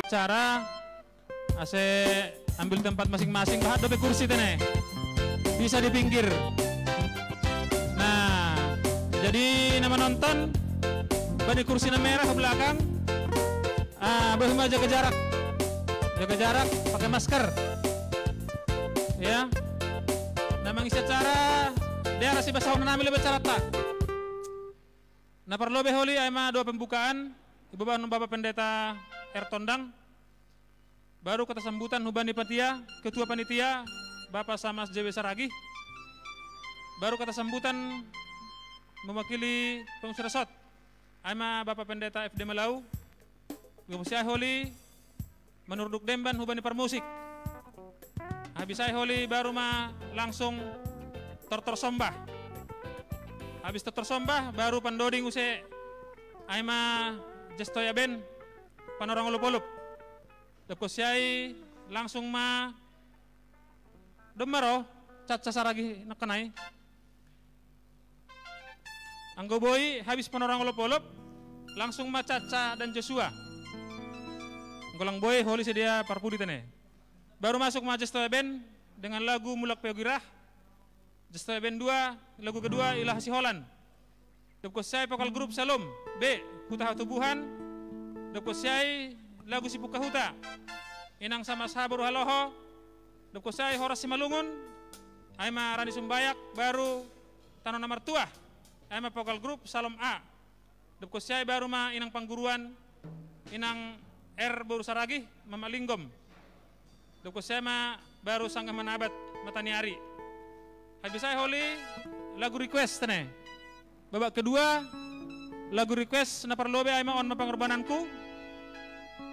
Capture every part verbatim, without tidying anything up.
Cara ase ambil tempat masing-masing, bahat dope kursi tene. Bisa di pinggir. Nah, jadi nama nonton bani kursi na merah ke belakang. Ah, bohe ma jaga jarak. Jaga jarak, pakai masker. Ya. Na mangisi acara, dia rasi basahon nami lebe acarata. Na parlobei holi ai ma doa pembukaan, ibobaon Bapak Pendeta R Tondang, baru kata sambutan hubani panitia, ketua panitia, Bapak Samas J W Saragih, baru kata sambutan mewakili pengurus resort, ai ma Bapak Pendeta F D Malau, dob muse ai holi manurduk demban hubani parmusik. Habis ai holi baru ma langsung tortor sombah. Habis tortor sombah baru pandoding use ai ma Jestoya Band panorang olop-olop. Dob konsi ai langsung ma domma ro Caca Saragih nangkin ai. Anggo boi habis panorang olop-olop, langsung ma Caca dan Joshua. Anggo lang boi holi sedia parpudi tene. Baru masuk ma Jestoya Band dengan lagu Mulak Peogirah. Jestoya Band dua, lagu kedua Ilah Siholan. Dob konsi ai vokal grup Salom B, Huta Hatubuan. Dob konsi ai lagu Sipungka Huta, Inang Samas Haboru Haloho. Dob konsi ai Horas Simalungun, ai ma Rani Sumbayak, baru Tano na Martua, ai ma vokal grup Salom A. Dob konsi ai baru ma Inang Pangguruan, Inang R Boru Saragih, Mamak Linggom. Dob konsi ai ma baru Sanggah Manabat, Mataniari. Habis ai holi lagu request tene. Babak kedua, lagu request na parlobei ai ma On Ma Pangorbananku,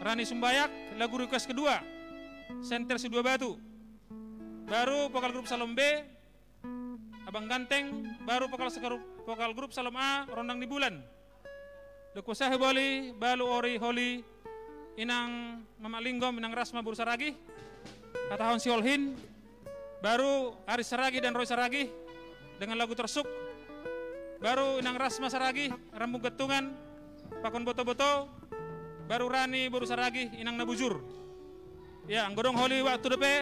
Rani Sumbayak, lagu request kedua, Senter Sidua Batu. Baru vokal grup Salom B, Abang Ganteng, baru vokal segrup, vokal grup Salom A, Rondang ni Bulan. Dob konsi ai huboli baru ori holi Inang Mamak Linggom, Inang Rasma Boru Saragih, hatahon Siholhin, baru Aris Saragih dan Roy Saragih dengan lagu Tersuk, baru Inang Rasma Saragih, Rambung Gantungan, Pakon Boto-boto, baru Rani Boru Saragih, Inang na Bujur. Ya, anggo dong holi waktu dope,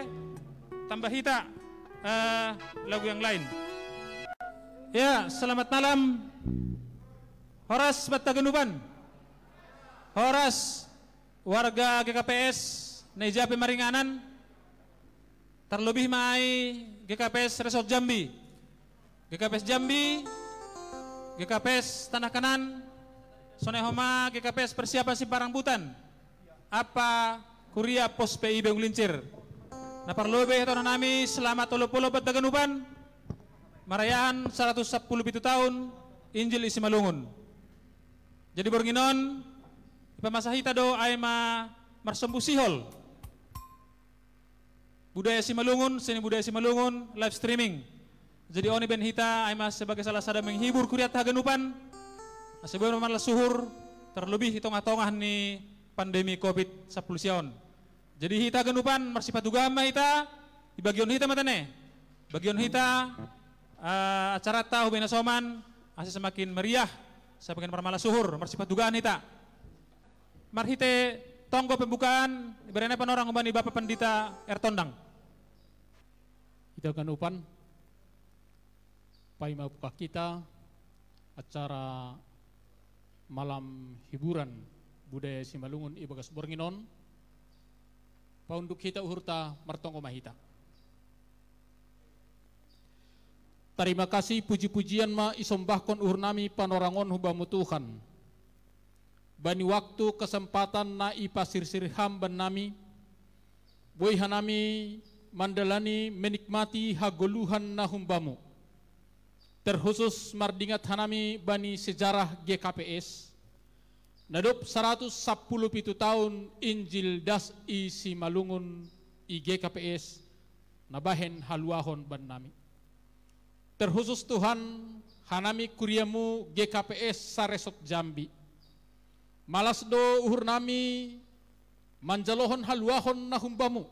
tambah hita, eh, lagu yang lain. Ya, selamat malam. Horas banta haganupan. Horas warga G K P S na i ja pe maringanan. Tarlobih ma i G K P S Resort Jambi, G K P S Jambi, G K P S Tanah Kanaan, sonai homa G K P S Persiapan Simpan Rambutan, ampa Kuria Pos P I Beung Lincir. Na parlobei hatahon nami selamat olop-olop banta haganupan, marayahan saratus sampulu pitu taon Injil i Simalungun. Jadi borngin on, ipamasa hita do ai ma marsombu sihol. Budaya Simalungun, seni budaya Simalungun, live streaming. Jadi on ibaen hita ai ma sebagai salah sada menghibur kurianta haganupan, asa boi marmala suhur, tarlobih i tongah-tongah ni pandemi covid sampulu sia on. Jadi hita haganupan marsipatugahan ma hita, ibagion hita ma tene. Bagion hita, eh, acaranta hubaen na soman, asa semakin meriah, semakin marmala suhur, marsipatugahan hita. Marhite tonggo pembukaan, ibaen panorang hubani Bapak Pendeta R Tondang. Hita haganupan, paima buka hita acara malam hiburan budaya Simalungun i bagas borngin on, paunduk hita uhurta, martonggo ma hita. Tarima kasih, puji-pujian ma isombahkon uhur nami panorang on hu Bamu Tuhan. Bani waktu kesempatan na ipasirsir Ham bannami, boi hanami mandalani menikmati hagoluhan na humbamu. Terkhusus mardingat hanami bani sejarah G K P S, Na dob saratus sampulu pitu taon Injil das i Simalungun i G K P S na bahen haluahon bannami. Terkhusus Tuhan, hanami kuriamu G K P S saresort Jambi. Malas do uhurnami manjalohon haluahon na humbamu.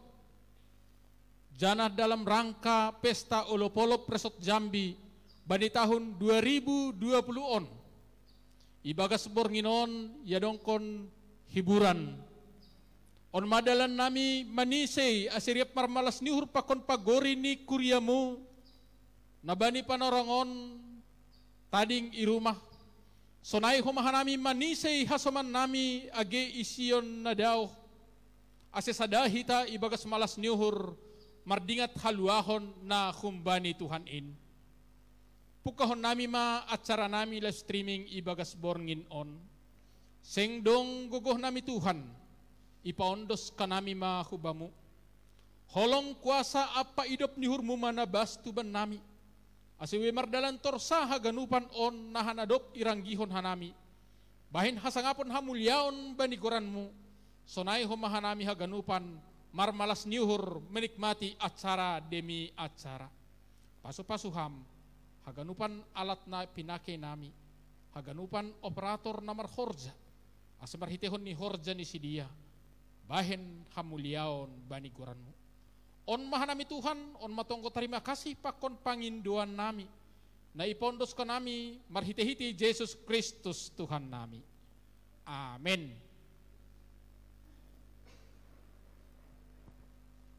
Janah dalam rangka pesta olop-olop resort Jambi bani tahun dua ribu dua puluh on, ibagas borngin on iadongkon hiburan. On ma dalannami manisei ase riap marmalas ni uhur pakon pagori ni kuriamu na bani panorang on tading i rumah. Sonai homa hanami manisei hasomannami age ision na daoh, ase sada hita ibagas malas ni uhur mardingat haluahon na humbani Tuhan in. Pungkahonnami ma acaranami live streaming ibagas borngin on. Seng dong gogohnami Tuhan, ipaondos hanami ma hu Bamu. Holong kuasa ampa idop ni uhurmu ma na bastu bannami, ase buei mardalan torsa haganupan on na hanadop iranggihon hanami bahen hasangapon hamuliaon bani goranmu. Sonai homa hanami haganupan marmalas ni uhur menikmati acara demi acara. Pasu-pasu Ham haganupan alat na pinakeinami, haganupan operator na marhorja, ase marhiteihon ni horja ni sidea bahen hamuliaon bani goranmu. On ma hanami Tuhan, on ma tonggo tarima kasih pakon pangindoannami na ipaondos hanami marhite-hite Jesus Kristus Tuhannami. Amen.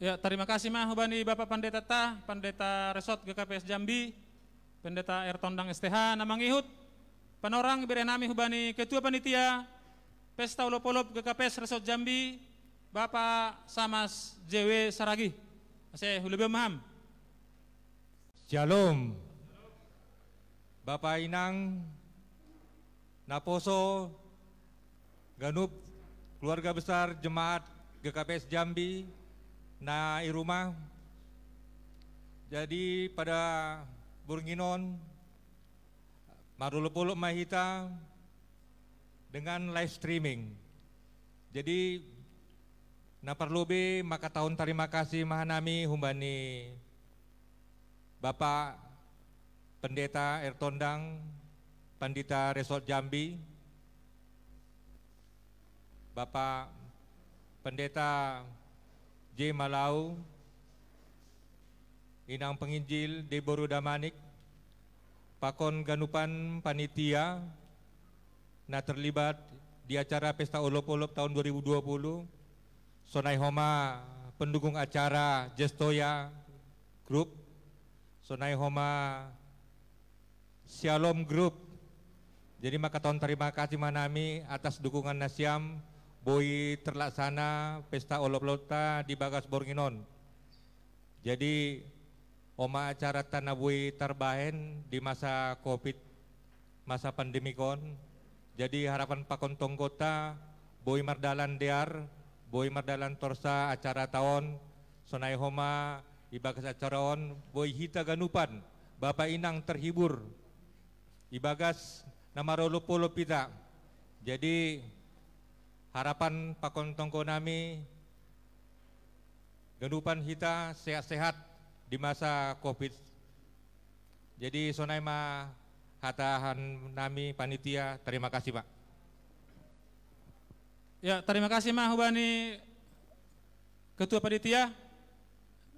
Ya, tarima kasih ma hubani Bapak Pandeta ta, Pandeta Resort G K P S Jambi, Pendeta R Tondang S T H na mangihut panorang iberehnami hubani Ketua Panitia Pesta Olop-olop G K P S Resort Jambi, Bapak Samas J W Saragi. Ase hulebihon ma Ham. Shalom. Bapa inang, naposo, ganup keluarga besar jemaat G K P S Jambi na i rumah. Jadi pada borngin on marolop-olop ma hita dengan live streaming. Jadi na parlobei mangkatahon tarima kasih ma hanami humbani Bapak Pendeta R Tondang, Pandita Resort Jambi, Bapak Pendeta J Malau, Inang Penginjil Deboru Damanik, pakon ganupan panitia na terlibat di acara Pesta Olop-olop tahun dua ribu dua puluh, sonai homa pendukung acara Jestoya Group, sonai homa Shalom Group. Jadi mangkatahon tarima kasih ma hanami atas dukungan nasiam boi terlaksana Pesta Olop-olopta di bagas borngin on. Jadi on ma acaranta na boi tarbahen di masa covid, masa pandemik on. Jadi harapan pakon tonggonta boi mardalan dear, boi mardalan torsa acaranta on. Sonai homa ibagas acara on boi hita ganupan, bapa inang terhibur ibagas na marolop-olop hita. Jadi harapan pakon tonggonami ganupan hita sehat-sehat di masa covid. Jadi sonai ma hata hanami panitia, tarima kasih Pak. Ya, tarima kasih ma hubani Ketua Panitia,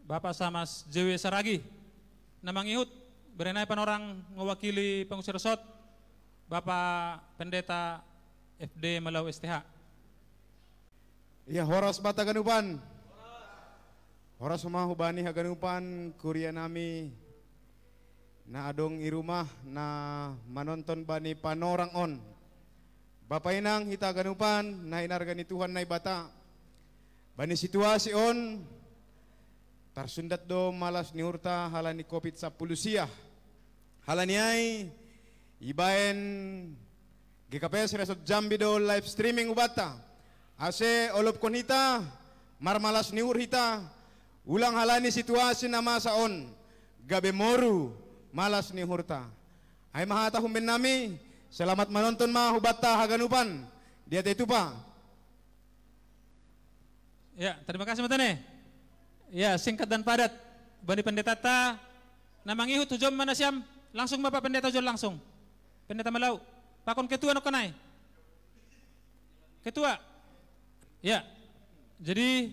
Bapak Samas J W Saragi. Na mangihut, berenai panorang mewakili pengurus resort, Bapak Pendeta F D Malau S T H. Ya, horas banta haganupan. Horas ma hubani haganupan kuria nami na adong i rumah na manonton bani panorang on. Bapa inang hita haganupan na hinarga ni Tuhan Naibata. Bani situasi on tarsundat do malas ni uhurta halani covid sampulu sia. Halani ai ibaen G K P S Resort Jambi do live streaming hubanta, ase olopkon hita, marmalas ni uhur hita, ulang halani situasi na masa on gabe moru malas ni uhurta. Ai ma hata humbennami, selamat manonton ma hubanta haganupan. Dia itu, Pak. Ya, terima kasih, Matane. Ya, singkat dan padat. Bani pendeta ta, na mangihut hujom mana siam, langsung Bapak Pendeta hujom langsung. Pendeta Malau, pakon ketua no kanai. Ketua. Ya. Jadi,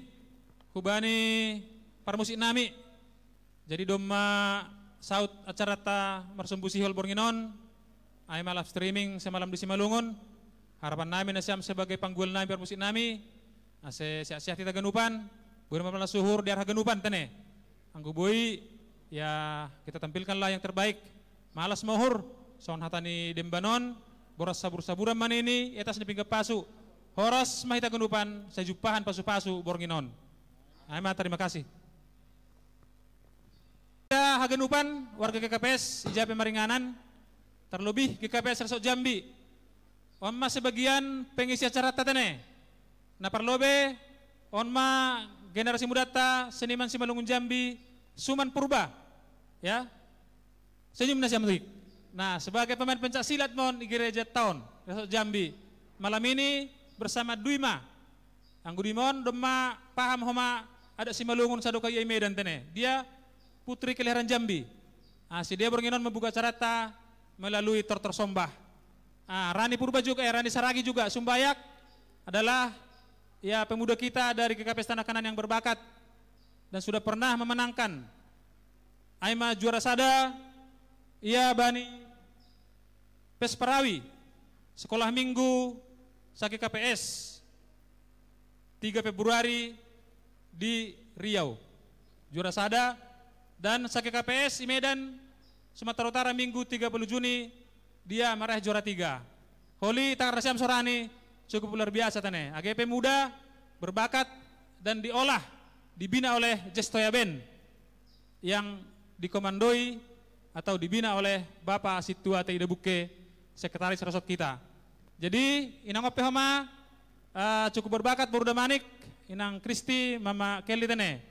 hubani parmusik nami. Jadi domma saut acarata marsumbu sihol borngin on, ai ma live streaming semalam di Simalungun. Harapan nami na siam sebagai panggual nami parmusik nami, ase sehat-sehat hita ganupan, boi ma malas uhur di ar haganupan tene. Anggo boi, ya kita tampilkanlah yang terbaik. Malas ma uhur, songon hata ni demban on, boras sabur-saburan ma nini, i atas ni pinggan pasu. Horas ma hita ganupan, sai jumpahan pasu-pasu borngin on. Ai ma, terima kasih. Ya, haganupan warga G K P S i ja pe maringanan, terlebih G K P S Resort Jambi. On ma sebagian pengisi acarata tene. Na parlobei, on ma generasi mudanta seniman Simalungun Jambi, Suman Purba. Ya. Senyum na siam lik. Nah, sebagai pemain pencak silat ma on i gereja ta on, Resort Jambi. Malam ini bersama Duima. Anggo Duima on domma paham homa adat Simalungun sadokah ia i Medan tene. Dia putri keleheran Jambi. Ah, si dia borngin on membuka acarata melalui tortor sombah. Ah, Rani Purba juga, eh, Rani Saragi juga, Sumbayak, adalah, ya, pemuda kita dari G K P S Tanah Kanan yang berbakat dan sudah pernah memenangkan, ai ma juara sada, ia bani Pes Parawi, sekolah minggu sa-G K P S, tiga Februari di Riau. Juara sada, dan sa-G K P S i Medan, Sumatera Utara, minggu tiga puluh Juni, dia meraih juara tiga. Holi, tangar na siam sorani, cukup luar biasa tene. Age pemuda, berbakat, dan diolah, dibina oleh Jestoya Band yang dikomandoi atau dibina oleh Bapak Situa Teida Bukke, sekretaris resort kita. Jadi, inang on pe homa, eh, cukup berbakat, Boru Damanik, Inang Kristi, Mama Kelly tene.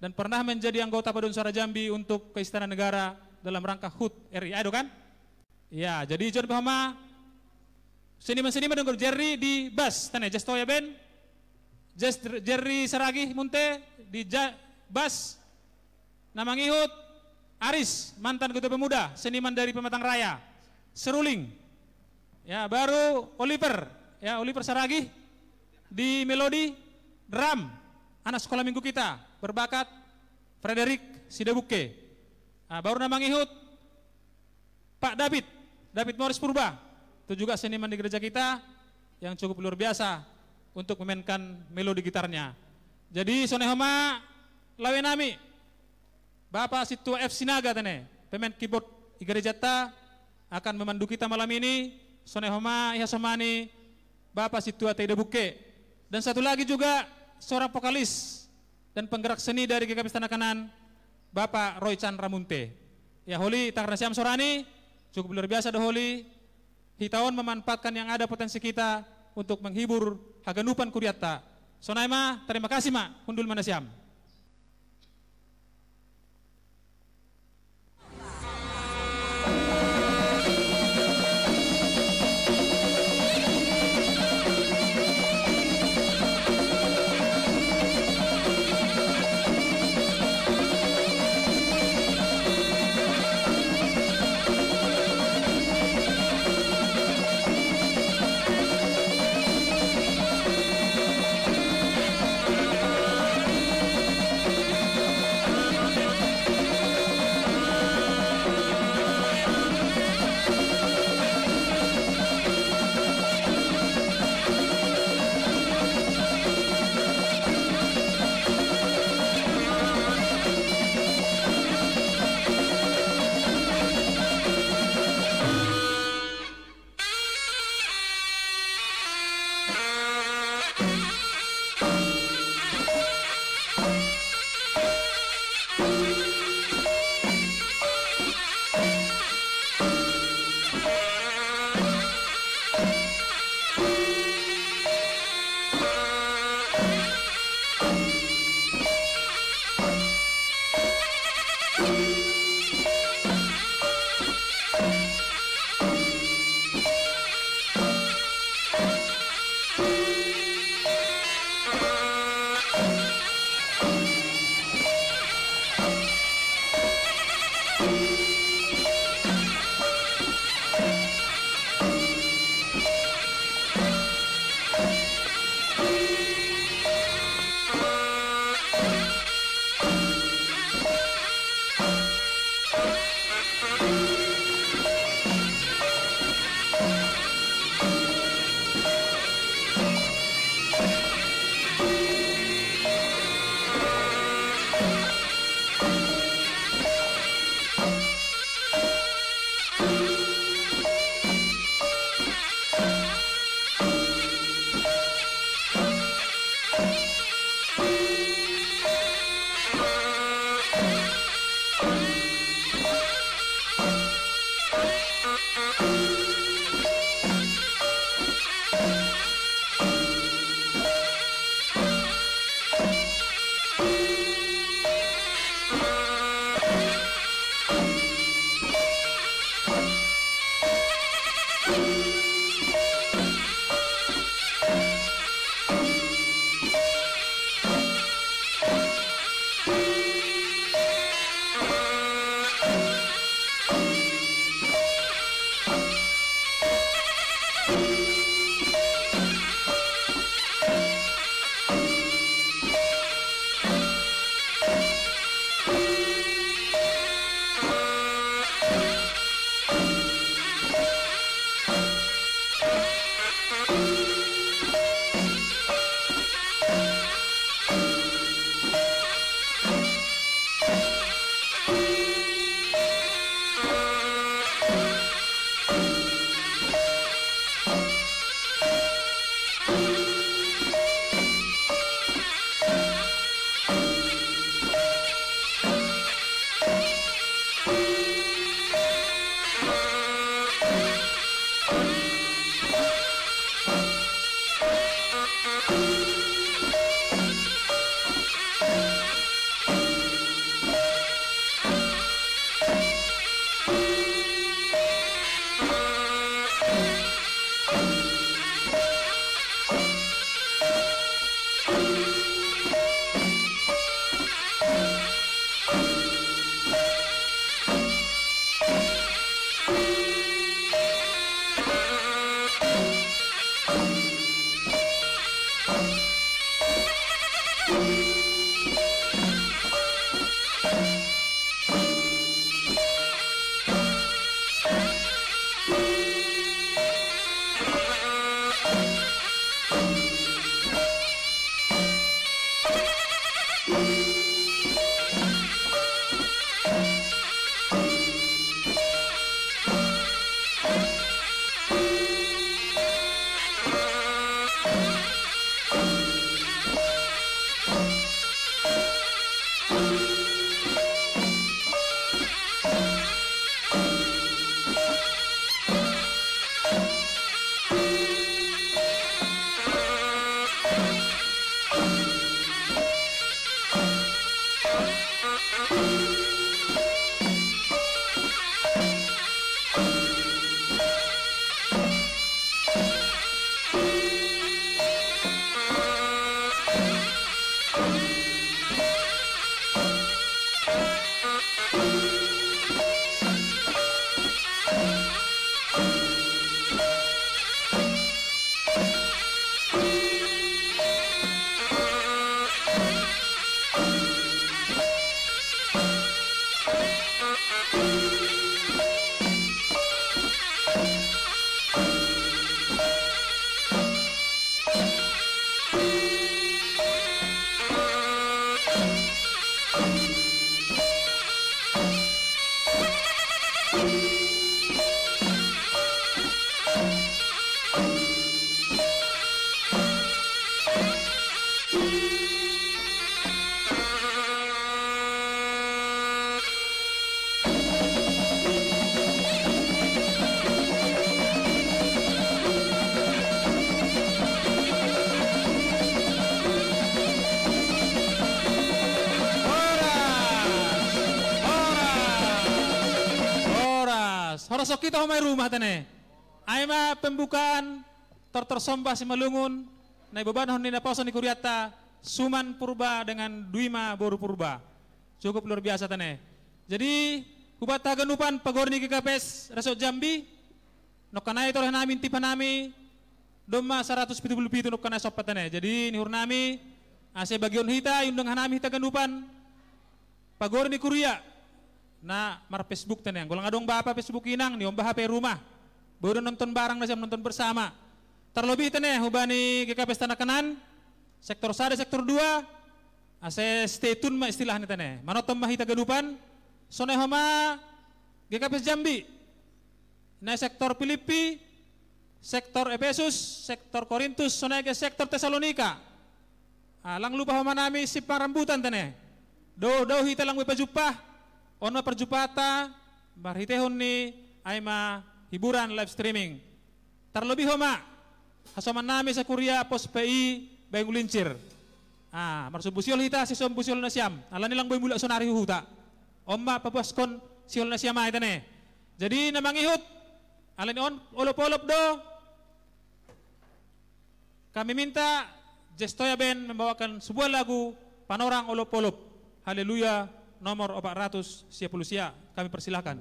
Dan pernah menjadi anggota Paduan Suara Jambi untuk ke Istana Negara dalam rangka hut R I. Ayo kan? Ya, jadi ijon pe homa seniman-seniman denggo Jerry di bas, tene, Jestoya Band, Jes-, Jerry Saragi Munte di ja-, bas, na mangihut Aris, mantan ketua pemuda, seniman dari Pematang Raya, Seruling. Ya, baru Oliver, ya, Oliver Saragi di melodi, drum, anak sekolah minggu kita, berbakat, Frederick Sidabukke. Ah, baru na mangihut Pak David, David Morris Purba. Itu juga seniman di gereja kita yang cukup luar biasa untuk memainkan melodi gitarnya. Jadi, sonai homa lawe nami, Bapak Situa F Sinaga tene, pemain keyboard i gerejata, akan memandu kita malam ini, sonai homa ihasomani Bapak Situa Teida Bukke. Dan satu lagi juga seorang vokalis dan penggerak seni dari G K P S Tanah Kanan, Bapak Roy Chan Ramunte. Ya, holi, tangar na siam sorani, cukup luar biasa do holi, hita on memanfaatkan yang ada potensi kita untuk menghibur haganupan kuriatta. Sonai ma, terima kasih ma, hundul ma na siam. Horas! Horas! Horas! Horas, oke, kita homai rumah tene. Ai ma pembukaan tor-, tor somba Simalungun, na ibobanon ni naposo ni kuriatta, Suman Purba dengan Duima boru Purba. Cukup luar biasa tene. Jadi, hubata haganupan pagori ni G K P S Resort Jambi, nongkanai tore nami, inti pa nami, domma saratus pitu pulu pitu nongkanai sompa tene. Jadi, nihur nami, ase bagion hita, iundang hanami hita haganupan, pagori ni kuria, na mar-Facebook tene. Anggo lang adong bapa Facebook inang, niomba H P rumah. Boi do nonton barang nasiam, nonton bersama. Tarlobi tene, hubani G K P S Tanah Kanaan, sektor sada, sektor dua, ase stay tune ma istilahna tene. Manonton ma hita haganupan, sonai homa G K P S Jambi. Nai sektor Pilippi, sektor Epesus, sektor Korintus, sonai ge sektor Tesalonika. Ah, lang lupa homa nami Simpang Rambutan tene. Dou, dou hita lang boi pajumpa, on ma parjumpata, marhitehon ni, ai ma hiburan live streaming. Tarlobi homa, hasoman nami sakuria pos P I Bayu Lincir. Ah, marsombu sihol hita, sisombu sihol nasiam. Alani lang boi mulak sonari hu huta. On ma papuaskon sihol nasiam ai tene. Jadi na mangihut, alani on olop-olop do. Kami minta Jestoya Band membawakan sebuah lagu Panorang Olop-olop. Haleluya, nomor opat ratus sia puluh sia. Kami persilakan.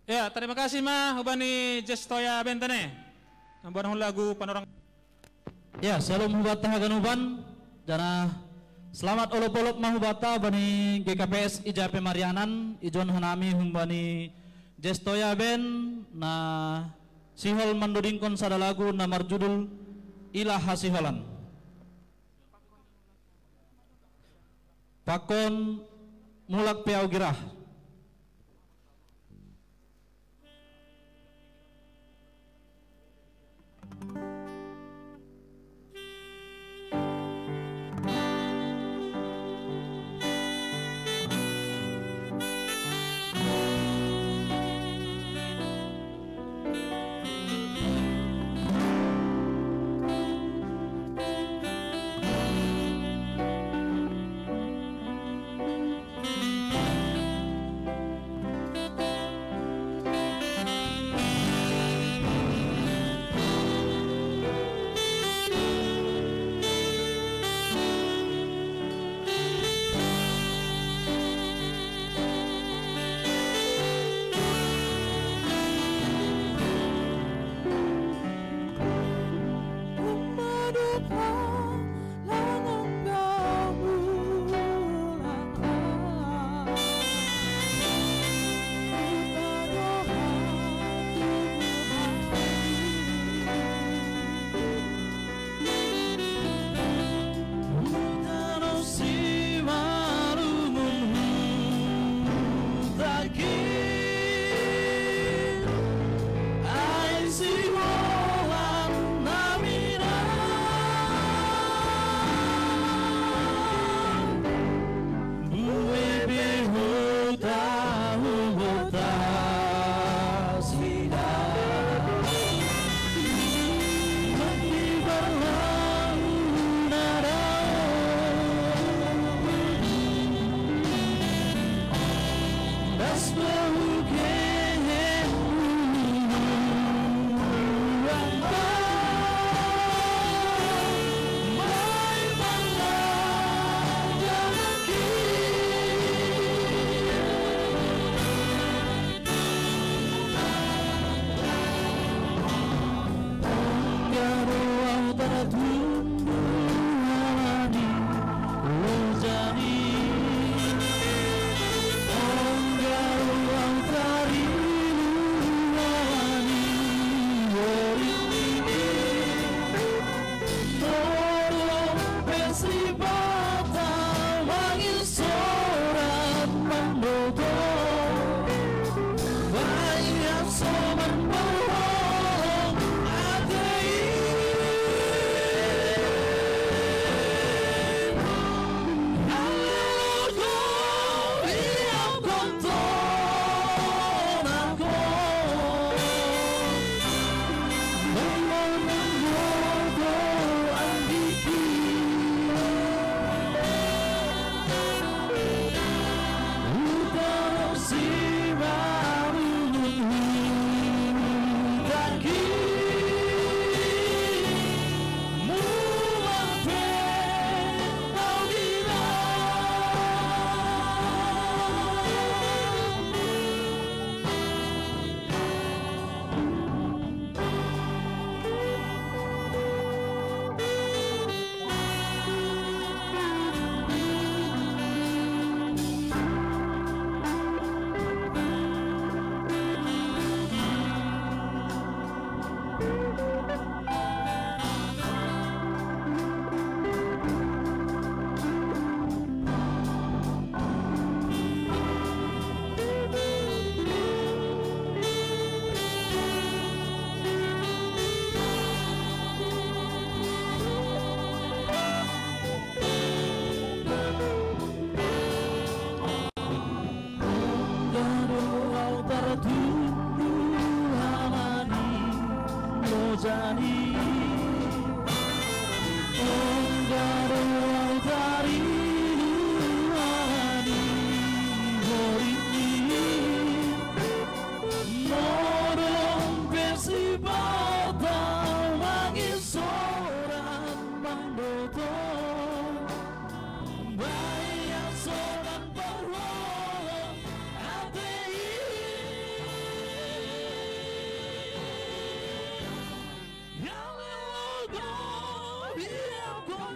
Ya, tarima kasih ma hubani Jestoya Band ne. Buat hon lagu panorang. Ya, syalom huba ta haganupan, janah selamat olop-olop ma huba ta bani G K P S Ijape Marianan, ijon hanami humbani Jestoya Band na sihol mandodingkon sada lagu na marjudul Ilah Hasiholan. Pakon mulak pe ahu girah.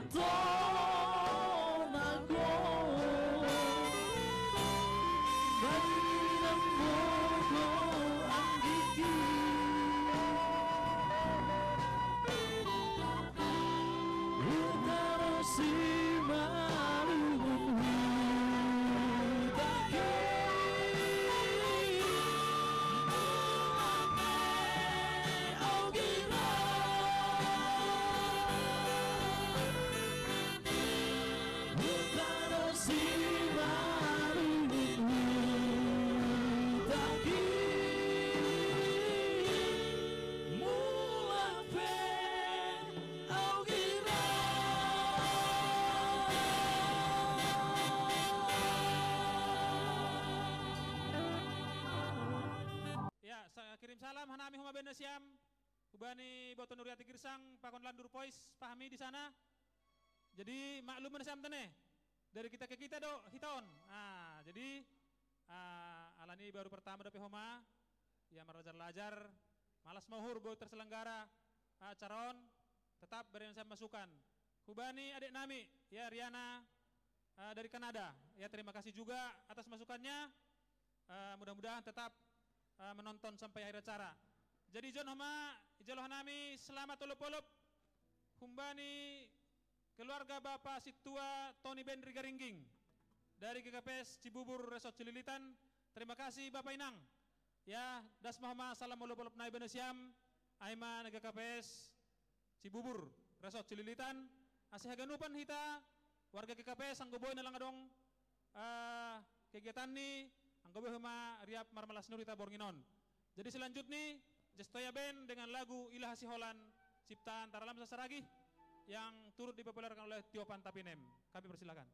Tonako, mainan moko anggiki. Utara simalu mutaki. Ya, sa-, kirim salam hanami homa bene siam. Hubani Boto Nuriati Girsang, pakon Landur Pois, pahami di sana. Jadi maklum mana siam tene. Dari kita ke kita do, hita on. Ah, jadi, ah, alani baru pertama dope homa, ya marlajar-lajar, malas mahur bo terselenggara, ah, acara on, tetap beri saya masukan. Hubani adik nami, ya Riana, ah, dari Kanada. Ya, terima kasih juga atas masukannya. Ah, mudah-mudahan tetap, ah, menonton sampai akhir acara. Jadi jon homa, ijalo hanami selamat olop-olop humbani keluarga Bapak Situa Tony Ben Rigaringging dari G K P S Cibubur Resort Cililitan. Terima kasih Bapak Inang. Ya, das ma homa salam olop-olop nai bene siam, ai ma G K P S Cibubur, Resort Cililitan, ase haganupan hita, warga G K P S anggo boi na lang adong, eh, kegiatan ni, anggo boi homa riap marmalas ni hita borngin on. Jadi selanjutnya, Jestoya Band dengan lagu Ila Hasiholan, ciptaan Tara Lamsa Saragih, yang turut dipopulerkan oleh Tio Pantapinem. Kami persilakan.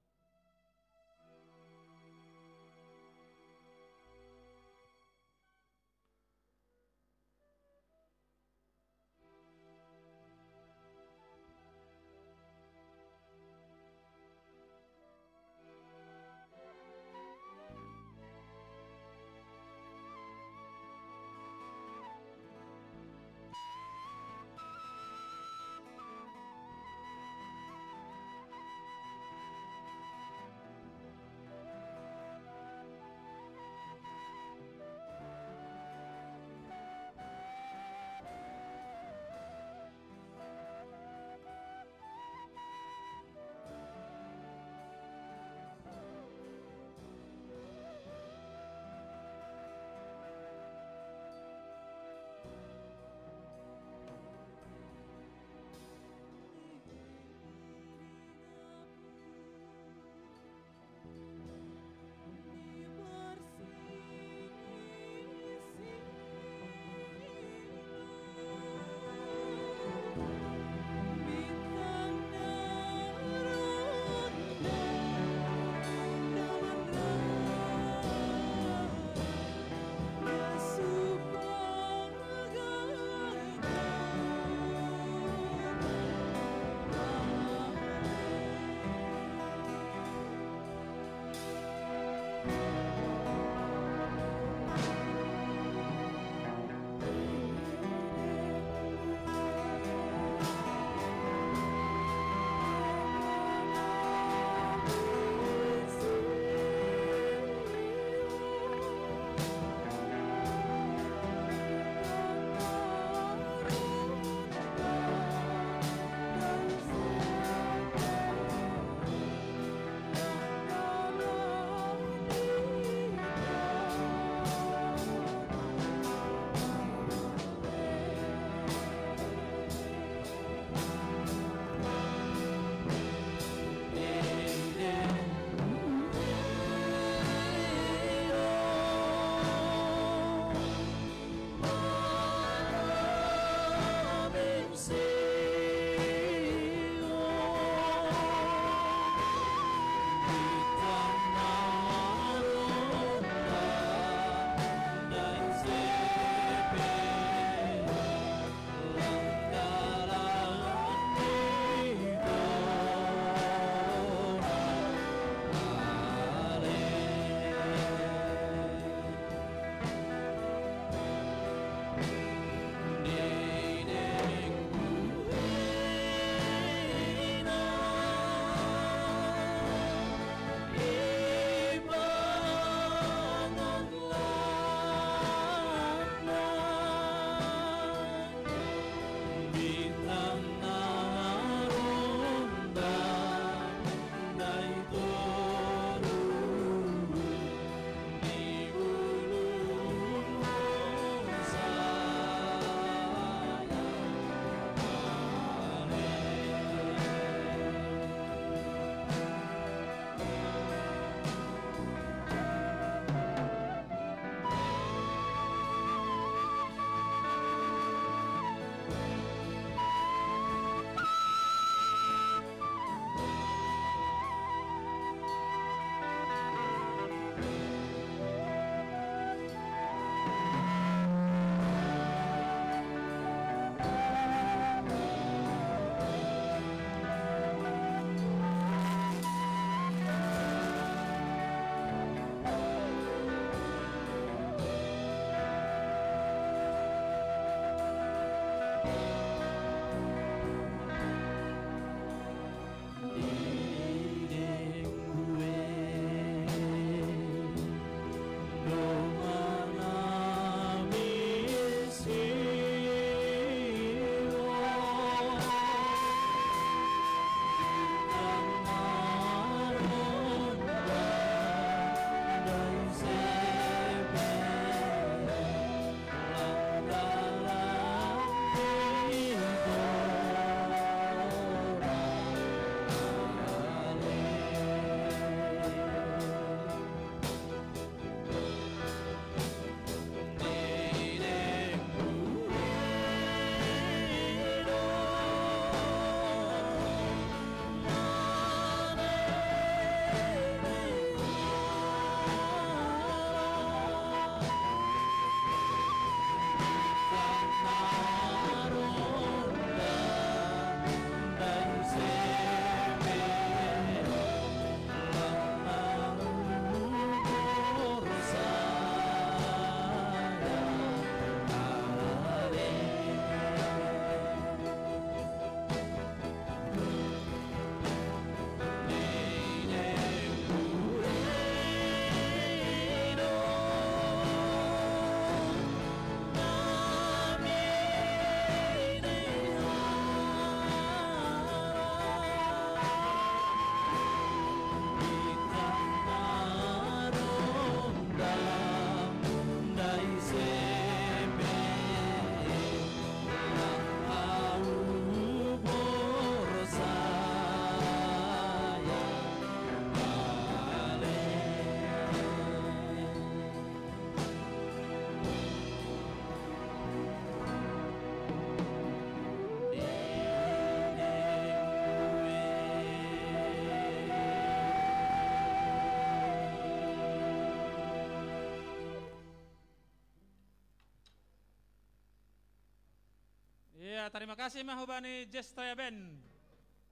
Tarima kasih ma hubani Jestoya Band.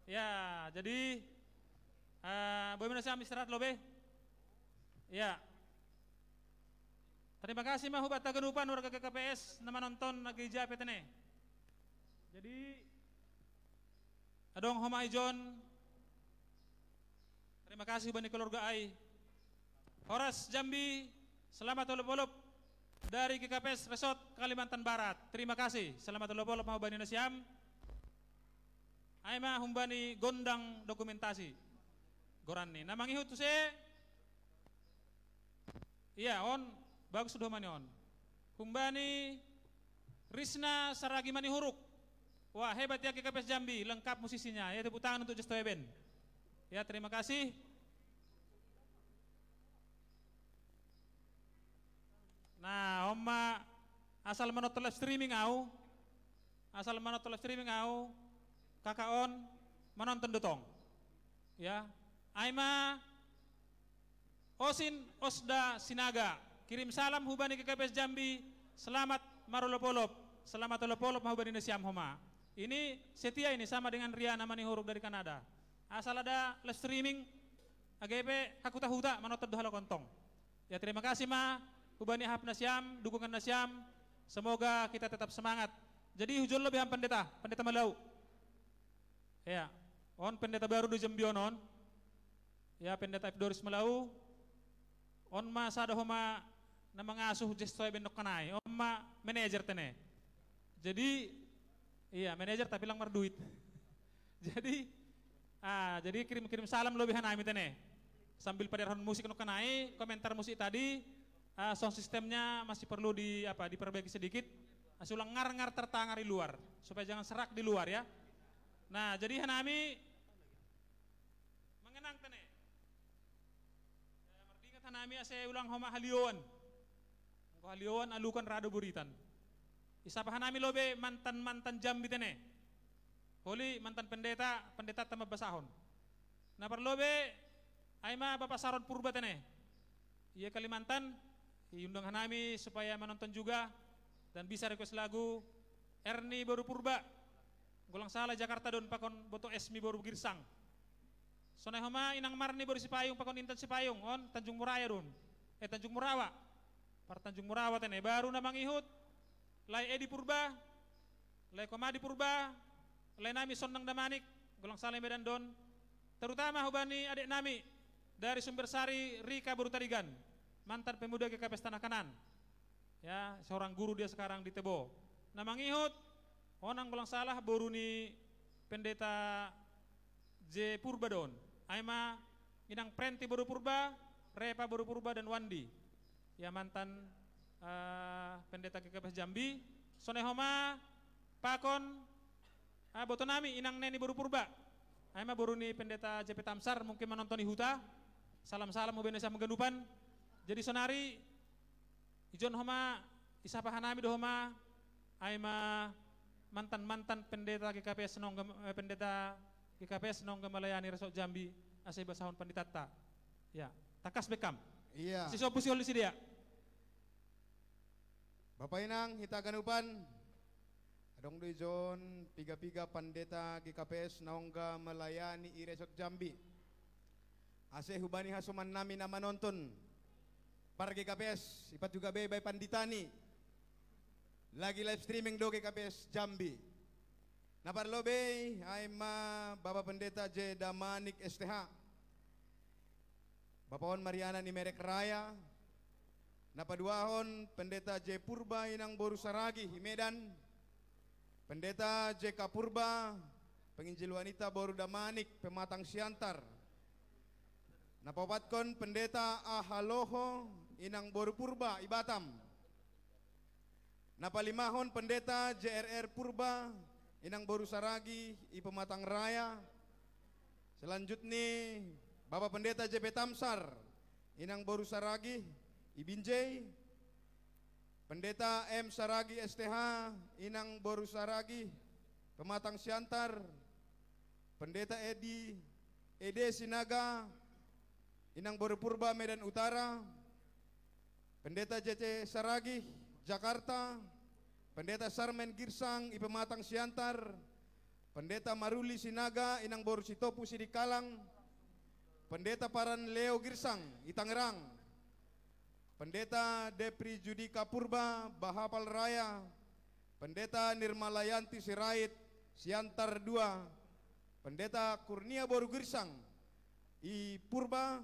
Ya, jadi, eh, boi ma nasiam istirahat lobe. Ya. Tarima kasih ma hubata ganupan warga G K P S na manonton na gereja pe tene. Jadi, adong homa ijon. Tarima kasih hubani keluarga ai. Horas Jambi, selamat olop-olop dari G K P S Resort Kalimantan Barat. Tarima kasih. Selamat olop-olop ma hubani nasiam. Ai ma humbani Gondang Dokumentasi. Goranni. Na mangihut tu se. Iya, on. Bagus do mani on. Humbani Risna Saragi Manihuruk. Wah, hebat ya G K P S Jambi, lengkap musisinya. Ya, tepuk tangan untuk Jestoya Band. Ya, terima kasih. Nah, on ma asal manonton live streaming au. Asal manonton live streaming au. Kakak on manonton do tong. Ya. Ai ma Osin Osda Sinaga. Kirim salam hubani G K P S Jambi. Selamat marolop-olop. Selamat olop-olop ma hubani nasiam homa. Ini setia ini sama dengan Riana Manihuruk dari Kanada. Asal ada live streaming, age pe hahuta-huta manonton do halak on tong. Ya, terima kasih ma hubani hap nasiam, dukungan nasiam. Semoga kita tetap semangat. Jadi hujol lobe hami Pendeta, Pendeta Malau. Ya, on pendeta baru do Jambi on on. Ya, Pendeta Epdoris Malau. On ma sada homa na mangasuh Jestoya Band nongkanai. On ma manajer tene. Jadi, iya, manajer tapi lang marduit. Jadi, ah, jadi kirim-kirim salam lobe hanami tene. Sambil padearhon musik nongkanai, komentar musik tadi, ah, sound systemnya masih perlu di apa, diperbaiki sedikit. Ah, sulang ngar-ngar tertangar di luar, supaya jangan serak di luar ya. Nah, jadi hanami mangenang tene. Ya, mardingat hanami ase ulang homa halioan. Anggo halioan alukan ra do buritan. Isapa hanami lobe mantan-mantan Jambi tene. Holi mantan pendeta, pendeta tama basahon. Na parlobe ai ma Bapa Saron Purba tene. Ia Kalimantan, iundang hanami supaya menonton juga dan bisa request lagu Erni Boru Purba. Golang salah Jakarta don pakon boto Esmi Boru Girsang. Sonai homa Inang Marni Boru Sipayung pakon Intan Sipayung, on Tanjung Muraya don. Eh, Tanjung Murawa. Par Tanjung Murawa tene baru na mangihut. Lai Edi Purba, lai Komadi Purba, lai nami Sondang Damanik, golang salah Medan don. Terutama hubani adik nami dari Sumber Sari, Rika Boru Tarigan, mantan pemuda G K P S Tanah Kanan. Ya, seorang guru dia sekarang di Tebo. Na mangihut, on anggo lang salah boru ni Pendeta J Purba don. Ai ma Inang Prenti Boru Purba, Repa Boru Purba dan Wandi. Ya, mantan, eh, pendeta G K P S Jambi. Sonai homa pakon, ah, boto nami Inang Neni Boru Purba. Ai ma boru ni Pendeta J P Tamsar, mungkin manonton i huta. Salam-salam hubani nasiam haganupan. Jadi sonari ijon homa, isapa hanami do homa, ai ma mantan-mantan pendeta G K P S nongga, eh, pendeta G K P S nongga melayani Resort Jambi, ase basahon panditanta. Ya, tangkas be kam. Iya. Sisombu sihol di sidea. Bapa Inang, hita haganupan, adong do ijon piga-piga pandeta G K P S na ongga melayani i Resort Jambi. Ase hubani hasoman nami na manonton, par G K P S, ipat juga be bae panditani. Lagi live streaming do G K P S Jambi. Na parlobe ai ma Bapa Pendeta J Damanik S T H. Bapa on Mariana ni Merek Raya. Na paduahon Pendeta J Purba Inang Boru Saragi i Medan. Pendeta J K Purba, penginjil wanita Boru Damanik, Pematang Siantar. Na paopatkon Pendeta A Haloho Inang Boru Purba i Batam. Na palimahon Pendeta J R R Purba Inang Boru Saragi i Pematang Raya. Selanjutni Bapa Pendeta J P Tamsar Inang Boru Saragi i Binjai. Pendeta M Saragi S T H Inang Boru Saragi Pematang Siantar. Pendeta Edi Ede Sinaga Inang Boru Purba Medan Utara. Pendeta J C Saragih, Jakarta. Pendeta Sarmen Girsang i Pematang Siantar, Pendeta Maruli Sinaga, Inang Boru Sitopu Sidikalang, Pendeta Paran Leo Girsang i Tangerang, Pendeta Depri Judika Purba, Bahapal Raya, Pendeta Nirmalayanti Sirait, Siantar dua, Pendeta Kurnia Boru Girsang i Purba,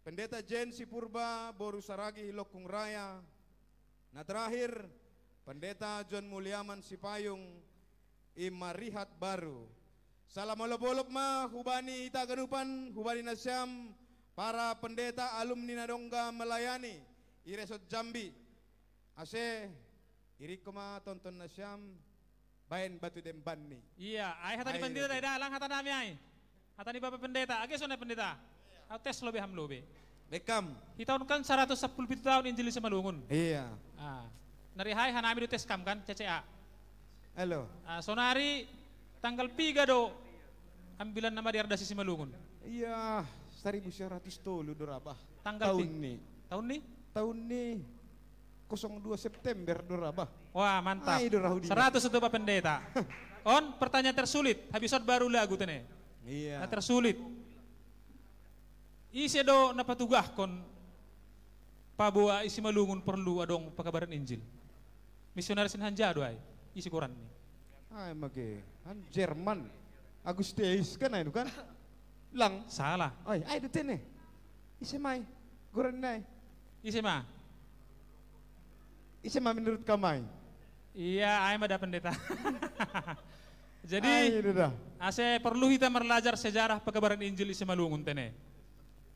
Pendeta Jen Sipurba Boru Saragi Lokung Raya. Na terakhir, Pendeta John Muliaman Sipayung i Marihat Baru. Salam olop-olop ma hubani ita ganupan, hubani nasiam, para pendeta alumni na dongga melayani i Resort Jambi. Ase, irikko ma tonton nasiam, baen batu dembanni. Iya, ai hata ni pendeta dalang hata nami ai. Hata ni Bapak Pendeta, age sona pendeta. Au tes lobe ham lobe. Bekam. Hita on kan saratus sampulu pitu taon Injil i Simalungun. Iya. Ah. Nari hai hanami do tes kam kan, C C A. Halo. Ah, sonari tanggal piga do ambilan nama di Ardasi Simalungun. Iya, seribu sembilan ratus tolu do rabah. Tanggal taun ni. Taun ni? Taun ni kosong dua September do rabah. Wah, mantap. Ai do rahu dia. Seratus untuk Pak Pendeta. On, pertanyaan tersulit. Habis on baru lagu tene. Iya. Na tersulit. Ise do na patugahkon paboa i Simalungun perlu adong pekabaran Injil? Misionaris ni hanja do ai. Ise goran ni? Ai mage. Han Jerman. Agusteis kan ai kan? Lang. Salah. Ai, ai do tene. Ise mai? Goran nai. Ise ma? Ise ma menurut kamai? Iya, ai ma da pendeta. Jadi, ai, itu dah. Ase perlu hita merlajar sejarah pekabaran Injil i Simalungun tene.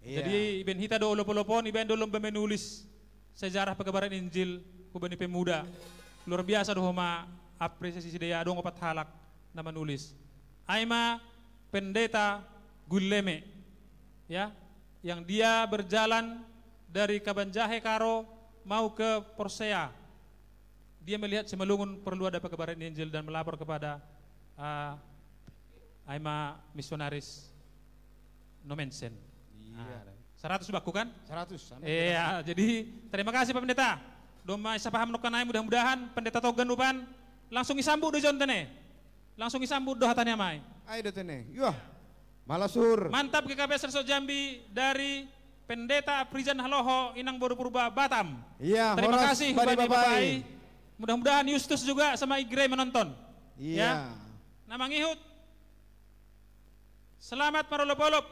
Iya. Jadi, ibaen hita do olop-olop on, ibaen do lomba menulis sejarah pekabaran Injil hubani pemuda. Luar biasa do homa apresiasi sidea, adong opat halak na manulis. Ai ma Pendeta Gulleme, ya, yang dia berjalan dari Kabanjahe Karo mau ke Porsea. Dia melihat Simalungun perlu ada pekabaran Injil dan melapor kepada, ah, ai ma misionaris Nommensen. Iya. Ah, seratus baku kan? Seratus, amin. Iya, jadi terima kasih Pak Pendeta. Domma isapaham nokkanai, mudah-mudahan pendeta togan upan langsung isambut do jon tene. Langsung isambut do hatani amai. Ai do tene. Yah. Malasur. Mantap G K P S Resort Jambi dari Pendeta Aprizan Haloho, Inang Boru Purba, Batam. Iya, terima kasih Bapak. Mudah-mudahan Justus juga sama Igre menonton. Iya. Ya. Na mangihut. Selamat marolop-olop.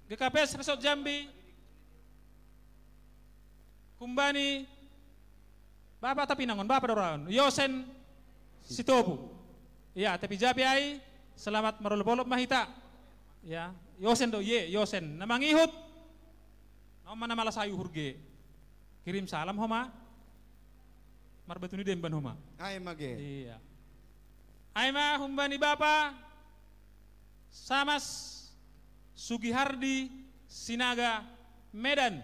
G K P S Resort Jambi. Humbani Bapak tapi nangon, Bapak doraon. Yosen Sitopu. Ya, tapi japi ai, selamat marolop-olop ma hita. Ya, Yosen do, ye, Yosen. Na mangihut. Na on ma na malas ai uhur ge. Kirim salam homa. Marbatu ni demban homa. Ai mage. Iya. Ai ma humbani Bapa Samas Sugihardi Sinaga, Medan.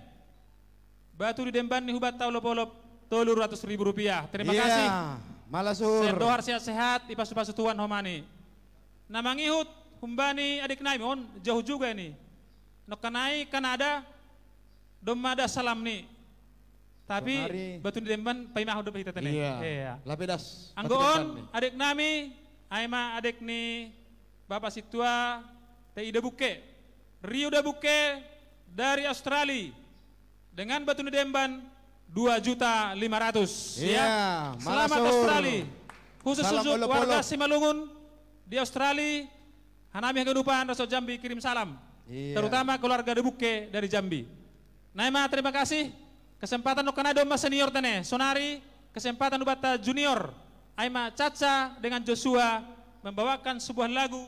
Batu ni demban ni hubanta olop-olop tolu ratus ribu rupiah. Terima kasih. Iya, malasur. Sehat dohar, sehat-sehat, ipasu-pasu Tuhan homani. Na mangihut humbani adik nami on, jauh juga ini. Nokkanai Kanada, domma da salam ni. Tapi batu ni demban paima ho dope hita tene. Iya. Iya. Lape das. Anggo on, adik nami, ai ma adik ni Bapak Sintua, T I Dabukke. Riu Dabukke dari Australia. Dengan batu ni demban dua juta lima ratus. Iya, ya. Selamat Australia. Khusus untuk warga Simalungun di Australia, hanami haganupan Resort Jambi kirim salam. Iya. Terutama keluarga Dabukke dari Jambi. Na ai ma, terima kasih. Kesempatan nokkanai domma senior tene. Sonari kesempatan hubanta junior. Ai ma Caca dengan Joshua membawakan sebuah lagu.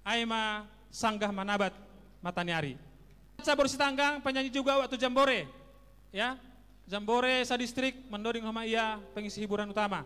Ai ma Sanggah Manabat Mataniari. Caca Boru Sitanggang, penyanyi juga waktu jambore. Ya, jambore sadistrik, mandoding homa ia pengisi hiburan utama.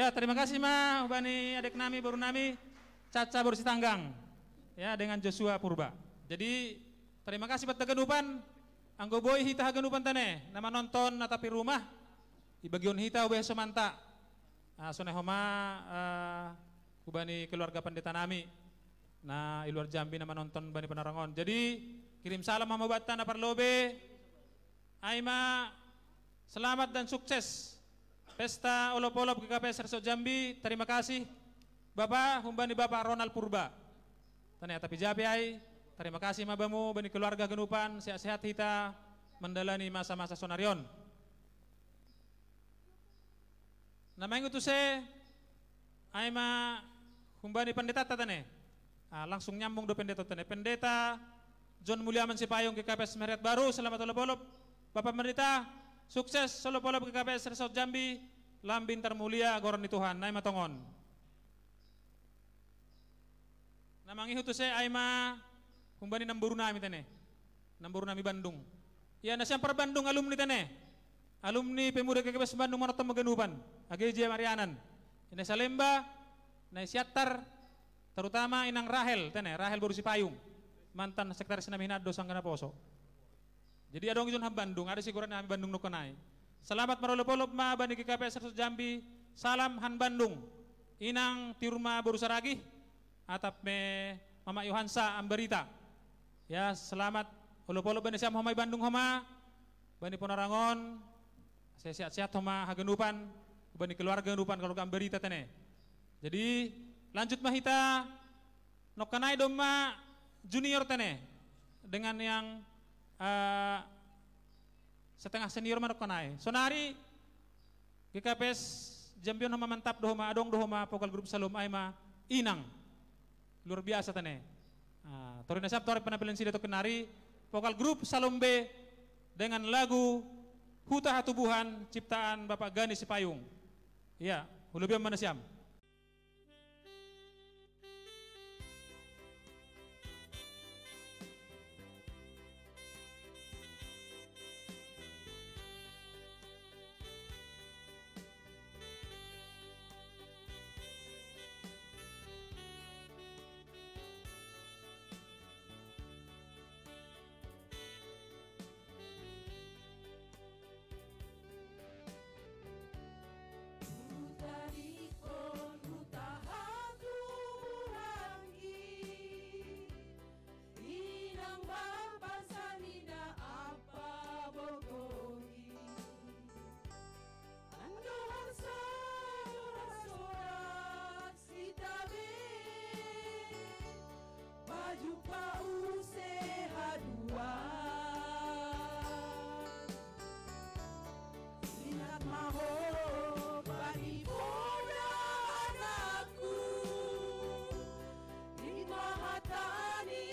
Ya, terima kasih ma bani adik nami, boru nami, Caca boru Sitanggang. Ya, dengan Joshua Purba. Jadi, terima kasih buat haganupan, anggo boi hita haganupan tene, na manonton, na tapi rumah, ibagion hita ube somanta. Ah, sonai homa, ah, hubani keluarga pendeta nami. Na i luar Jambi na manonton bani panarangon. Jadi, kirim salam homa banta na parlobe. Ai ma selamat dan sukses pesta olop-olop G K P S Resort Jambi. Terima kasih Bapak, humbani Bapak Ronald Purba. Tane tapi jape ai, terima kasih ma bamu bani keluarga haganupan, sehat-sehat hita mandalani masa-masa sonarion. Na mangihutu se, ai ma humbani pendeta tane. Ah, langsung nyambung do pendeta tane. Pendeta John Mulyaman Sipayung G K P S Meriat Baru, selamat olop-olop. Bapak Pendeta, sukses olop-olop G K P S Resort Jambi, lambin termulia goran ni Tuhan, ai ma tongon. Na mangihutu se ai ma humbani namboru nami tene. Namboru nami Bandung. Ya, nasiam par Bandung alumni tene. Alumni pemuda G K P S Bandung manonton haganupan. Age jia marianan. Ina Salemba, na i Siantar, terutama inang Rahel tene, Rahel boru Sipayung. Mantan sekretaris nami hinat do sangga naposo. Jadi adong ijon ham Bandung, ada si goran nami Bandung nongkanai. Selamat marolop-olop ma bani G K P S Resort Jambi, salam han Bandung. Inang Tiur ma boru Saragih, atap me Mama Yohansa Ambarita. Ya, selamat olop-olop bani siam homa i Bandung homa, bani panarangon, sehat-sehat homa haganupan, bani keluarga haganupan, keluarga Ambarita tene. Jadi, lanjut ma hita, nongkanai domma junior tene, dengan yang, eh, setengah senior ma nongkanai. Sonari G K P S Jambi on homa mantap do homa, adong do homa vokal grup Salom ai ma Inang. Luar biasa tene. Ah, tori nasiam tori penampilan sida tokin nari, vokal grup Salom B dengan lagu Huta Hatubuhan ciptaan Bapak Gani Sipayung. Iya, hulubion ma nasiam. Inang bapa sanina apa bogohi. Ando harsa sorak-sorak sitabe, baju pause hadua. Ingat maho bani poda anakku, di mahatani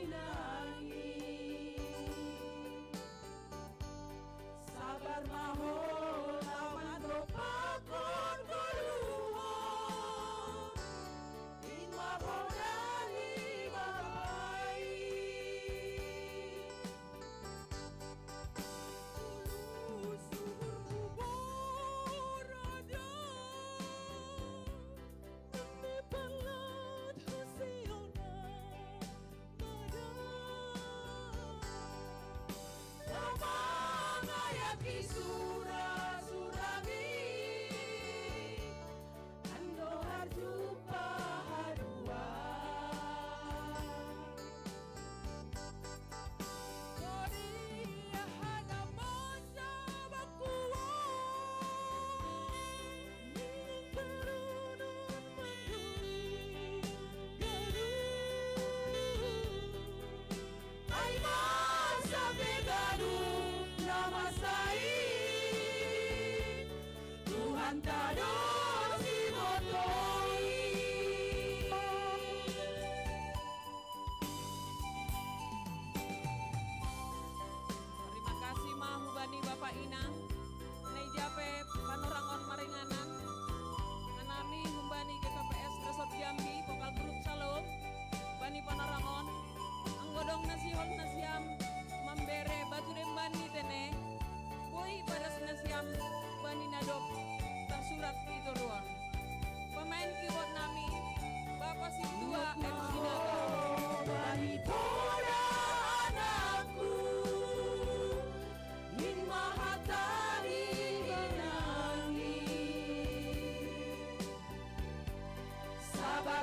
nangi. Sabar maho lawan do pakon goluho, in ma poda ni babai. Ulu suhur kubor ada. Tuhan tado si botoi. Terima kasih ma hubani Bapak Inang. Nai jape panorangon maringanan. Anami humbani G K P S Resort Jambi, vokal grup Salom. Bani panorangon. Anggo dong nasihol nasiam mambere batu demban ni tene. Boi badas nasiam bani nadok tersurat di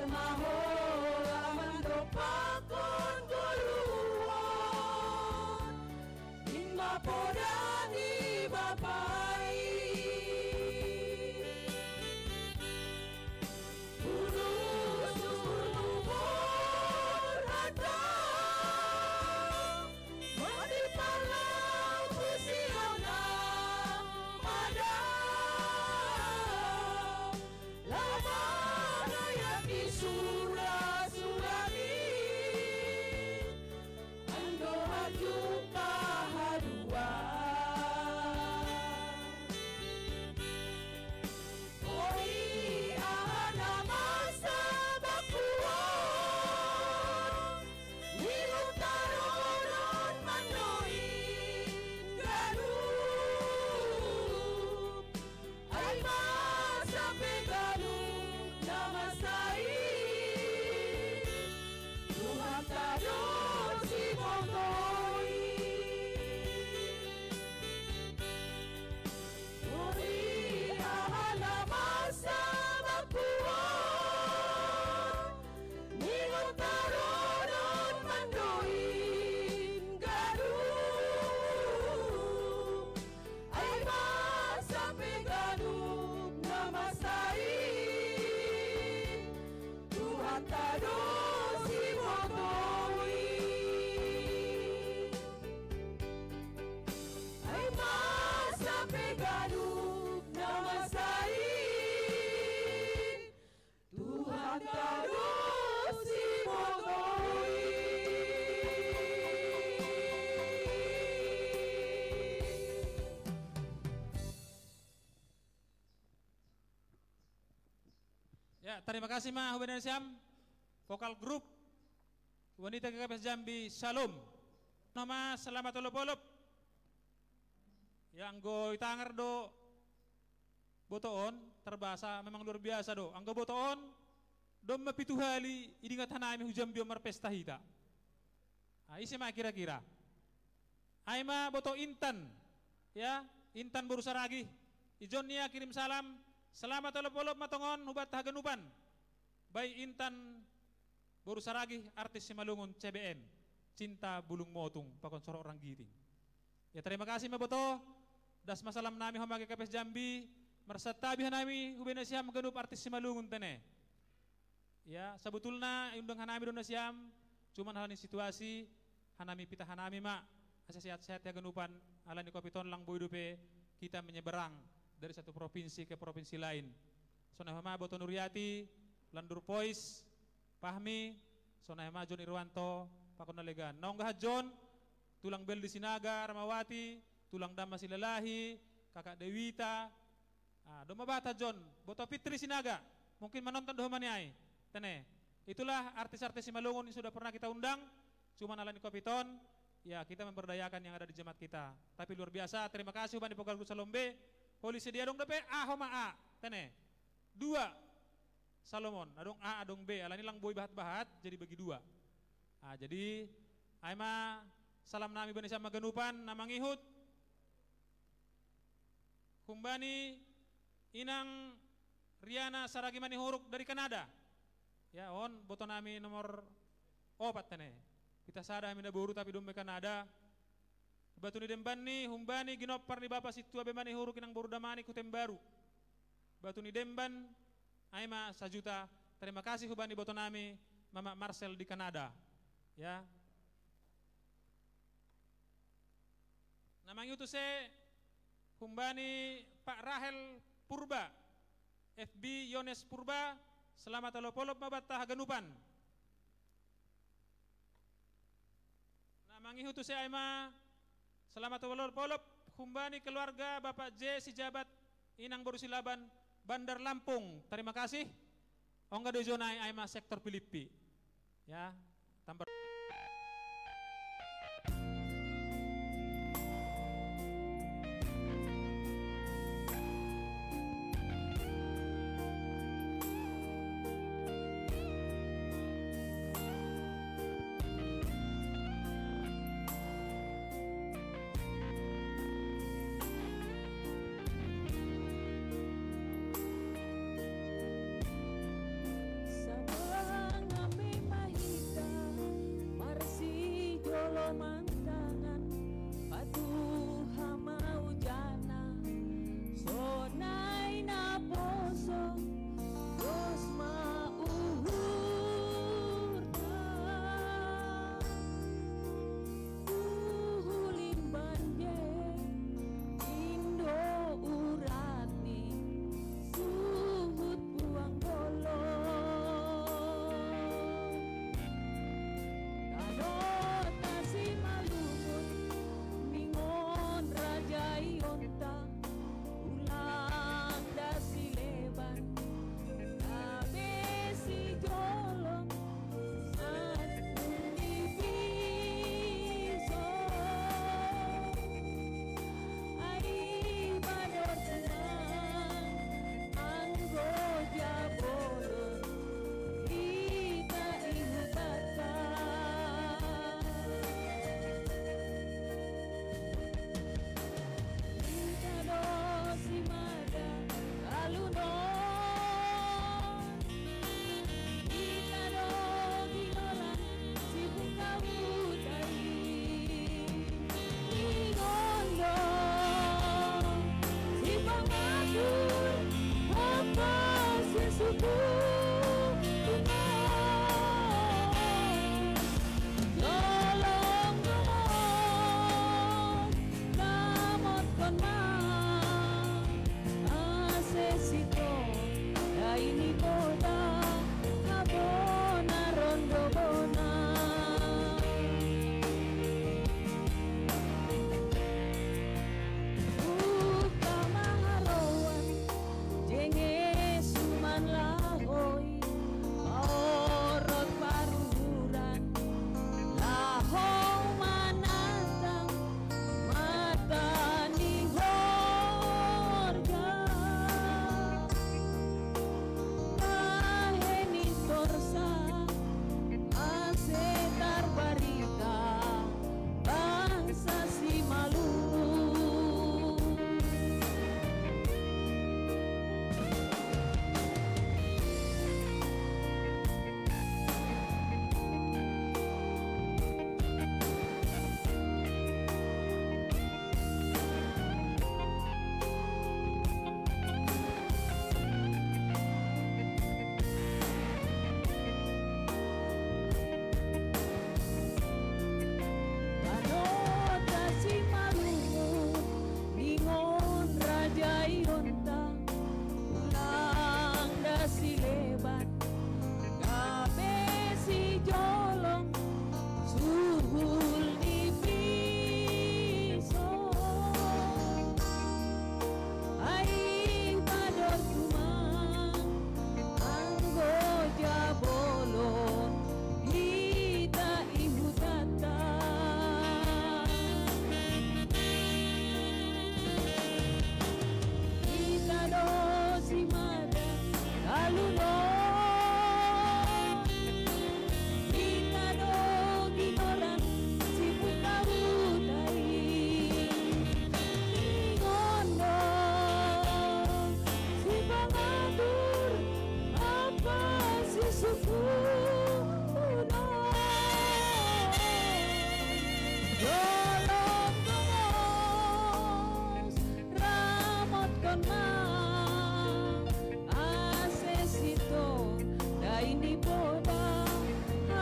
Mahola mandopakon goluon, in mapodani babai. Ulus urnu borhata, mati palau pusiona mada. Lama raya kisura surani, ando haju kahadua. Oi, ahana masa bakua, ni utaronon manoi galu. Ai masa pe galu na masa i, Tuhan tado si motoi. Uri ahana masa bakua, ni utaronon mandoi galu. Ai masa pe galu na masa i, Tuhan tado si motoi. Ai masa pe galu na masa i, Tuhan tado si motoi. Ya, terima kasih ma hubani nasiam, vokal grup wanita G K P S Jambi Shalom. Nama selamat olop-olop. Ya, anggo itangar do boto on, tarbasa memang luar biasa do. Anggo boto on, domma pitu hali idingat hanami hu Jambi on marpesta hita. Ah, ise ma kira-kira? Ai ma boto Intan, ya, Intan boru Saragih. Ijon nia kirim salam, selamat olop-olop ma tongon hubanta haganupan. Bai Intan boru Saragih, artis Simalungun, C B M, Cinta Bulung Motung pakon Sorok Ranggiting. Ya, terima kasih ma boto. Das ma salam nami homa G K P S Jambi, marsantabi hanami hubani nasiam ganup artis Simalungun tene. Ya, sabotulna iundang hanami do nasiam, cuman halani situasi, hanami pita hanami ma, asa sehat-sehat haganupan, alani covid on lang boi dope kita menyeberang dari satu provinsi ke provinsi lain. Sonai homa boto Nuriati, Landur Pois, Pahmi, sonai homa Jon Irwanto pakon na legan. Naung gahat Jon, tulang Bel di Sinaga, Ramawati, tulang Dama Silalahi, kakak Dewita. Ah, domma bata Jon, boto Fitri Sinaga, mungkin menonton do homa ni ai. Tene, itulah artis-artis Simalungun yang sudah pernah kita undang, cuman alani covid on, ya, kita memberdayakan yang ada di jemaat kita. Tapi luar biasa, terima kasih hubani vokal grup Shalom B. Holi sedia dong dope, ah, homa A, tene. Dua Shalom on, adong A, adong B, alani lang boi bahat-bahat, jadi bagi dua. Ah, jadi, ai ma salam nami hubani nasiam haganupan na mangihut. Humbani inang Riana Saragi Manihuruk dari Kanada. Ya, on boto nami nomor opat tene. Pita sada hami na boru tapi dompe Kanada. Batu ni demban ni humbani ginompar ni bapa sintua be Manihuruk inang boru Damani Kutembaru. Batu ni demban, ai ma sajuta. Terima kasih hubani boto nami, Mama Marcel di Kanada. Ya. Na mangihut use humbani Pak Rahel Purba, F B Yones Purba, selamat olop-olop ma banta haganupan. Na mangihut use ai ma selamat olop-olop humbani keluarga Bapak J Sijabat, inang boru Silaban, Bandar Lampung. Terima kasih. Ongga do ijon ai, ai ma sektor Pilippi. Ya, tambah.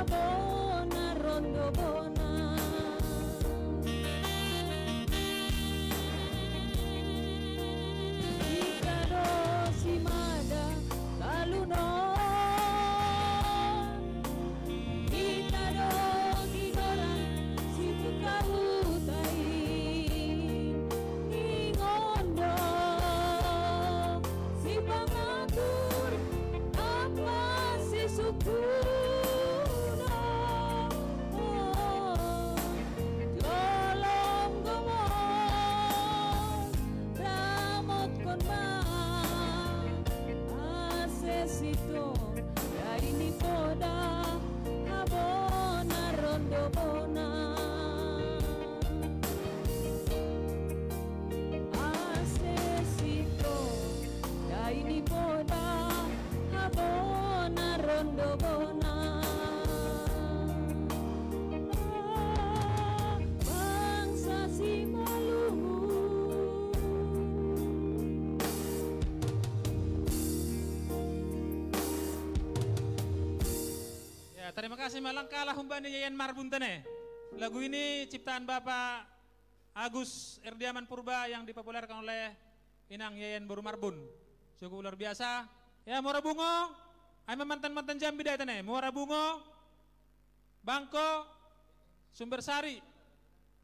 Bona rondo bona. Ita do simada kalunon. Ita do gigoran si pukautai. Ningondo si pangatur apa si sukuna. Tolong gomos ramot kon ma asesito. Dai ni poda abona rondo bona. Asesito. Dai ni poda abona rondo bona. Bangsa si malumu. Ya, terima kasih. Malangkalah humbani Yayan Marbun tene. Lagu ini ciptaan Bapak Agus Erdiaman Purba yang dipopulerkan oleh Inang Yayan Boru Marbun. Cukup luar biasa. Ya, Muara Bungo. Ai mantan-mantan Jambi dai tene. Muara Bungo, Bangko, Sumber Sari,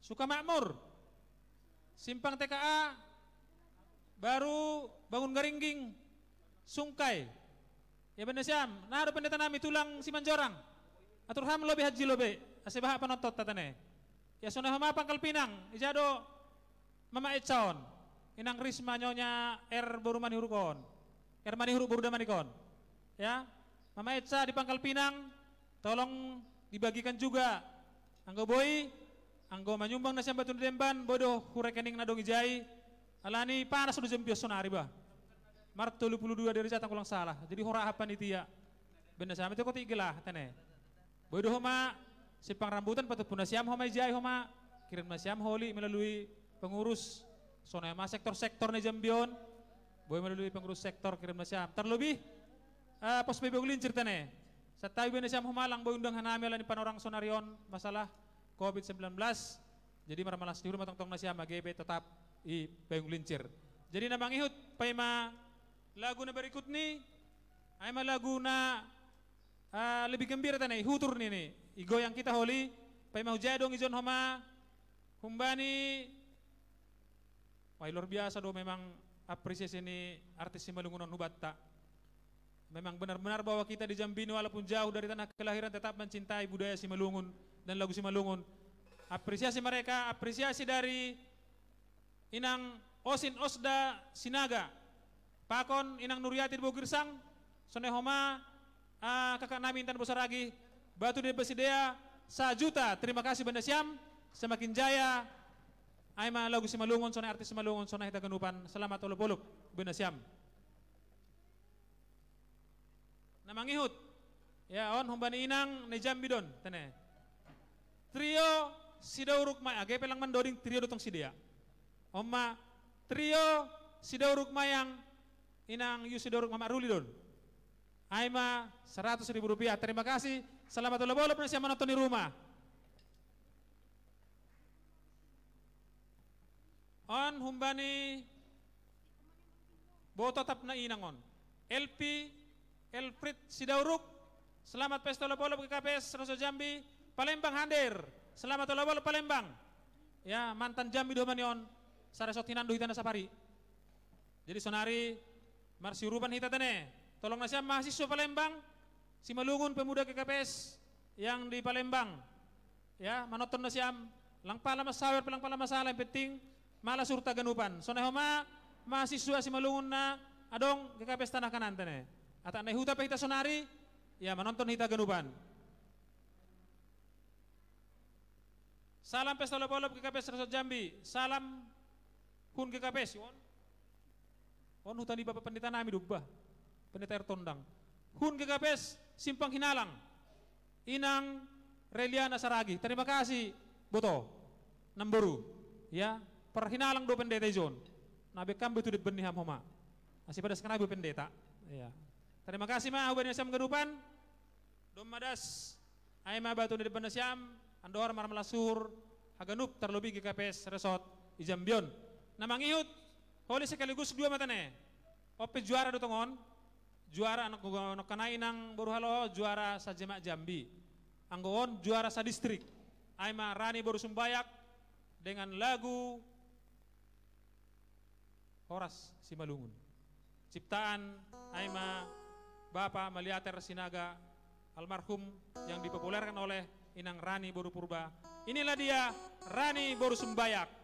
Sukamakmur, Simpang T K A, baru Bangun Garingging, Sungkai. Ya, benda siam, na do pendeta nami tulang Simanjorang. Atur ham lobi haji lobi, ase baha panonton tatane. Ya, sonai homa Pangkal Pinang, ija do Mama Eca on. Inang Risma, Nyonya Er Boru Manihuruk on. Er Manihuruk Boru Damanik on. Ya, Mama Eca di Pangkal Pinang, tolong dibagikan juga. Anggo boi, anggo manyumbang nasiam batu ni demban, boi do hu rekening na dong ijai. Alani panas do Jambi on sonari bah. Mar tolu pulu dua derajat anggo lang salah. Jadi hora aha panitia. Benda siam itu kotik gelah tene. Boi do homa, Simpang Rambutan, patumpu nasiam homa ijai homa, kirim nasiam holi melalui pengurus, sonai ma sektor-sektor ni Jambi on, boi melalui pengurus sektor kirim nasiam. Terlebih, eh, pos P B Gunung Lincir tene. Santabi boi nasiam homa lang boi undang hanami alani panorang sonari on masalah covid sembilan belas. Jadi marmalas ni uhur ma tongtong nasiam age pe tetap i Payung Lincir. Jadi na mangihut paima lagu na berikut ni, ai ma lagu na ah, lebih gembira tene, ihutur nini. Igoyang hita holi, paima hujai dong ijon homa, humbani, wah, luar biasa do memang apresiasi ni artis Simalungun on hubanta. Memang benar-benar bahwa kita di Jambi ini walaupun jauh dari tanah kelahiran tetap mencintai budaya Simalungun dan lagu Simalungun. Apresiasi mereka, apresiasi dari Inang Osin Osda Sinaga. Pakon Inang Nuriati di Bogirsang, sonai homa, ah, kakak nami intan Bosaragi, batu di Basidea, sajuta. Terima kasih benda siam, semakin jaya. Ai ma lagu Simalungun, sonai artis Simalungun, sonai hita ganupan. Selamat olop-olop benda siam. Na mangihut. Ya, on humbani inang ni Jambi don, tene. Trio Sidauruk Mayang, age pe lang mandoding trio do tong sidea. On ma, Trio Sidauruk Mayang, inang Yu Sidauruk Mamak Ruli don. Ai ma seratus ribu rupiah. Terima kasih. Selamat olop-olop nasiam manonton di rumah. On humbani boto tap na inang on. L P, Elfried Sidauruk, selamat pesta olop-olop G K P S Rosot Jambi, Palembang hadir. Selamat olop-olop Palembang. Ya, mantan Jambi do homa ni on, sada sot hinan do hita na sapari. Jadi sonari marsiurupan hita tene. Tolong nasiam mahasiswa Palembang, Simalungun, pemuda G K P S yang di Palembang. Ya, manonton nasiam, lang pala masawer, lang pala masalah, yang penting malas uhurta ganupan. Sonai homa mahasiswa Simalungun na adong G K P S Tanah Kanan tene. Atak na i huta pe hita sonari, ya, manonton hita ganupan. Salam pesta olop-olop G K P S Rosot Jambi. Salam hun G K P S. On, on huta ni Bapak Pendeta nami do bah. Pendeta Ertondang. Hun G K P S Simpang Hinalang. Inang Reliana Saragi. Terima kasih, boto. Namboru. Ya, par Hinalang do pendeta ijon. Na bekam betul di beniham homa. Asi padas kena bu pendeta. Ya. Terima kasih ma, humbani nasiam ganupan. Dom ma das Ai ma batu ni deban nasiam, andor marmala suhur haganup, tarlobi G K P S Resort i Jambi on. Na mangihut, holi sekaligus dua ma tene. On pe juara do tongon, juara anak, anak kanai nang boru haloho, juara sa-Jemak Jambi. Anggo on juara sa-distrik. Ai ma Rani boru Sumbayak dengan lagu Horas Simalungun. Ciptaan ai ma Bapa Maliater Sinaga almarhum, yang dipopulerkan oleh Inang Rani boru Purba. Inilah dia, Rani boru Sumbayak.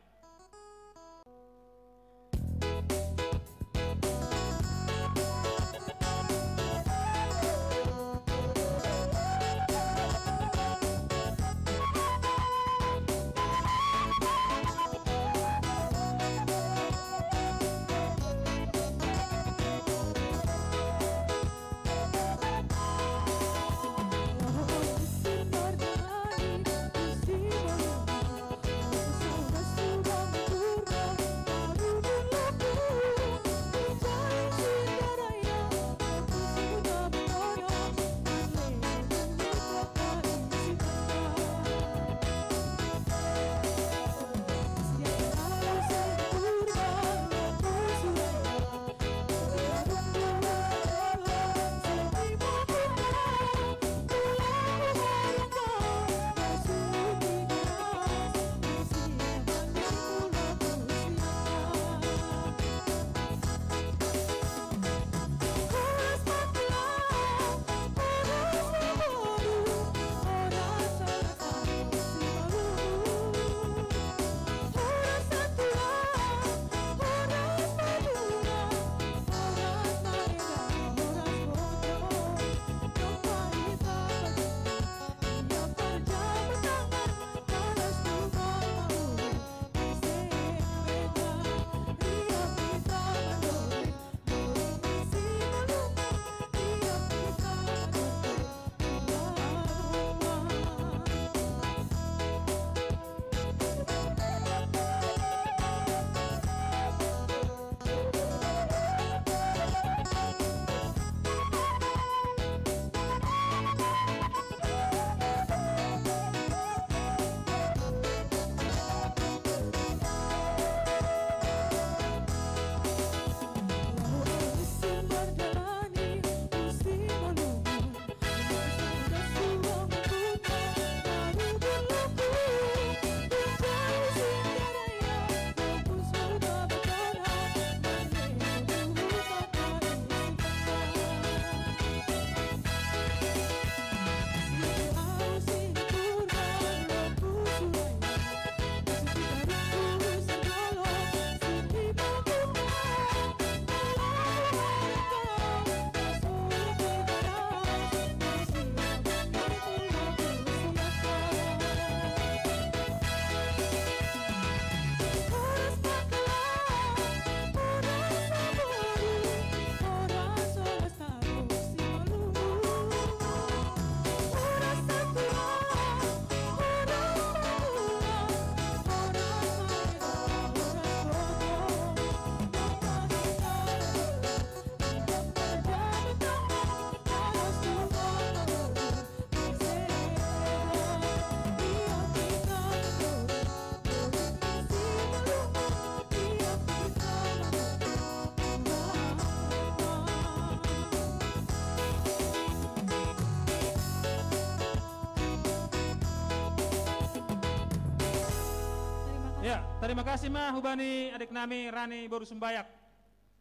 Ya, terima kasih ma hubani adik nami Rani boru Sumbayak.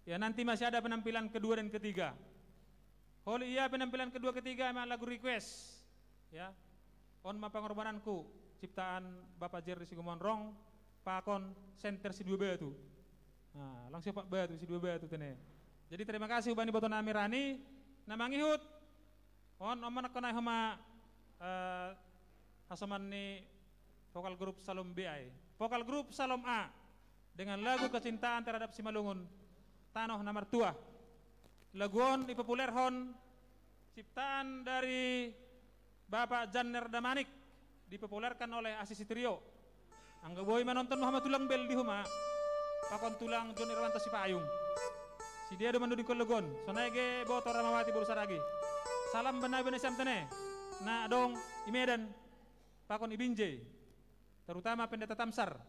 Ya, nanti masih ada penampilan kedua dan ketiga. Holi ia penampilan kedua ketiga ma lagu request. Ya. On ma Pangorbananku, ciptaan Bapak Jerry Sigomonrong, pakon senter si dua batu. Nah, langsung pak batu si dua batu tene. Jadi terima kasih hubani boto nami Rani, na mangihut. On, on ma nangkon ai homa, eh, hasoman ni vokal grup Salom B ai. Vokal grup Salom A dengan lagu Kecintaan Terhadap Simalungun, Tanoh na Martua. Lagu on dipopulerhon, ciptaan dari Bapak Janner Damanik, dipopulerkan oleh Asisi Trio. Anggo boi manonton ma homa tulang bel di homa, pakon tulang John Irwanto Sipayung. Si dia do mandodingkon lagu on, sonai ge boto Ramawati boru Saragi. Salam bana bana siam tene. na adong i Medan, pakon i Binjai, terutama Pendeta Tamsar.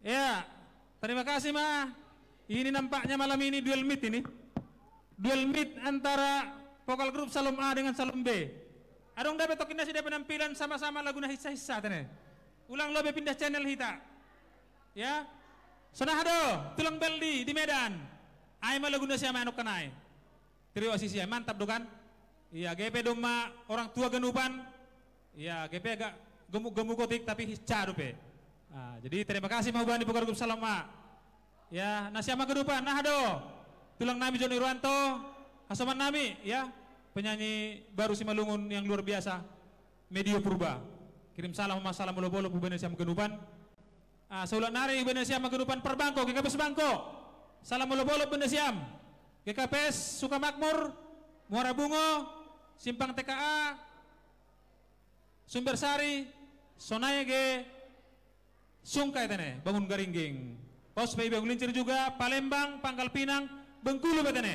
Ya, terima kasih, Ma. Ini nampaknya malam ini duel meet ini. Duel meet antara vokal grup Salom A dengan Salom B. Adong da pe tokinnasi da penampilan sama-sama lagu na hissa-hissa tene. Ulang lobe pindah channel hita. Ya. Sonari do, tulang Beldi di Medan. Ai ma lagu na siama anu kanai. Trio Asisi ai, mantap do kan? Iya, gepe domma orang tua ganupan. Iya, gepe agak gemuk-gemuk kotik tapi hissa dope. Ah, jadi terima kasih ma hubani vokal grup Salom A. Ya, na siama ganupan, naha do. Tulang nami John Irwanto, hasoman nami, ya. Penyanyi baru Simalungun yang luar biasa. Medio Purba. Kirim salam ma salam olop-olop hubani na siama ganupan. Ah, saulak nari hubani na siama ganupan Parbangko, G K P S Bangko. Salam olop-olop hubani na siama. G K P S Sukamakmur, Muara Bungo, Simpang T K A, Sumber Sari, Sonae ge, Sungkai tene, Bangun Garingging. Pos P I B Bangul Lincir juga, Palembang, Pangkal Pinang, Bengkulu pe tene.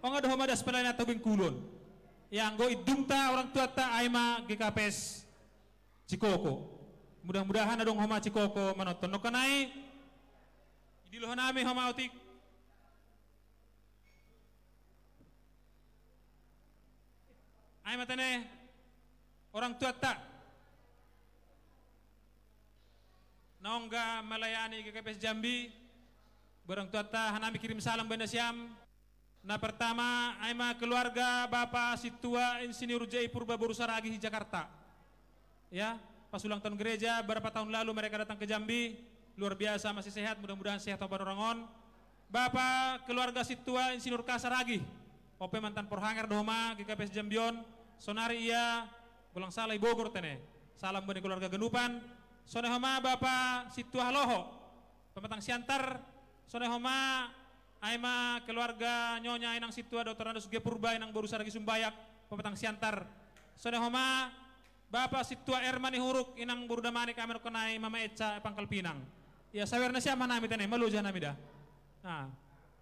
Onga do homa das pelayan atau Bengkulun. Yang go idungta orang tuata ai ma G K P S Cikoko. Mudah-mudahan adong homa Cikoko manonton. Nongkanai, idilo hanami homa otik. Ai ma tene orang tuata. Naongga melayani G K P S Jambi. Orang tuata hanami kirim salam hubani na siama. Na pertama, ai ma keluarga Bapak Situa Insinyur J I Purba boru Saragi di Jakarta. Ya, pas ulang tahun gereja berapa tahun lalu mereka datang ke Jambi, luar biasa masih sehat, mudah-mudahan sehat homa orang on. Bapak keluarga Situa Insinyur K Saragi, ope mantan porhanger do homa G K P S Jambi on, sonari ia, golang salah i Bogor tene. Salam hubani keluarga ganupan. Sonai homa Bapak Situa Haloho, Pematang Siantar, sonai homa ai ma keluarga Nyonya Inang Situa Doktor Andus G Purba Inang boru Saragi Sumbayak, Pematang Siantar. Sonai homa Bapak Situa Ermani Huruk Inang boru Damanik ame nongkanai Mama Eca Pangkal Pinang. Ya, sawer na siama hanami tene, maloja hanami da. Nah,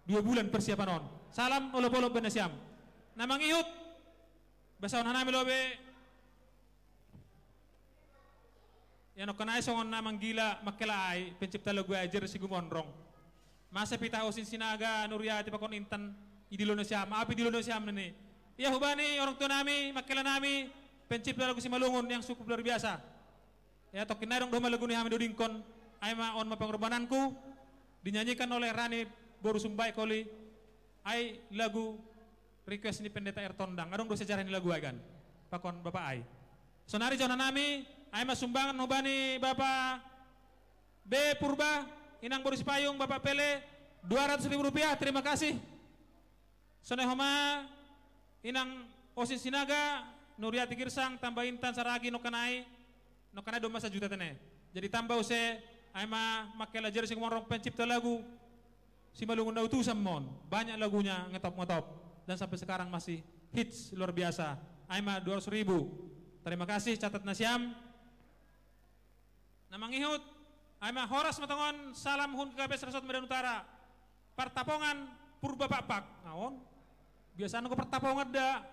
dua bulan persiapan on. Salam olop-olop hubani na siama. Na mangihut, basaon hanami lobe. Ya, nongkanai songon na manggila mangkela ai, pencipta lagu ai Jerry Situmorang. Masa pitah Osin Sinaga, Nuriati pakon Intan, idilo na siama, api idilo na siama nini. Ya, hubani orang tua nami, mangkela nami, pencipta lagu Simalungun yang cukup luar biasa. Ya, tokin nai adong do homa lagu ni hami dodingkon, ai ma On Ma Pengorbananku, dinyanyikan oleh Rani boru Sumbae Koli, ai lagu request ni Pendeta Ertondang. Adong do sejarah ni lagu ai kan. Pakon Bapak ai. Sonari jaha hanami, ai ma sumbangan hubani Bapak B Purba, Inang boru Sipayung, Bapak Pele, dua ratus ribu rupiah, terima kasih. Sonai homa Inang Osin Sinaga, Nuriati Girsang, Tamba Intan Saragi, nongkanai, nongkanai domma sajuta tene. Jadi tamba use, ai ma mangkela Jerry Situmorang pencipta lagu Simalungun na utusan mon. Banyak lagunya ngetop-ngetop dan sampai sekarang masih hits luar biasa. Ai ma dua ratus ribu. Terima kasih, catat na siama. Na mangihut, ai ma horas ma tongon salam hun G K P S Resort Medan Utara. Partapongan Purba Pakpak. Nah, on. Biasana go partapongan da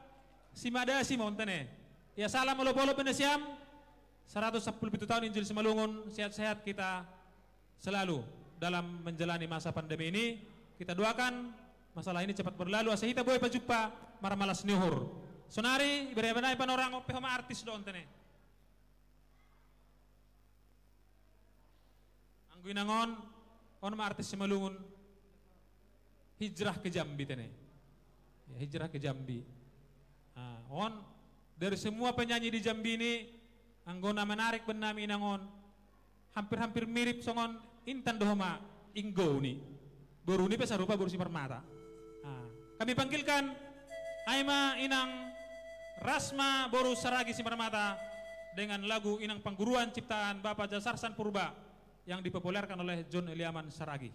Simadasi ma on tene. Ya, salam olop-olop hubani na siama. Seratus sepuluh pitu tahun Injil Simalungun, sehat-sehat kita selalu dalam menjalani masa pandemi ini. Kita doakan masalah ini cepat berlalu, asa hita boi pajumpa marmalas ni uhur. Sonari, ibere-bere nai panorang ope homa artis do on tene. Anggo inang on, on ma artis Simalungun, hijrah ke Jambi tene. Ya, hijrah ke Jambi. Ah, on, dari semua penyanyi di Jambi ini, anggo na menarik bennami inang on, hampir-hampir mirip songon Intan do homa, Inggou ni. Boru ni pe sarupa boru Simarmata. Ah, kami panggilkan, ai ma Inang Rasma boru Saragi Simarmata dengan lagu Inang Pangguruan ciptaan Bapak Jasarsan Purba yang dipopulerkan oleh John Eliaman Saragi.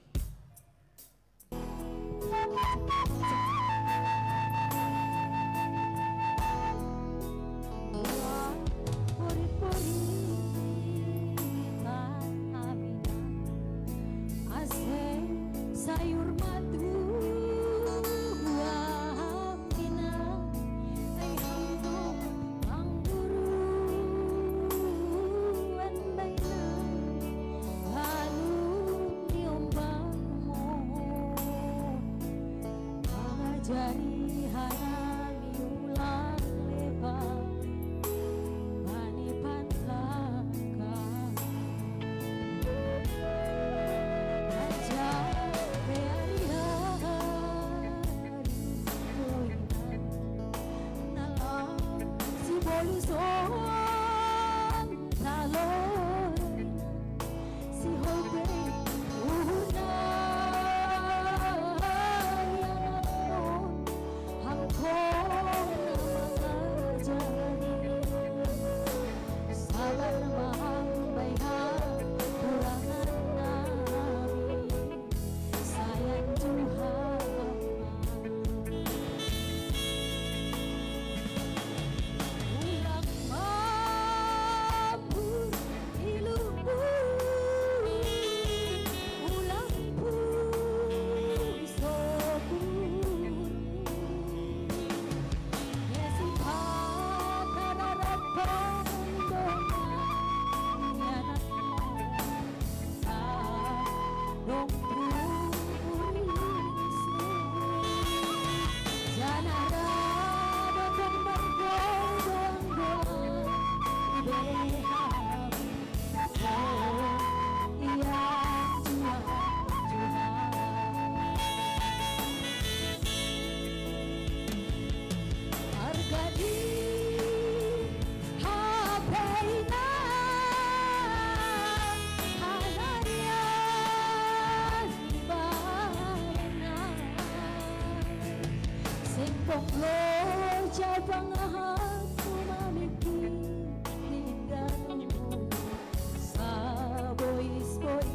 Sayur madu buah pinang, ai hino mangguruan bainang, balum diombang Jari hana miulang lepa mani panlaka. Aja pe ari-ari koinan nalau si bolu soan taloinan. Si hobe uhurna ianakmon, hangkon na mangajari. Sabar ma hambaiha kurangan nami, sayang Tuhan. Ulang mambur ilumu, ulang pun sokurmu. Ngesi patararapan dongan anakmu. Janara dotong margo doang doang ibereha. Oh, iya, jua, jua. Argadi hapeina halaya ibaena. Sengkong lo cabang aku mamiki hindanu. Sabois-bois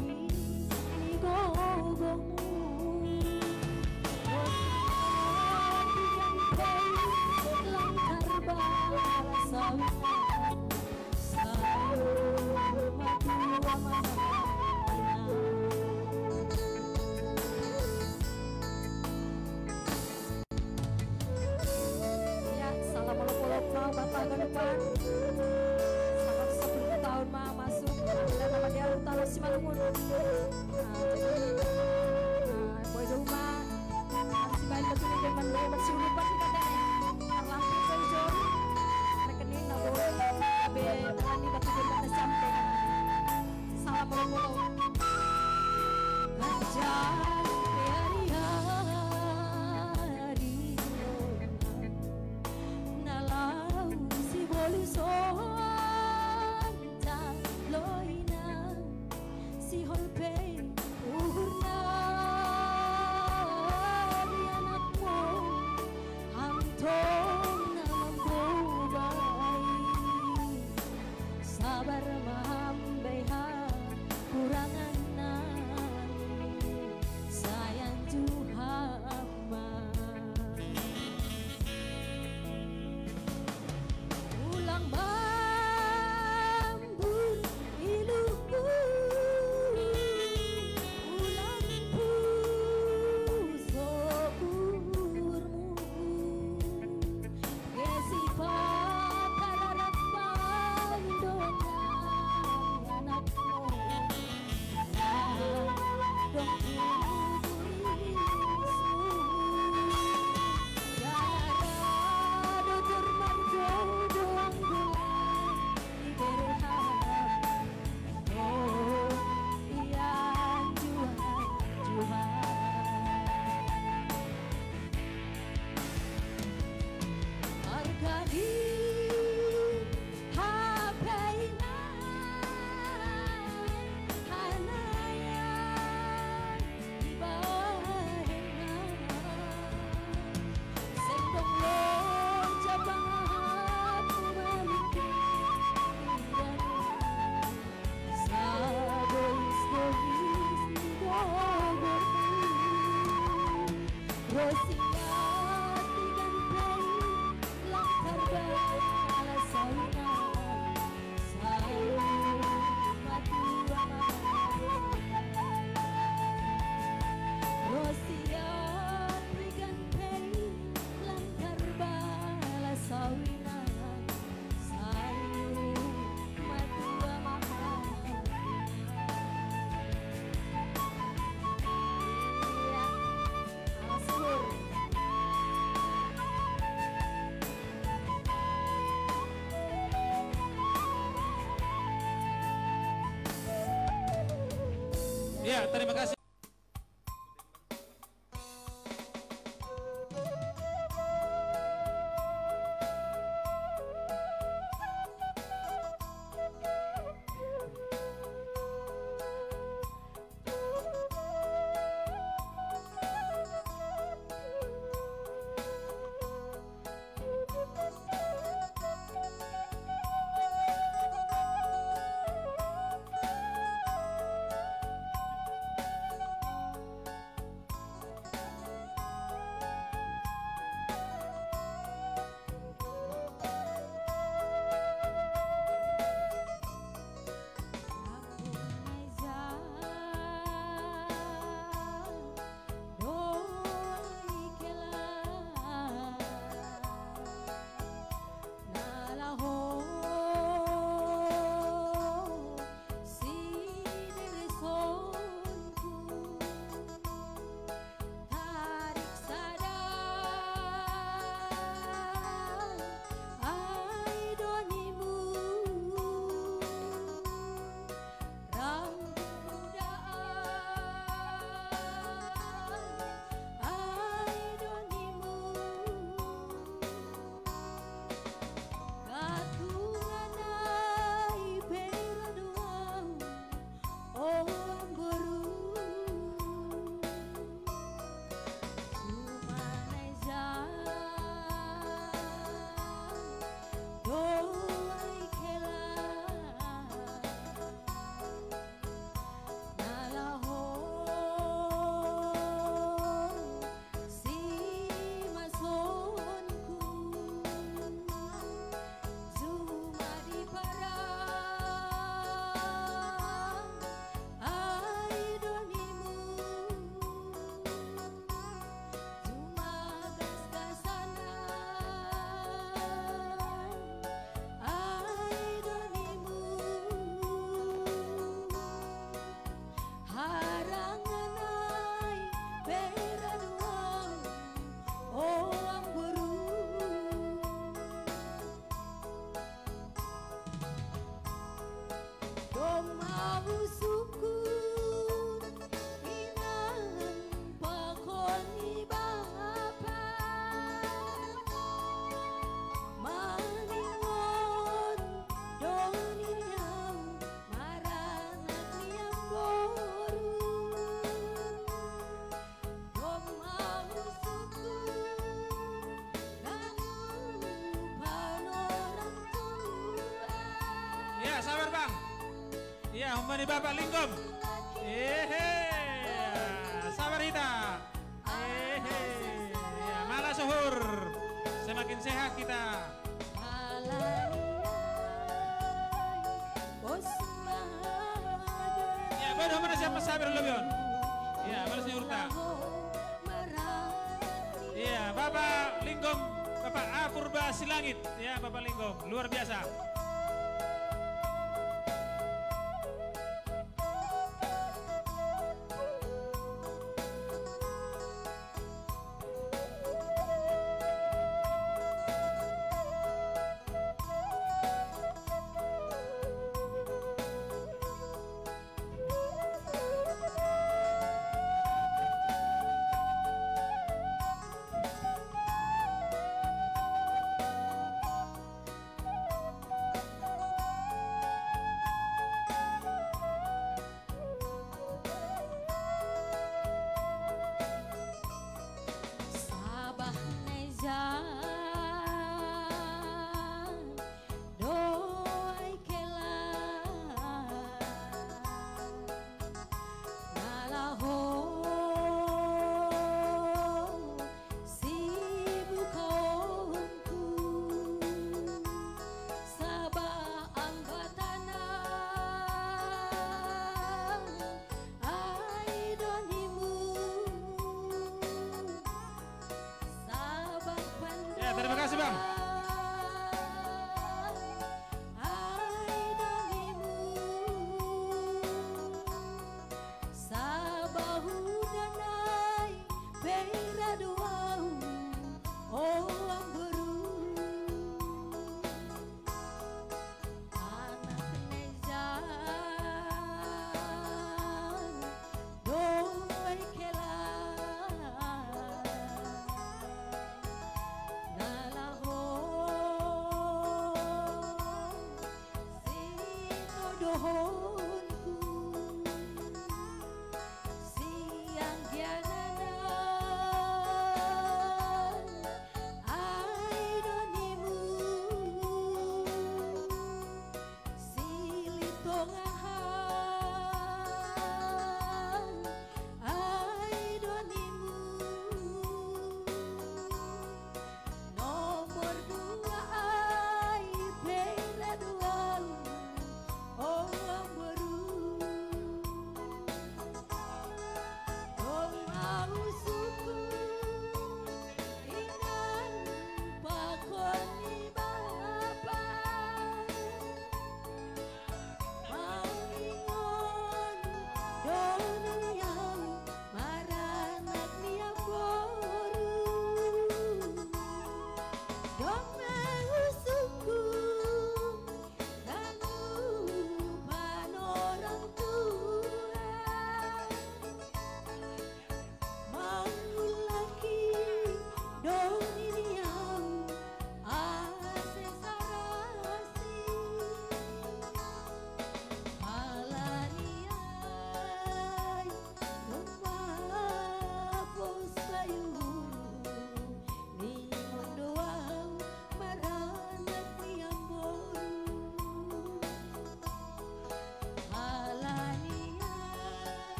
ni gogomu. Lantar bala sawina. Sauma tua mana. Ya, salam olok-olok ma bata ganupan. Seratus sepuluh tahun ma masuk. Dan nama dia Utara Simalungun. Nah, jadi, nah, boy dulu ma. Harus main betul dengan boy bersulupan di katanya. Terlampir saya jom. Rekening na boy. Tapi terani betul dengan sampai. Salam olok-olok. Ganjang pe ari-ari nalau si bolu soan taloinan, si hol pe uhurna ianakmon, hangkon na mambobai. Sabar ma hambaiha kurangan nami, sayang Tuhan ma. Ulang mambur ilumu, ulang pun sokurmu. Ngesi patararapan dongan anakmu. Dong kuburisu. Janara dotor margo doang doang ibereha. Oh, iya, jua, jua. Argadi hapeina halaya ibaena. Sendong lo cabang aku mamiki. Sabois-bois ni gogomu. Rosiat igan pe lantar bala sawina. Sauma tua mana. Rosiat igan pe lantar bala sawina. Sauma tua mana. Iya. Alas luhur. Terima kasih.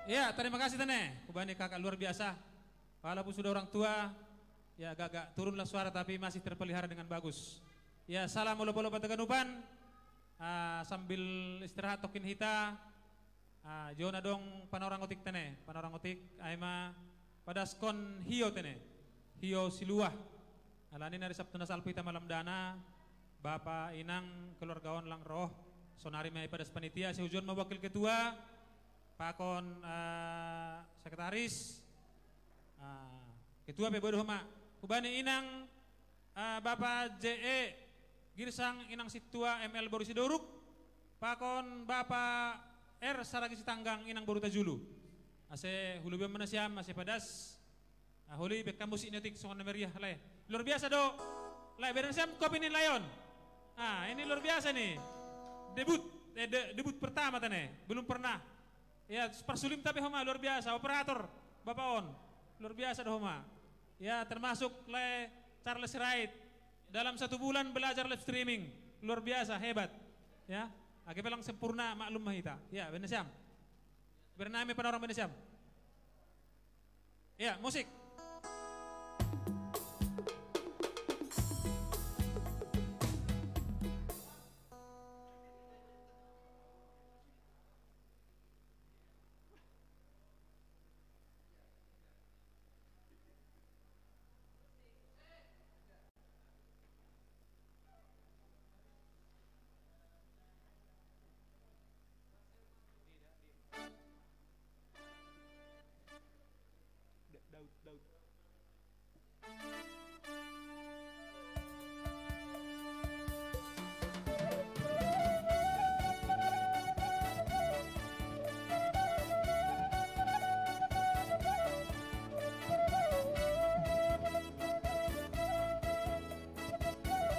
Ya, terima kasih tene. Kubani kakak luar biasa. Walaupun sudah orang tua, ya agak-agak turunlah suara tapi masih terpelihara dengan bagus. Ya, salam olo-olo Pataganupan. Ah, sambil istirahat tokin hita. Ah, jona dong panorang otik tene. Panorang otik, aima padaskon hio tene. Hio siluah. Alani nari Sabtu nasalpu hita malam dana. Bapa, inang, keluargaon lang roh. Sonari mai padas panitia, sihujon ma wakil ketua. Pakon, eh, sekretaris, ah, ketua pe bodo homa. Kubani inang, eh, Bapa J E Girsang, inang situa M L boru Sidoruk, pakon Bapa R Saragi Sitanggang, inang boru Tajulu. Ase hulubion mana siam, ase padas. Ah, holi bekka musik netik songon meriah, lai. Luar biasa do. Lai, beren siam kopi ni Lion. Ah, ini luar biasa nih. Debut, eh, de- debut pertama tane. Belum pernah. Ya, parsulim tapi homa luar biasa, operator Bapak On. Luar biasa dah homa. Ya, termasuk le Charles Wright. Dalam satu bulan belajar live streaming. Luar biasa, hebat. Ya, age pelang sempurna maklum mahita. Ya, benar siam. Bernama panorang benar siam. Ya, musik. Daud, Daud.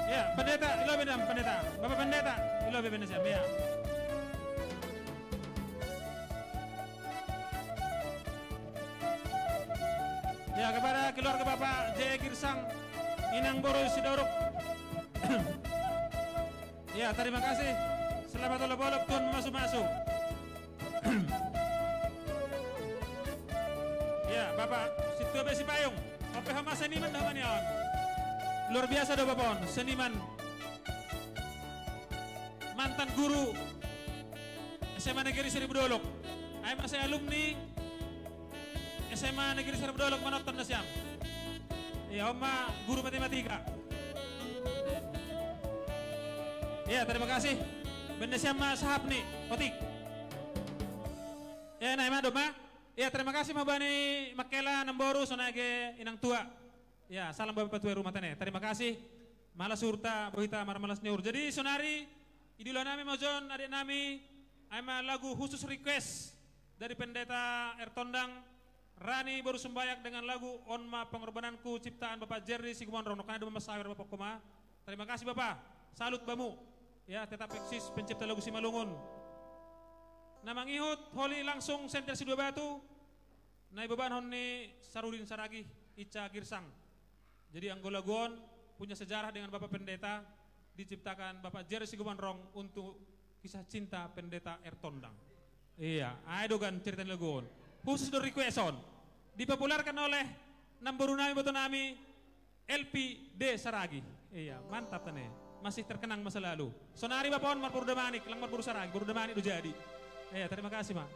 Ya, pendeta, ilo benam pendeta. Bapak pendeta, ilo benam siam, ya. Ya, kepada keluarga Bapak J E Girsang, inang boru Sidoruk. Ya, terima kasih. Selamat olop-olop, Tuhan masuk-masuk. Ya, Bapak Situa Besi Payung. Ope homa seniman dah manion. Luar biasa dah Bapak On, seniman. Mantan guru S M A Negeri Seribu Dolok. Ai masih alumni S M A Negeri Seribu Dolok manonton na siam. Ya, oma guru matematika. Ya, terima kasih. Benda siam ma sahap ni, otik. Ya, nah, ima doma. Ya, terima kasih mabani Makela Namboru sonage inang tua. Ya, salam bapak tua rumah tene. Terima kasih. Malas hurta bohita marmalas ni ur. Jadi sonari idilah nami mojon adik nami, aima lagu khusus request dari pendeta Ertondang, Rani Boru Sembayak dengan lagu On Ma Pengorbananku ciptaan Bapak Jerry Sigumon Rong. Nokana doma masawer Bapak koma. Terima kasih Bapak. Salut bamu. Ya, tetap eksis pencipta lagu Simalungun. Na mangihut holi langsung senter si dua batu. Na ibabankon ni Sarudin Saragih Ica Girsang. Jadi anggo lagu on punya sejarah dengan Bapak Pendeta, diciptakan Bapak Jerry Sigumon Rong untuk kisah cinta Pendeta Ertondang. Iya, ai dogan cerita lagu on. Khusus do request on. Dipopulerkan oleh namboru nami boto nami L P D Saragih. Iya, mantap tane. Masih terkenang masa lalu. Sonari Bapak on marboru Damanik, lang marboru Saragih, boru Damanik do jadi. Iya, terima kasih ma.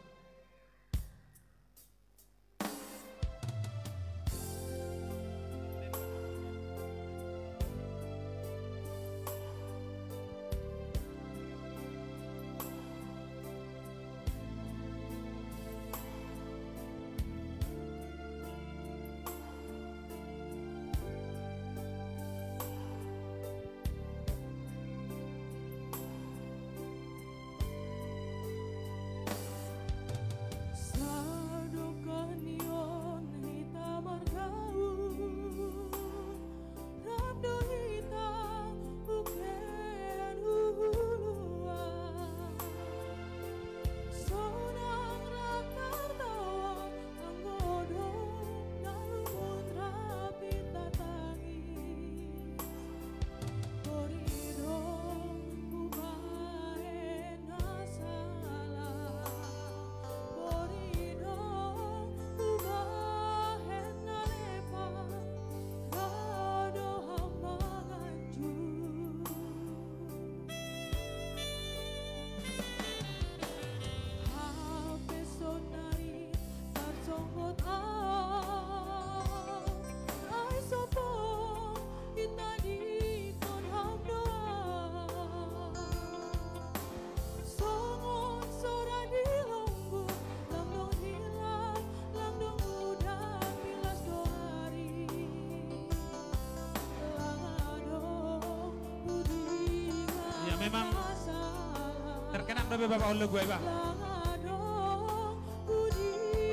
Tapi Bapak Olo gue, Bang.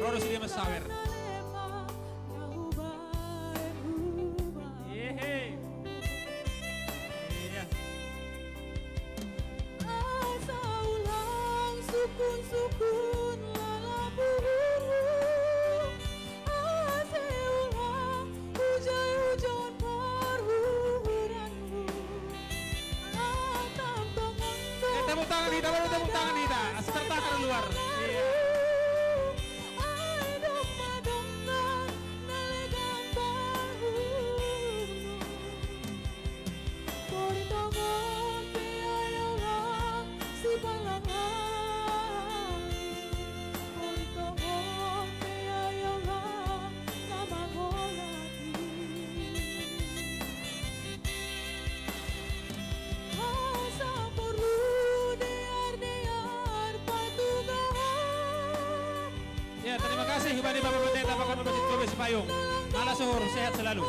Roro si dia masawer. Iya. Asa ulang sukun-sukun lalabuhuru. Asa ulang hujai-hujan parhuhuranmu. Atap tongan. Eh, tepuk tangan kita, baru tepuk tangan kita. Serta keluar. Iya. Ai dong madongan nalegan parhuhuru. Pori tongon pe ai orang si palangai. Pori tongon pe ai orang na mangolati. Asa porlu dear-dear patugahan. Ya, terima kasih kepada Bapak Pendeta, Bapak Pendeta Komisi Payung. Malas suhur, sehat selalu.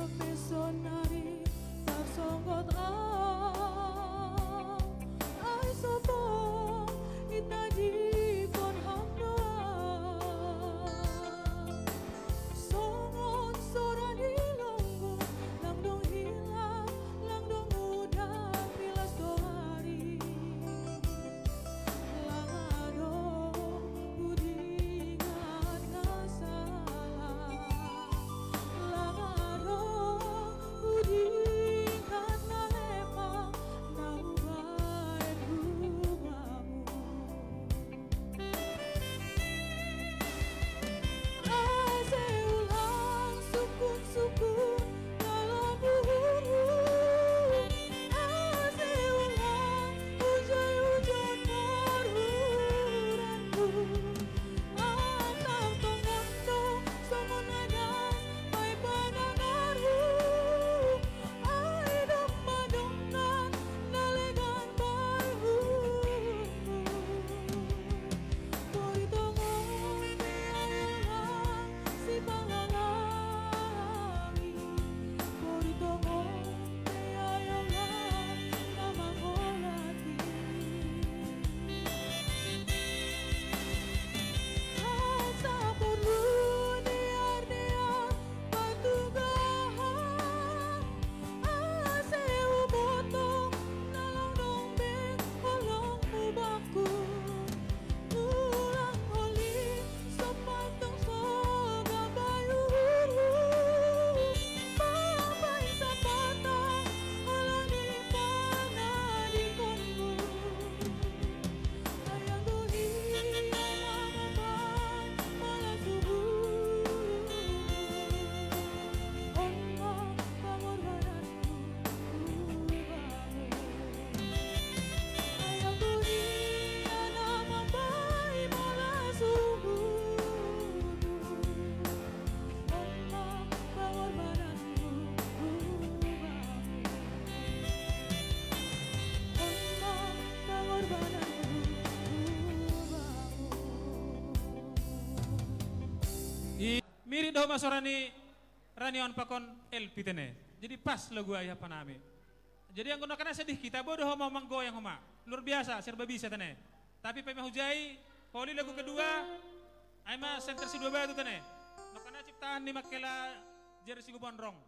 Hape sonari tarsonggot au, ai sopo itadingkon hamnang. Songon sora ni longgo, lang dong hilang, lang dong udah pilas dohari. Lang adong hudingat na salah. Lang adong hudingat na lemah, na hubaen hubamu. Ase ulang sukun-sukun dalam buhuru. Ase ulang ujan-ujan parhuranku. Atap tongan dong songon adas pai panangarhu. Ai dong madongan nalegan parhuhuru. Pori tongon pe ai orang si palangai. Pori tongon pe ai orang na mangolati. Asa porlu dear-dear patugahan. Ase uboto na lang dong be holong mubakku. Ulang oli sopatong soga bayuhuru. Papai sapata holan i pangadingkonmu. I, mirip dohot ma sora ni Rani on pakon Elpitene. Jadi pas lagu ai, apa nami. Jadi anggo nakana sedih kita, bodo homa manggoyang homa. Luar biasa, serba bisa tene. Tapi pe mahujai, poli lagu kedua, ai ma senter si dua batu tene. Nakana ciptaan ni Makela Jerry Sigubonrong.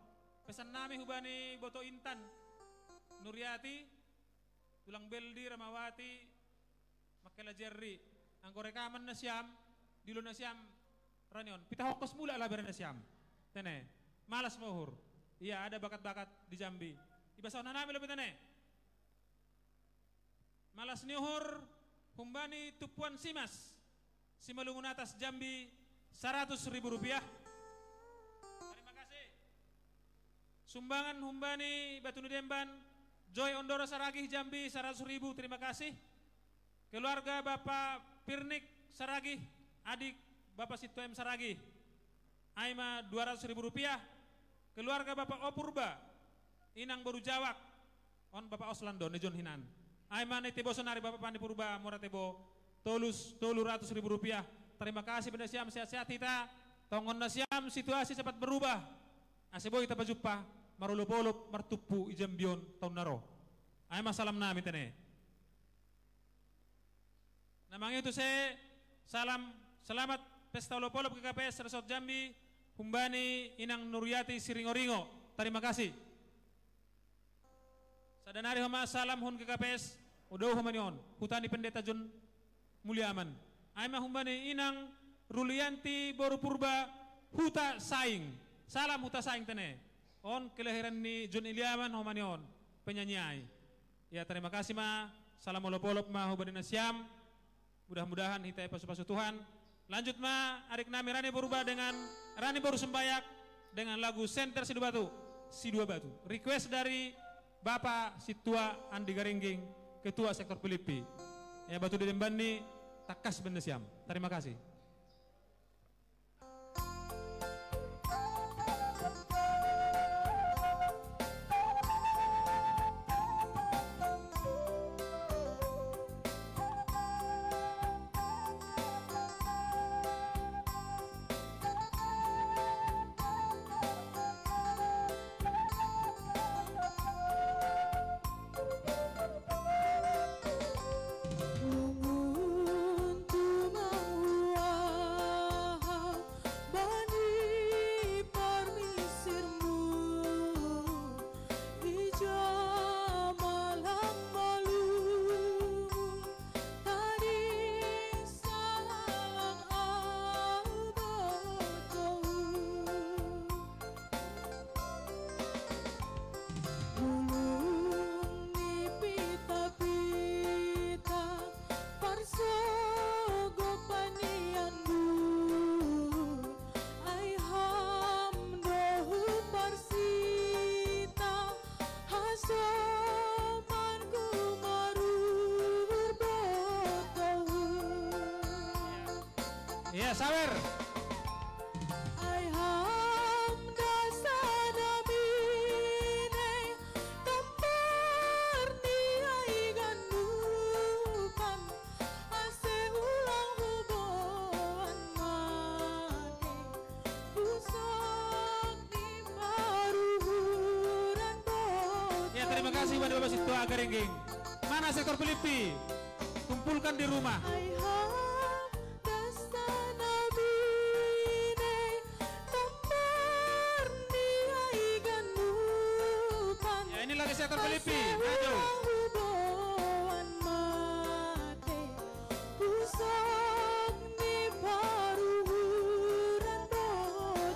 Pesan nami hubani Boto Intan, Nuriati, Tulang Beldi, Ramawati, Makela Jerry. Anggo rekaman nasiam, dilo nasiam, ranion. Pita hongkos mula lah bere nasiam. Tene, malas mohur. Iya, ada bakat-bakat di Jambi. Ibasa ona nami lo pitane. Malas ni uhur, humbani Tupuan Simas, Simalungun Atas Jambi, seratus ribu rupiah. Terima kasih. Sumbangan humbani Batu ni Demban, Joy Ondoro Saragih Jambi, seratus ribu, terima kasih. Keluarga Bapak Pirnik Saragih, adik Bapak Situ M Saragih, ai ma dua ratus ribu rupiah. Keluarga Bapak Opurba, Inang Boru Jawak, on Bapak Oslan do, nejon hinan. Ai ma ne tebo sonari Bapak Pani Purba, mora tebo, tolus, tolu ratus ribu rupiah. Terima kasih benda siam, sehat-sehat hita. Tongon nasiam situasi cepat berubah. Ase boi tapajumpa, marolop-olop, martumpu, i Jambi on, taun na ro. Ai ma salam nami tene. Na mangihutu se, salam, selamat pesta olop-olop G K P S Resort Jambi, humbani Inang Nuriati Siringo-ringo. Terima kasih. Sada nari homa salam hun G K P S, udah homa ni on, huta ni Pendeta John Mulyaman. Ai ma humbani Inang Rulianti Boru Purba, huta Saing. Salam huta Saing tene. On kelahiran ni John Ilyaman homa ni on, penyanyi ai. Ya, terima kasih ma. Salam olop-olop ma hubani nasiam. Mudah-mudahan hita pasu-pasu Tuhan. Lanjut ma, adik nami Rani Purba dengan Rani Boru Sembayak dengan lagu Senter Sidua Batu. Sidua Batu. Request dari Bapak Situa Andi Garingging, Ketua Sektor Pilipi. Ya, Batu di Demban ni, takas benda siam. Terima kasih. Lungun tumang uaha bani parmisirmu, ija malam malu tading salang abatohu. Bulung ni pita-pita parsogopan ni andu, ai ham do huparsita, hasomanku marurbo tohu. Iya, sawer. Ai ham da sada bine tambar ni ai gandukan, ase ulang huboan mate pusok ni paruhuran bot. Ya, terima kasih pada Bapak Situa Garingging. Mana Sektor Pilipi? Kumpulkan di rumah. Ai ham da sada bine tambar ni ai gandukan. Ya, ini lagi Sektor Pilipi. Aduh. Huboan mate pusok ni paruhuran bot.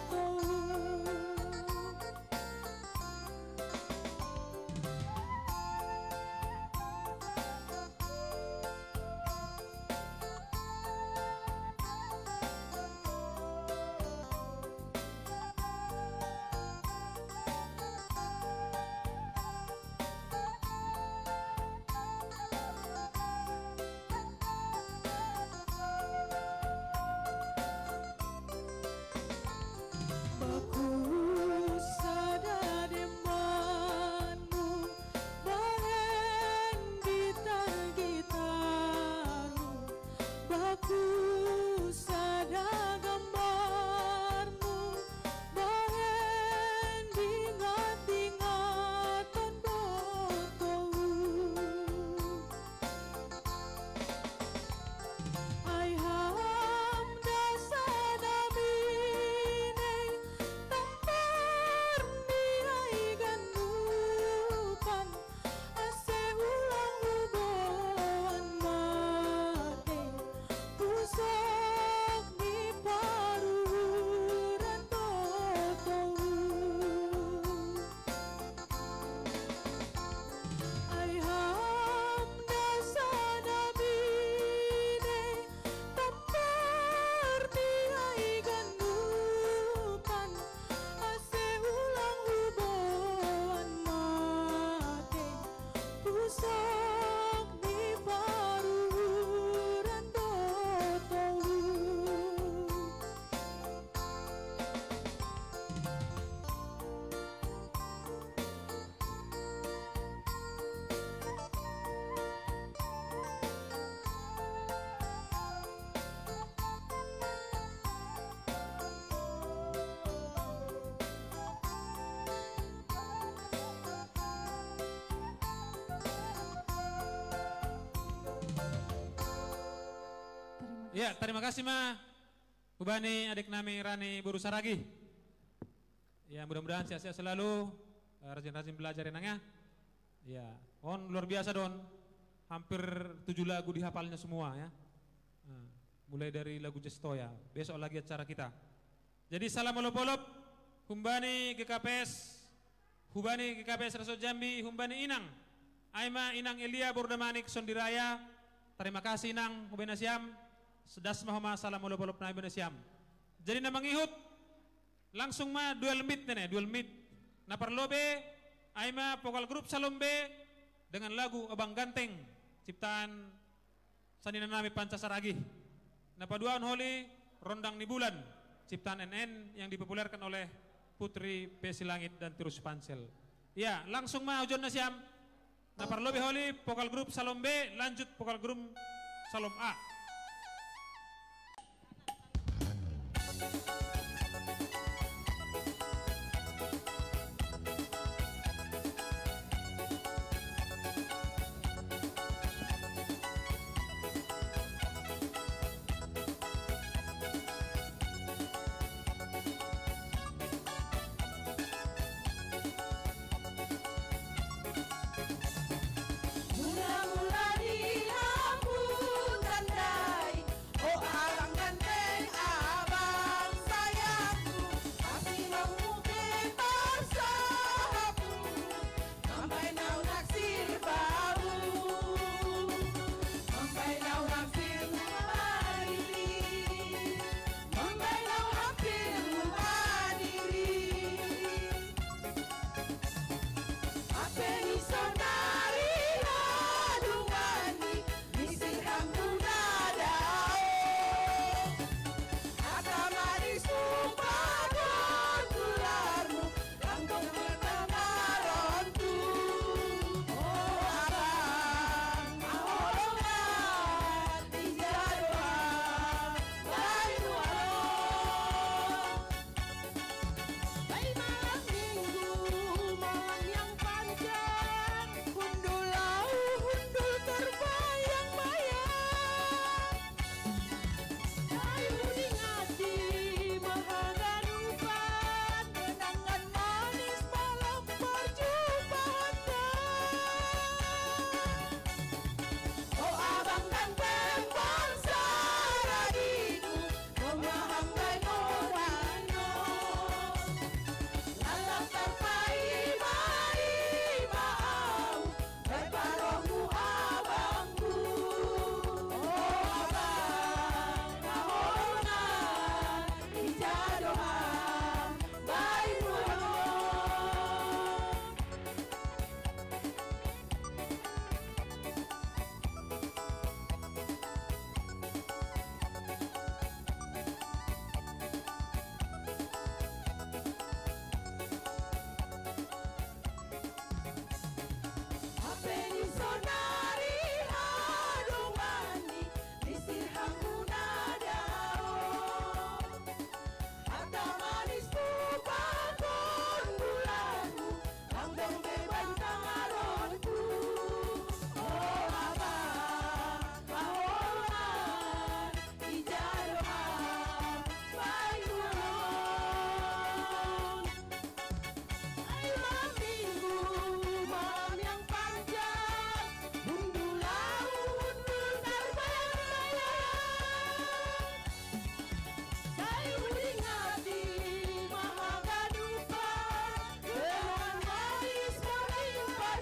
Ya, terima kasih ma. Hubani adik nami Rani Boru Saragih. Ya, mudah-mudahan sehat-sehat selalu, eh, rajin-rajin belajar ya, Nang, ya. Ya, on luar biasa, Don. Hampir tujuh lagu dihafalnya semua, ya. Nah, mulai dari lagu Jestoya. Besok lagi acara kita. Jadi salam olop-olop, humbani G K P S, humbani G K P S Resort Jambi, humbani Inang. Aima Inang Elia Bordamanik Sondiraya. Terima kasih, Inang, humbani nasiam. Sedas ma homa salam olop-olop nami humbani nasiam. Jadi na mangihut, langsung ma duel meet nene, duel meet. Na parlobe, aima vokal grup Salom B dengan lagu Abang Ganteng, ciptaan sanina nami Panca Saragih. Na paduahon holi Rondang ni Bulan, ciptaan N N yang dipopulerkan oleh Putri P. Silangit dan Tirus Pansel. Ya, langsung ma ujon nasiam. Na parlobe holi vokal grup Salom B, lanjut vokal grup Salom A. Mula-mula di Labutan Dai, oh abang ganteng, abang sayangku, pasti mau muke parsahapu, mampai nau naksir babu, mampai nau naksir badiri, mampai nau hampir badiri. Ape ni sonari ladungani, misir hamuna dao. Ata manis upa don tularmu, langkong pertama rontu. Oh abang, maholongan, ija doa, bayu alon. Hai malam minggu, malam yang panjang, hundul lau, hundul terbayang-bayang. Hai uning ati mahagadupan, kenangan manis malam perjumpaan. Oh abang ganteng bangsa radiku, pemaham baik orangnya. Lalang tarpai mai maau, baik baromu abangku. Oh abang, maholongan, ija doa, baik maholongan. Ape ni sonari hadungani, misir hamuna dao. Hata manis ku pakon bulanmu, langkong pe bantang aronku. Oh abang, maholongan, ija doa, bayu alon. Ai malam minggu, malam yang panjang, hundul lau, hundul tarbayang-bayang. Sai uning ati mahagadupan, kenangan manis melimpah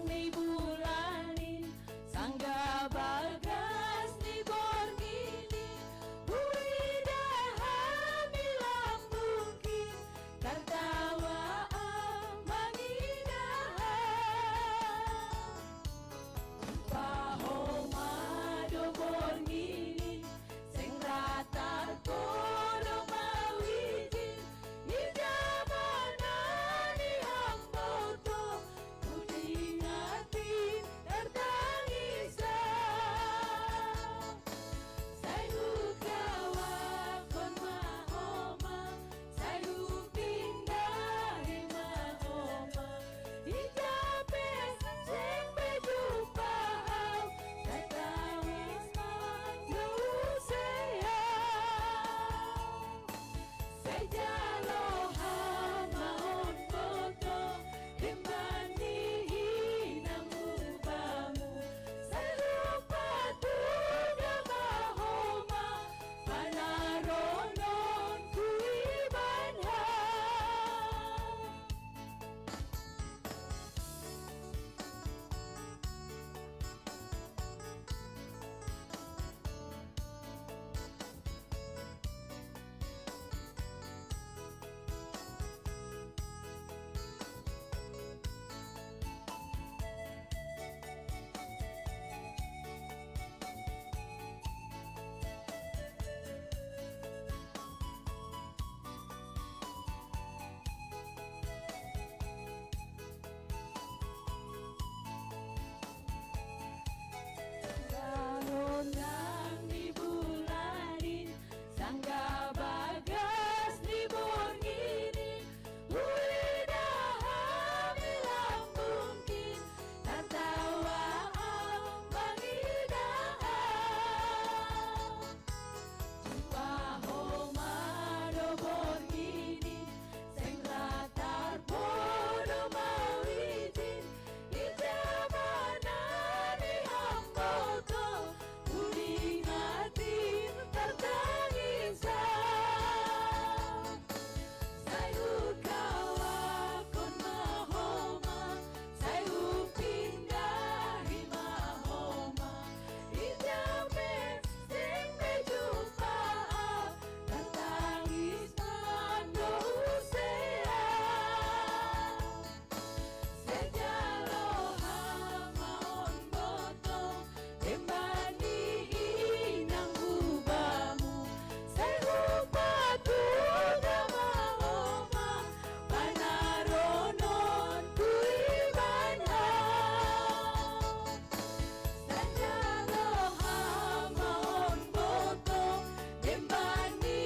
Ni bulanin, sangga bagas ni bornginin, huida hami lambungkin, tartawa am mangidahan. Pahoma do bornginin, seng ratar podo mawijin, i jabana ni hamboto, hudingatin tartangisa. Sai hukawakon ma homa, sai hupindahi ma homa. Ija pe seng be jumpa hau, sai tawis ma do use hau. Sai jalo hama on boto, demban ni inang ubamu. Sai lupa tuga ma homa, panaronon ku iban hau. Sangga bagas ni bulanin, sangga bagas ni bornginin, huida hami lambungkin, tartawa am mangidahan. Pahoma do bornginin, seng ratar podo mawijin, i jabana ni hamboto, hudingatin tartangisa. Sai hukawakon ma homa, sai hupindahi ma homa. Ija pe seng be jumpa hau, tartangis ma do use hau. Sai jalo hama on boto, demban ni inang ubamu. Sai hupatuga ma homa, panaronon ku iban hau. Sai jalo hama on boto, demban ni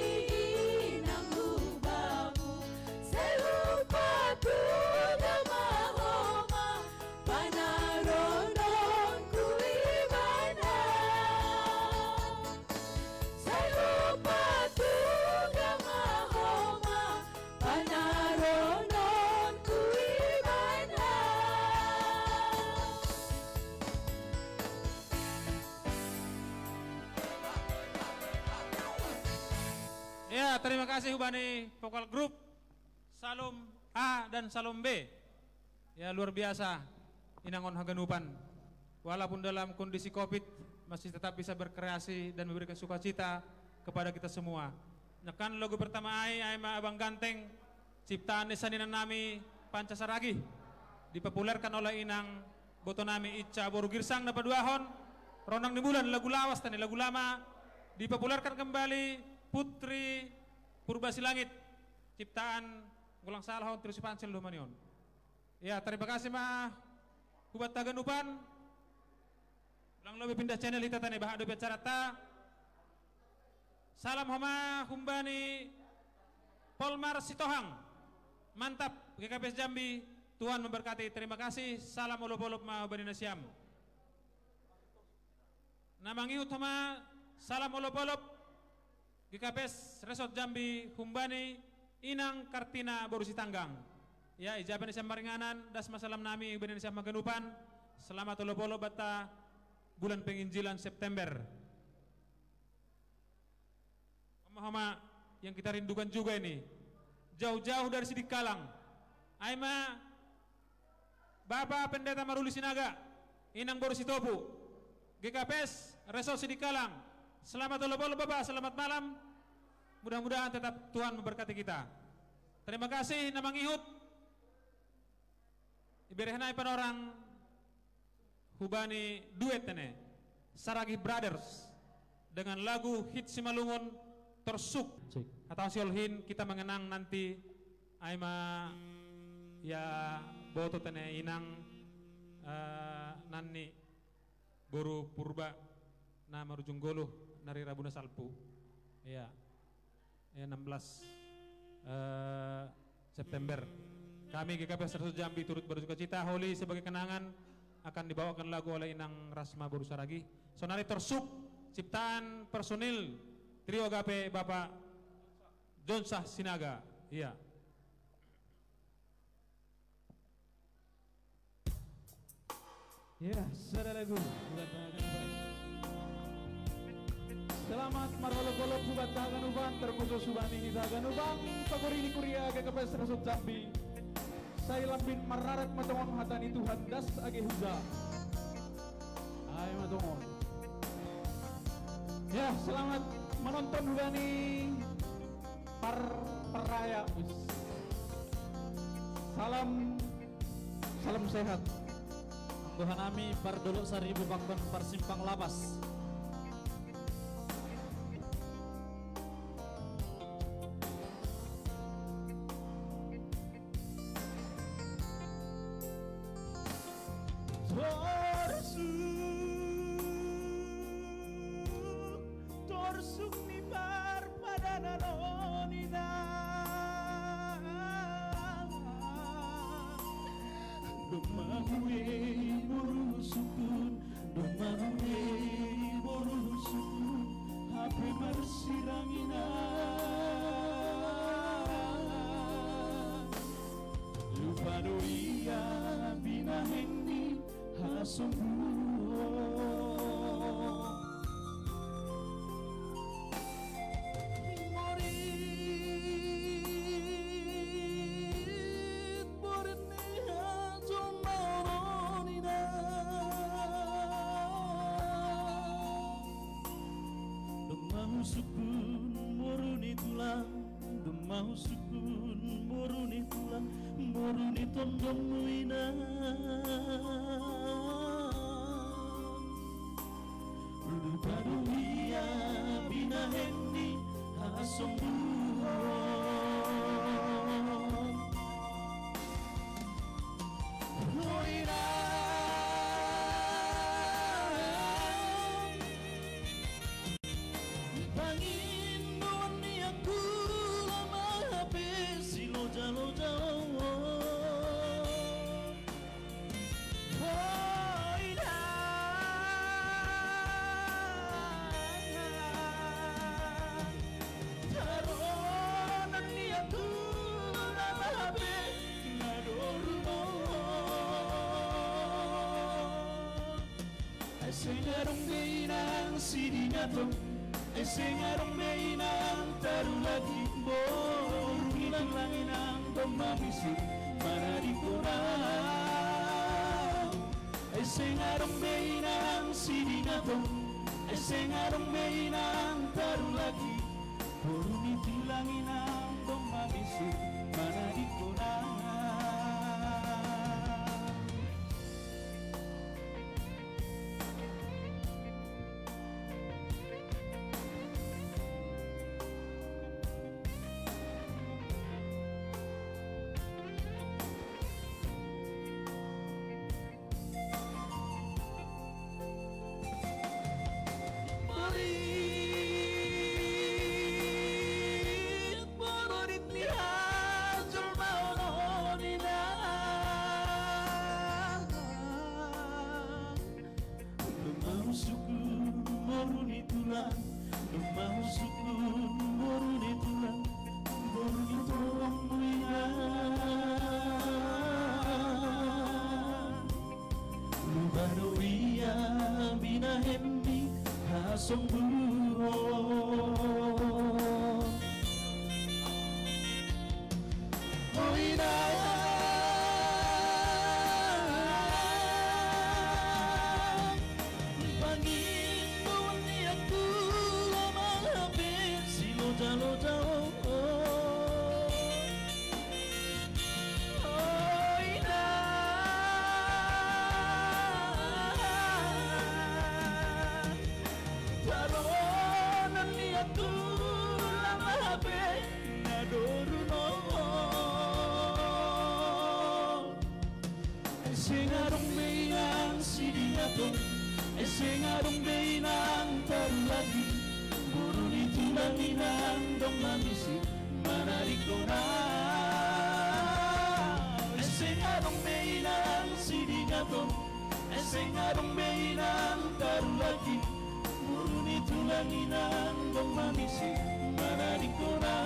inang ubamu. Sai hupatuga ma homa, panaronon ku iban hau. Sai hupatuga ma homa, panaronon ku iban hau. Ya, terima kasih hubani vokal grup Salum A dan Salum B. Ya, luar biasa, inang on haganupan. Walaupun dalam kondisi covid, masih tetap bisa berkreasi dan memberikan sukacita kepada kita semua. Nyakan lagu pertama ai, ai ma Abang Ganteng, ciptaan ni saninannami Panca Saragih, dipopulerkan oleh inang botonami Ica boru Girsang. Na paduahon, Rondang ni Bulan, lagu lawas tani, lagu lama, dipopulerkan kembali Putri Purba Silangit, ciptaan, ulang salah on, Triusi Pancil do homa ni on. Ya, terima kasih ma hubanta haganupan. Ulang lobi pindah channel hita tani, bahat dope acaranta. Salam homa humbani Polmar Sitohang. Mantap, G K P S Jambi, Tuhan memberkati. Terima kasih, salam olop-olop ma humbani nasiam. Na mangihut homa salam olop-olop, G K P S Resort Jambi, humbani Inang Kartina boru Sitanggang. Ya, ija pe nasiam maringanan, das ma salamnami humbani nasiam haganupan. Selamat olop-olop banta bulan penginjilan September. Homa-homa yang kita rindukan juga ini, jauh-jauh dari Sidikalang. Ai ma Bapak Pendeta Maruli Sinaga, Inang Boru Sitopu, G K P S Resort Sidikalang. Selamat olo-olo Bapak, selamat malam. Mudah-mudahan tetap Tuhan memberkati kita. Terima kasih, na mangihut. Iberehna i panorang hubani duet ne, Saragih Brothers, dengan lagu hit Simalungun, Torsuk. Cek. Hatahon si Olhin, kita mengenang nanti, ai ma, ya, boto tene inang, eh, nanni boru Purba na marujung goluh nari Rabuna salpu. Ya. Ya, enam belas, eh, September. Kami G K P S Resort Jambi turut berduka cita. Holi sebagai kenangan akan dibawakan lagu oleh Inang Rasma Boru Saragih. Sonari Torsuk, ciptaan personil Trio Agape Bapak Jonsah Sinaga. Iya. Ya, sada lagu. Selamat marolop-olop buat Haganupan, terkhusus hubani hita Haganupan, pagori ni kuria G K P S Resort Jambi. Sai lambin mararat ma tongon hata ni Tuhan, das age huja. Ai ma tongon. Ya, selamat menonton hubani par paraya. Salam, salam sehat. Anggo hanami par Dolok Saribu Pangkon, par Simpang Lapas. Torsuk, torsuk ni parpadanan on, inang. Domma huei boru sukun, domma huei boru sukun, hape marsirang, inang. Lupa do ia binahen ni hasombuon. Borit, borit ni hajolmaon on, inang. Domma husungkun boru ni tulang, domma husungkun boru ni tulang, boru ni tondongmu, inang. Lupa do ia binahen ni hasombuon. O inang, pangindo ni angkula ma hape silojaloja on. O inang, taronon ni angkula ma hape na dorumon. Ai seng adong be inang sidingaton, ai seng adong be inang tarulaki, boru ni tulang, inang domma misir manadingkon ahu. Ai seng adong be inang sidingaton, ai seng adong be inang tarulaki, boru ni tulang, inang domma misir manadingkon ahu. Borit, borit ni hajolmaon on, inang. Domma husungkun boru ni tulang, domma husungkun boru ni tulang, boru ni tondongmu, inang. Lupa do ia binahen ni hasombuon. O inang, Misi manarikona. Ese ngadong be inang sidingaton, ese ngadong be inang tarulaki, muruni tulang inang dong mamisi manarikona.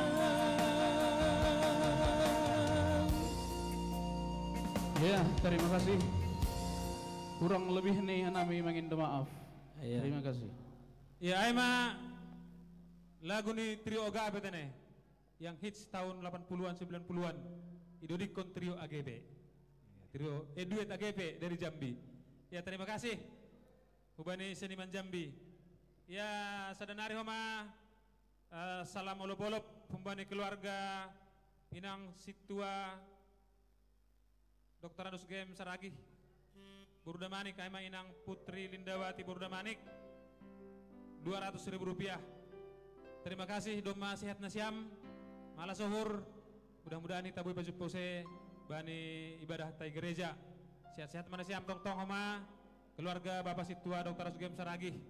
Ya, terima kasih. Kurang lebih nih nami mangindo maaf. Iya. Terima kasih. Ya, ai ma lagu ni Trio Agape tene, yang hits tahun delapan puluhan, sembilan puluhan. Idodikkon Trio A G P. Ya, trio, eh, duet A G P dari Jambi. Ya, terima kasih. Hubani seniman Jambi. Ya, sadanari homa, eh, salam olop-olop hubani keluarga inang situa Doktor Adus G M Saragih, Boru Damanik, ai ma inang Putri Lindawati Boru Damanik, dua ratus ribu rupiah. Terima kasih, domma sehat nasiam, malas uhur, mudah-mudahan hita boi pajumpa use bani ibadah ta i gereja. Sehat-sehat ma nasiam tongtong homa, keluarga Bapak Situa Doktor Adus G M Saragih,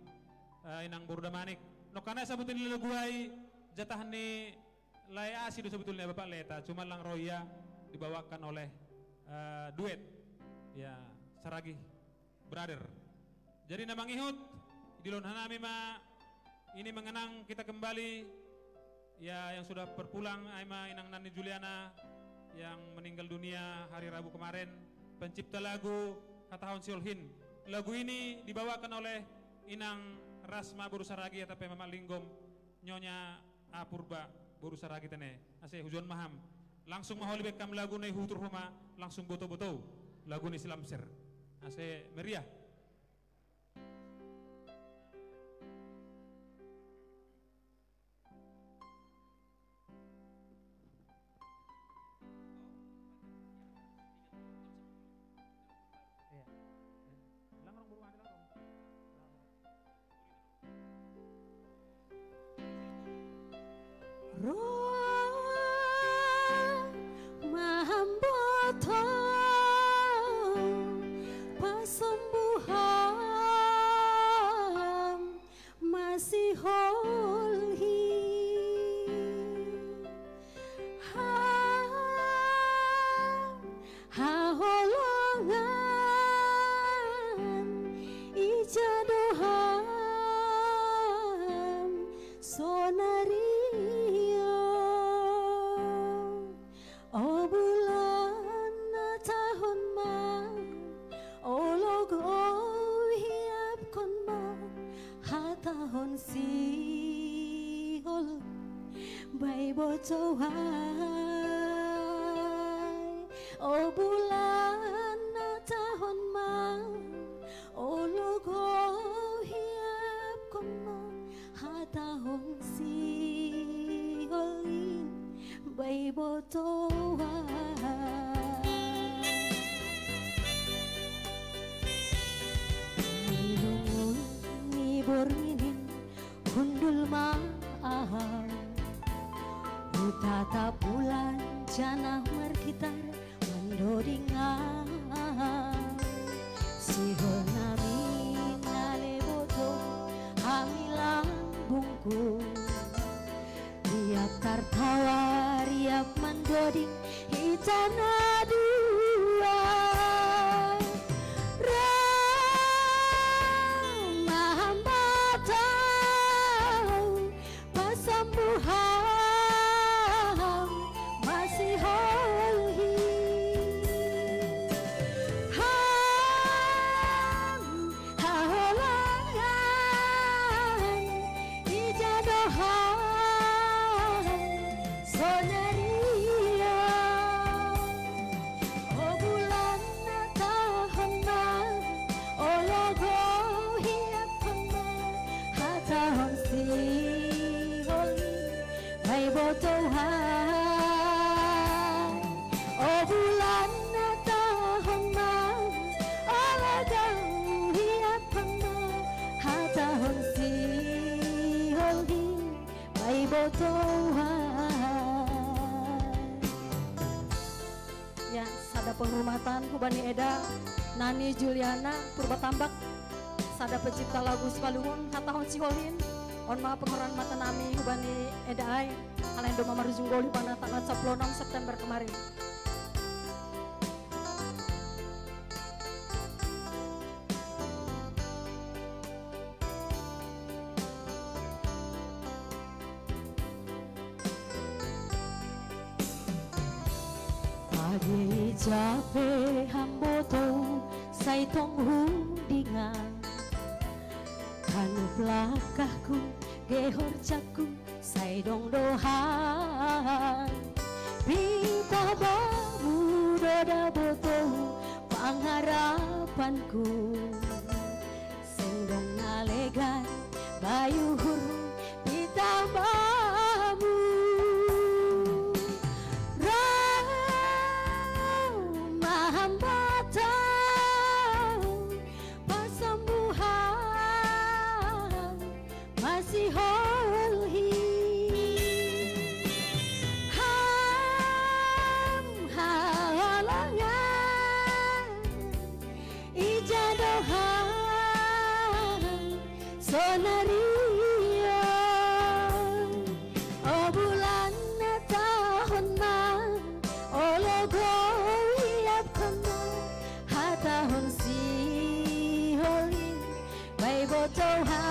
eh, inang Boru Damanik. Nongkanna sabuti ni lagu ai jatah ni Lae Asi do sebetulnya Bapak Leta, cuma lang ro ia dibawakan oleh, eh, duet, ya, Saragih Brother. Jadi na mangihut, idilon hanami ma ini mengenang kita kembali, ya, yang sudah berpulang, ai ma inang Nani Juliana yang meninggal dunia hari Rabu kemarin, pencipta lagu Hatahon Siolhin. Lagu ini dibawakan oleh inang Rasma Boru Saragih atau pe Mama Linggom, Nyonya A Purba Boru Saragih tene. Ase hujon maham. Langsung maholi bekkam lagu na ihutur homa, langsung boto-boto lagu na i Silamser. Ase meriah. Iya. Lang rong boru mati lang rong. Roa maham boto pasombuham masiholhi. Ham haholongan ija do ham sonari o. O bulan na tahon ma, o logo hiapkon ma hatahon sihol bai boto ai. O bulan na tahon ma, o logo hiapkon ma hatahon sihol i bai boto ai. Ni lungun ni borngin hundul ma aha, hutatap bulan janah markitar mandoding aha. Sihol nami na leboto hami lambungku, riap tartawa riap mandoding hita na dua. Ra maham boto pasambuham masiholhi. Ham haholongan ija do ham sonari o. O bulan na tahon ma, o logo hiapkon ma hatahon sihol i bai boto ai. O bulan na tahon ma, o logo hiapkon ma hatahon sihol i bai boto ai. Ya, sada penghormatan hubani eda Nani Juliana Purbatambak, sada pencipta lagu Simalungun, hatahon sihol i. On ma penghormatan nami hubani eda ai. Kalendo mamarujung goli pada tanggal sepuluh enam September kemarin. Pagi jape hamboto sai tong hundingan. Kanup langkahku, gehor jakku, sai dong dohan. Pitah bamu do daboto pangharapanku. Seng dong na legan bayuhur pitah bamu. Roma hambatan pasambuhan masih holhi. Ham halangan ija dohan sonarian. O bulan na tahun ma, olo gou hiapkan ma hatahon si holin bai botou ha.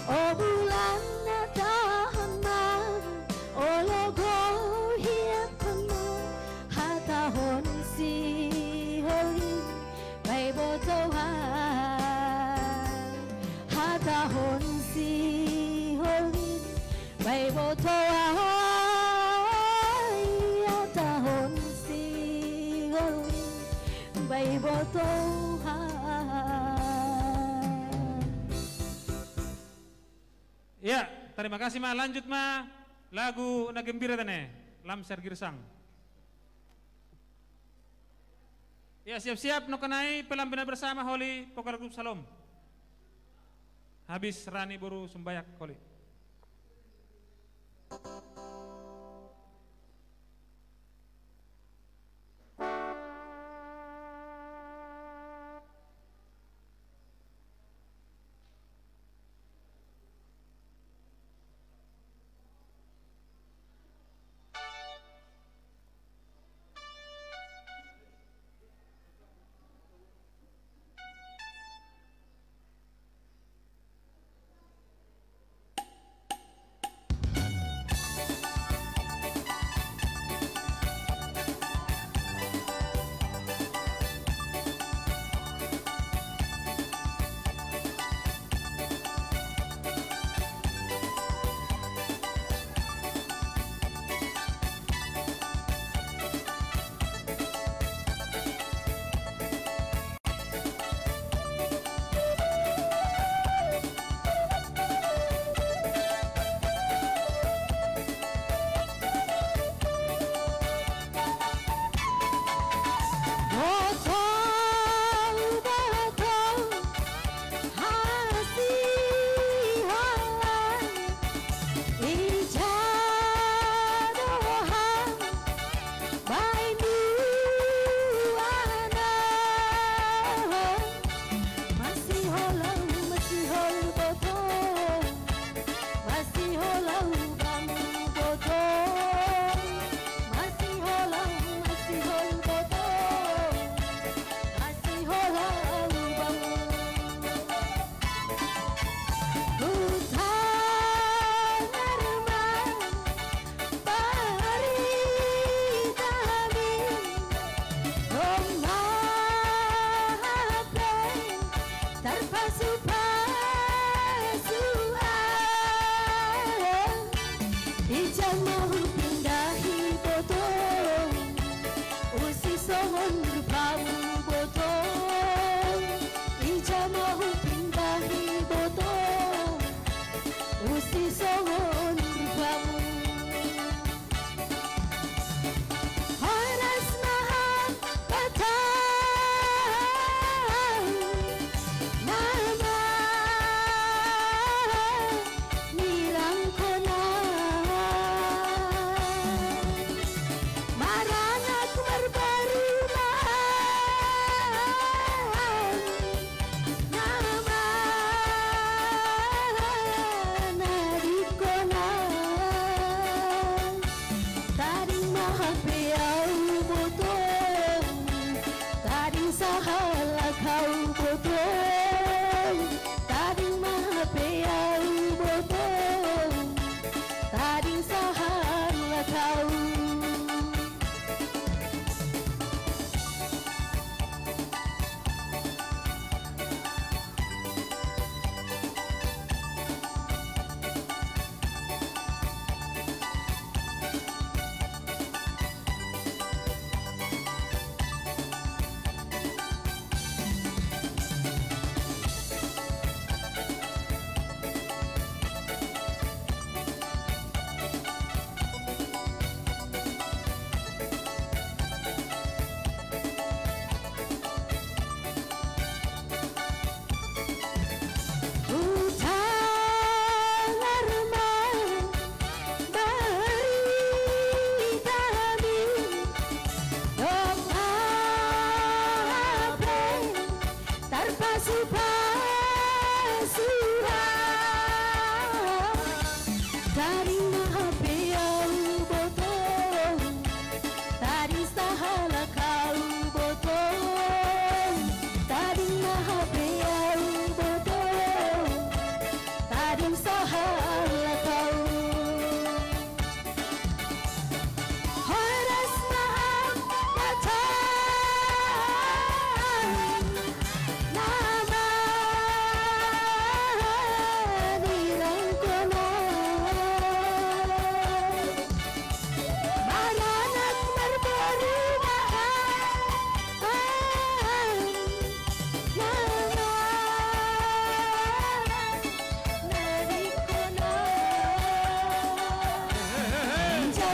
O bulan na tahun ma, olo gou hiapkan ma hatahon si holin bai botou ha. Hatahon si holin bai botou ha. Hatahon si holin bai botou ha. Ya, terima kasih ma. Lanjut ma lagu na gembira tene, Lamsar Girsang. Ya, siap-siap no kanai pelambina bersama holi vokal grup Salom. Habis Rani Boru Sumbayak holi.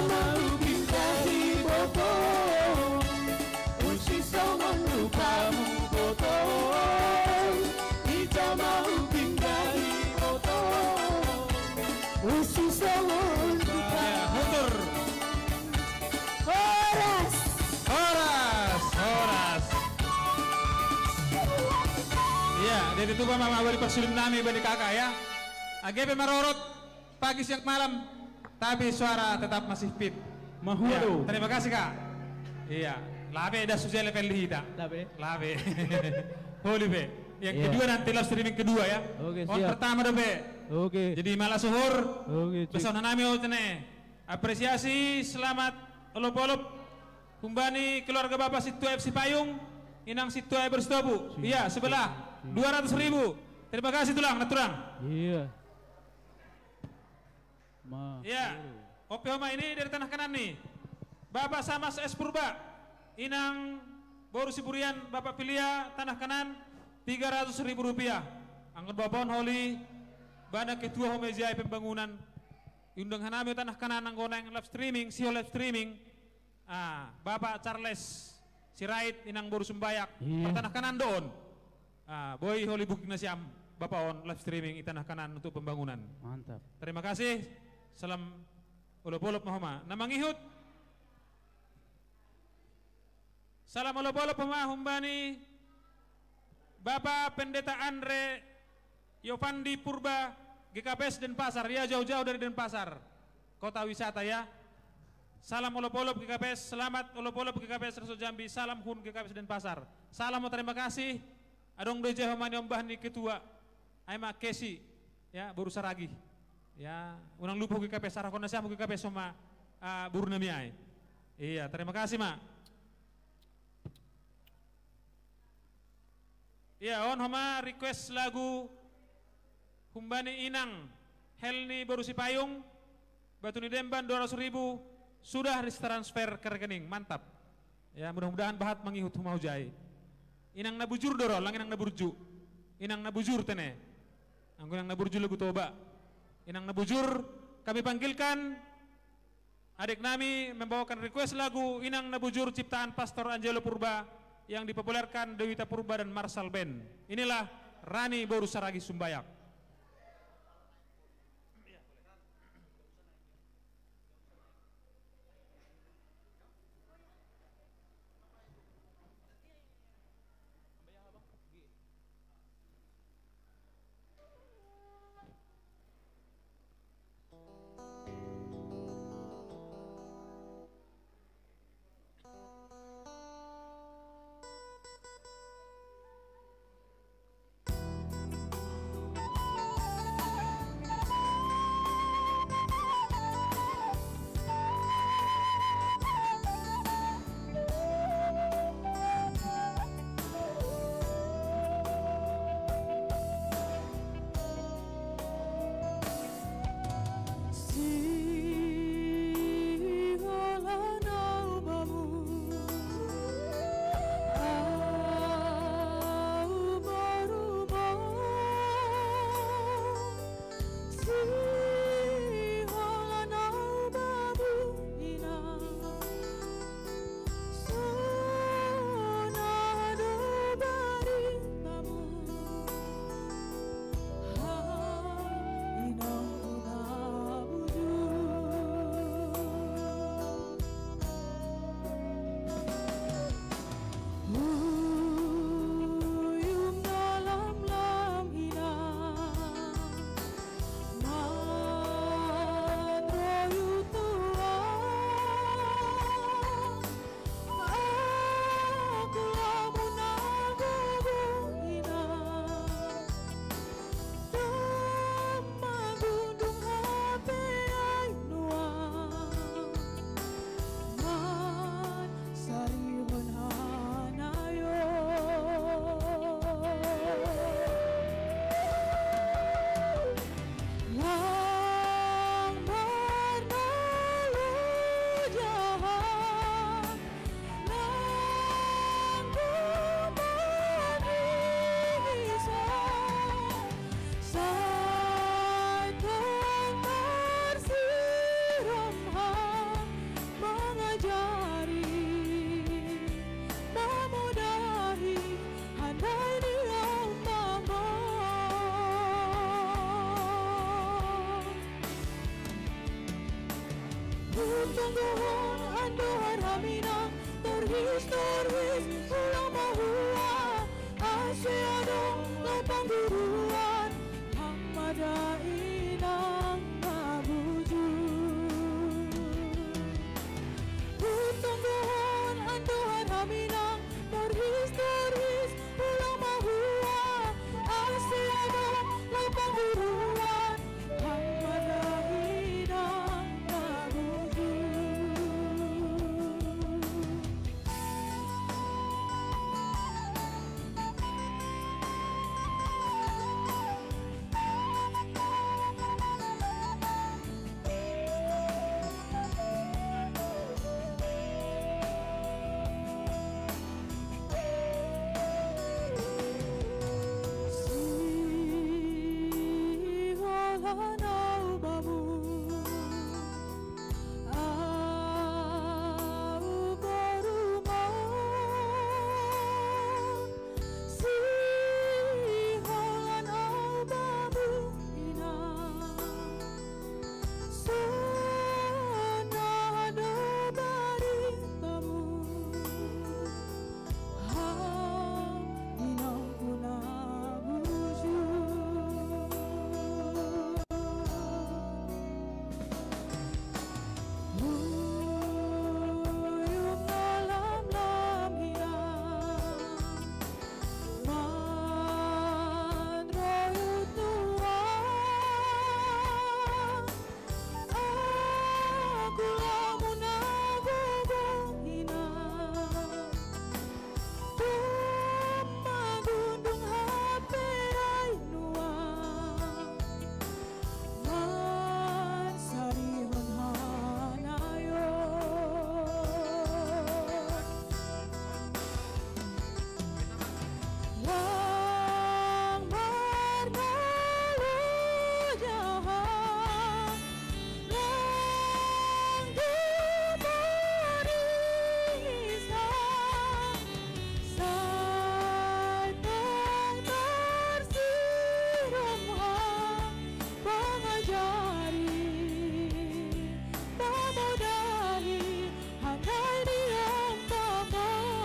Mau pindah iboto, usi songon rupamu boto. Ija mau pindah iboto, usi songon rupamu. Ya, mundur. Horas. Horas, horas. Ya, jadi tu mama bari parsulim nami bani kakak ya. Age pe marorot pagi siang malam, tapi suara tetap masih fit. Mahuado. Ya, terima kasih, Kak. Iya, labe das sujele pel di hita. Labe. Labe. Holi be. Yang Iya. kedua nanti live streaming kedua ya. Oke, On siap. pertama dope. Oke. Jadi malah suhur. Oke, cik. Pesan nami o tene. Apresiasi, selamat olop-olop. Humbani keluarga Bapak Situa F C Payung, Inang Situa Eber Sitopu. Iya, sebelah. Dua ratus ribu. Terima kasih tulang, naturang. Iya. Ma. Iya. Ope Homa ini dari Tanah Kanan nih. Bapak Samas S Purba, Inang boru Siburian, Bapak Pilia, Tanah Kanan, tiga ratus ribu rupiah. Angkon Bapak On Holi, bana ketua Homa Ijai pembangunan. Iundang hanami Tanah Kanan anggo naeng live streaming, sio live streaming. Ah, Bapak Charles Sirait, Inang boru Sumbayak. Iya. Tanah Kanan do on. Ah, boi holi bukti nasiam, Bapak On, live streaming i Tanah Kanan untuk pembangunan. Mantap. Terima kasih. Salam olop-olop ma Homa. Na mangihut. Salam olop-olop ma Homa humbani Bapak Pendeta Andre Yovandi Purba, G K P S Denpasar. Ya, jauh-jauh dari Denpasar. Kota wisata ya. Salam olop-olop G K P S, selamat olop-olop G K P S Resto Jambi, salam hun G K P S Denpasar. Salam o terima kasih. Adong do ija Homa ni ombah ni ketua. Ai ma Kesi, ya, boru Saragi. Ya, unang lupa G K P S, arahkon nasiam G K P S Homa, ah, boru nami ai. Iya, terima kasih ma. Iya, on Homa request lagu humbani Inang Helni boru Sipayung, Batu ni Demban, dua ratus ribu, sudah ditransfer ke rekening. Mantap. Ya, mudah-mudahan bahat mangihut Homa hujai. Inang na bujur do ro, lang inang na burju. Inang na bujur tene. Anggo inang na burju lagu Toba. Inang na bujur, kami panggilkan adik nami membawakan request lagu Inang na Bujur ciptaan Pastor Angelo Purba yang dipopulerkan Dewita Purba dan Marshall Band. Inilah Rani boru Saragi Sumbayak. Tungguhon andohar haminang, torhis-torhis ulang mahua, ase adong lapang guruan, hang mada inang na bujur. Tungguhon andohar haminang, torhis-torhis ulang mahua, ase adong lapang guruan, hang mada inang na bujur. Siholan au bamu, au koruman, siholan au bamu inang, sonahado baritamu, hang inangku na bujur. Uyung na lamlam hian, man royut nuan, aku lamu na gogoh inang, tumagundung hape ai nuan, man sarihon hanayon. Lang marnalodja ha, lang di marisa, sai tong tarsirum ha, pangajari, pamudahi, hanggai di ampang on.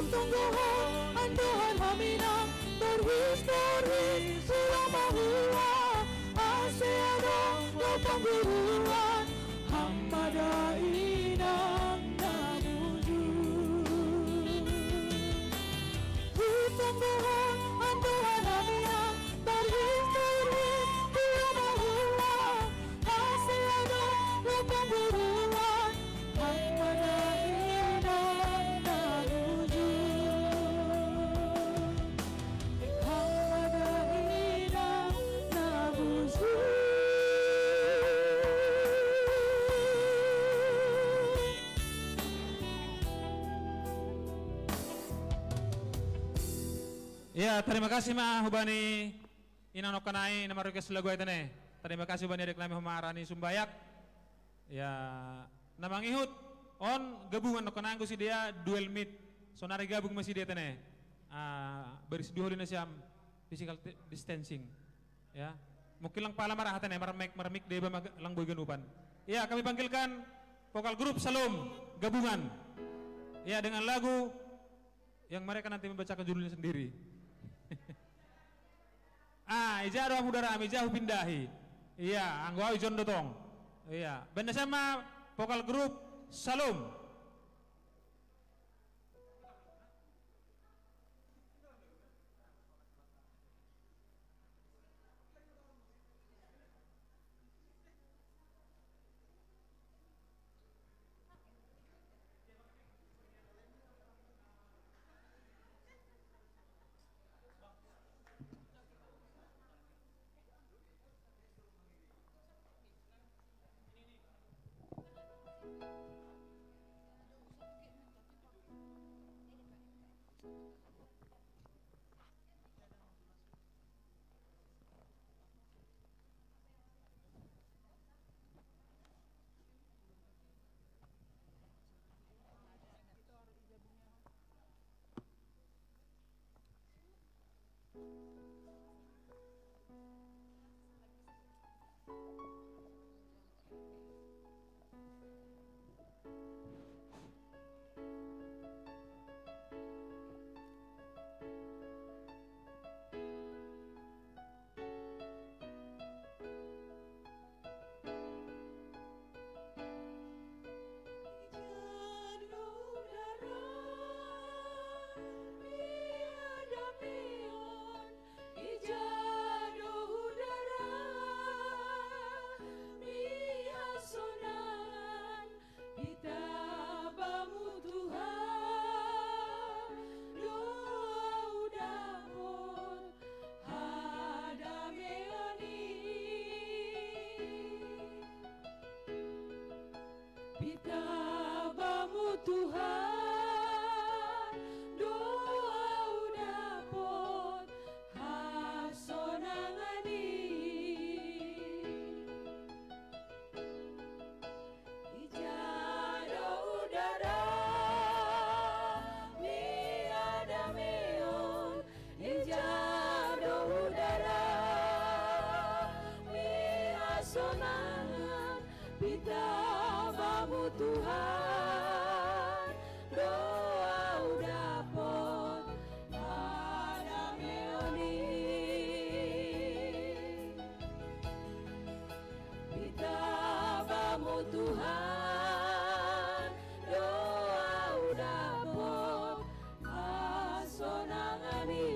Tungguhon andohar haminang, torhis-torhis ulang mahua, ase adong lapang guruan, hang mada inang na bujur. Tungguhon andohar haminang, torhis-torhis ulang mahua, ase adong lapang guruan, hang mada inang na bujur. Hang mada inang na bujur. Ya, tarima kasih ma hubani inang nongkanai na ma-request lagu ai tene. Tarima kasih hubani adik nami Homa Rani Sumbayak. Ya, na mangihut on gabungan nongkanai, anggo sidea duel mid. Sonari gabung ma sidea tene. Ah, baris duholi nasiam physical ti-, distancing. Ya. Mungkin lang pala marhaha tene, marmik, marmik deba mag-, lang boi ganupan. Ya, kami panggilkan vokal grup Salom gabungan. Ya, dengan lagu yang mereka nanti membacakan judulnya sendiri. Ah, ija do hamu dara, ija hupindahi. Iya, anggo au ijon do tong. Iya, baen nasiam ma vokal grup Salom. Tabamu Tuhan, doa udapot hasonangani. Ijado udara miadameon, ijado udara miasonangan, pitabamu Tuhan, doa udapot adameoni. Pitabamu Tuhan, doa udapot hasonangani.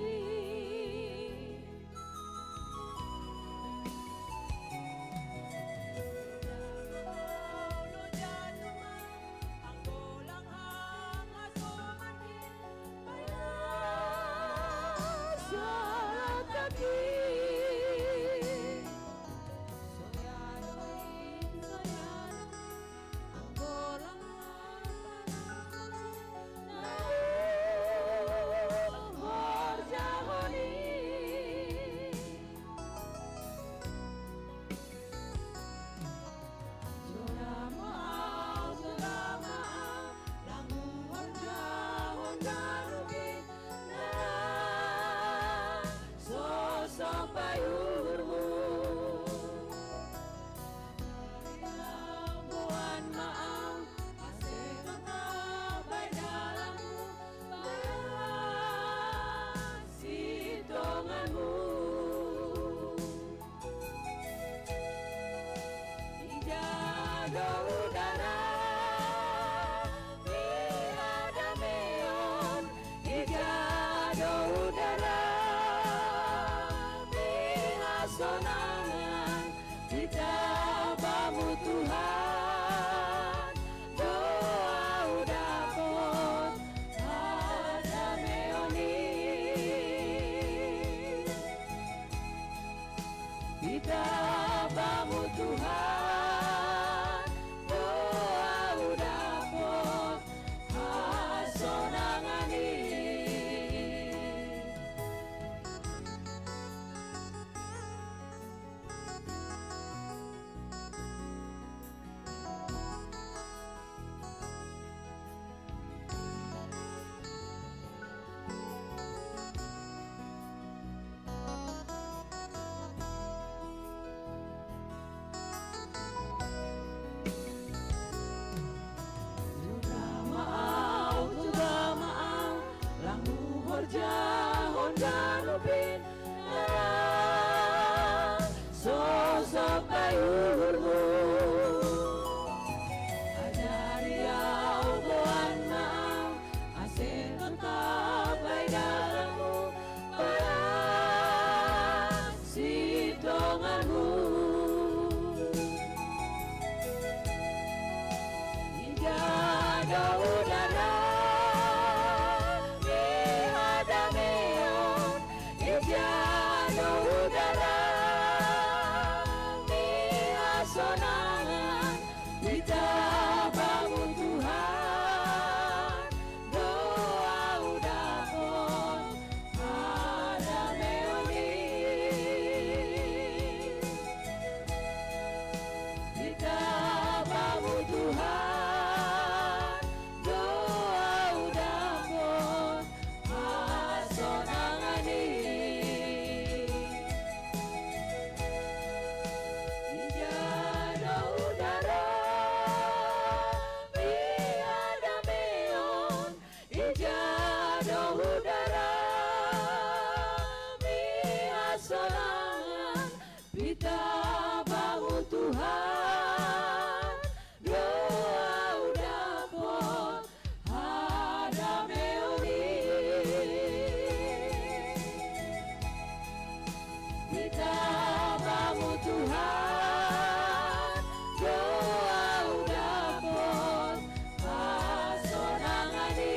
Sosok payurmu, Tuhan maaf, asal tetap baik dalammu, balas si tonganmu. Ijado udara miadameon, ijado udara miasonangan, pitabamu Tuhan, doa udapot adameoni. Pitabamu Tuhan, doa udapot hasonangani. Tuga maau, tuga maau, langu horja, honda lupin, ngarang sosok payurmu. Ajari au boan maau, asal tetap baik dalammu, balas si tonganmu. Ijado udara miadameon, ijado udara miasonangan, pitabamu Tuhan, doa udapot adameoni. Pitabamu Tuhan, doa udapot hasonangani. Ijado udara miadameon, ijado udara miasonangan, pitabamu Tuhan, doa udapot adameoni. Pitabamu Tuhan, doa udapot hasonangani.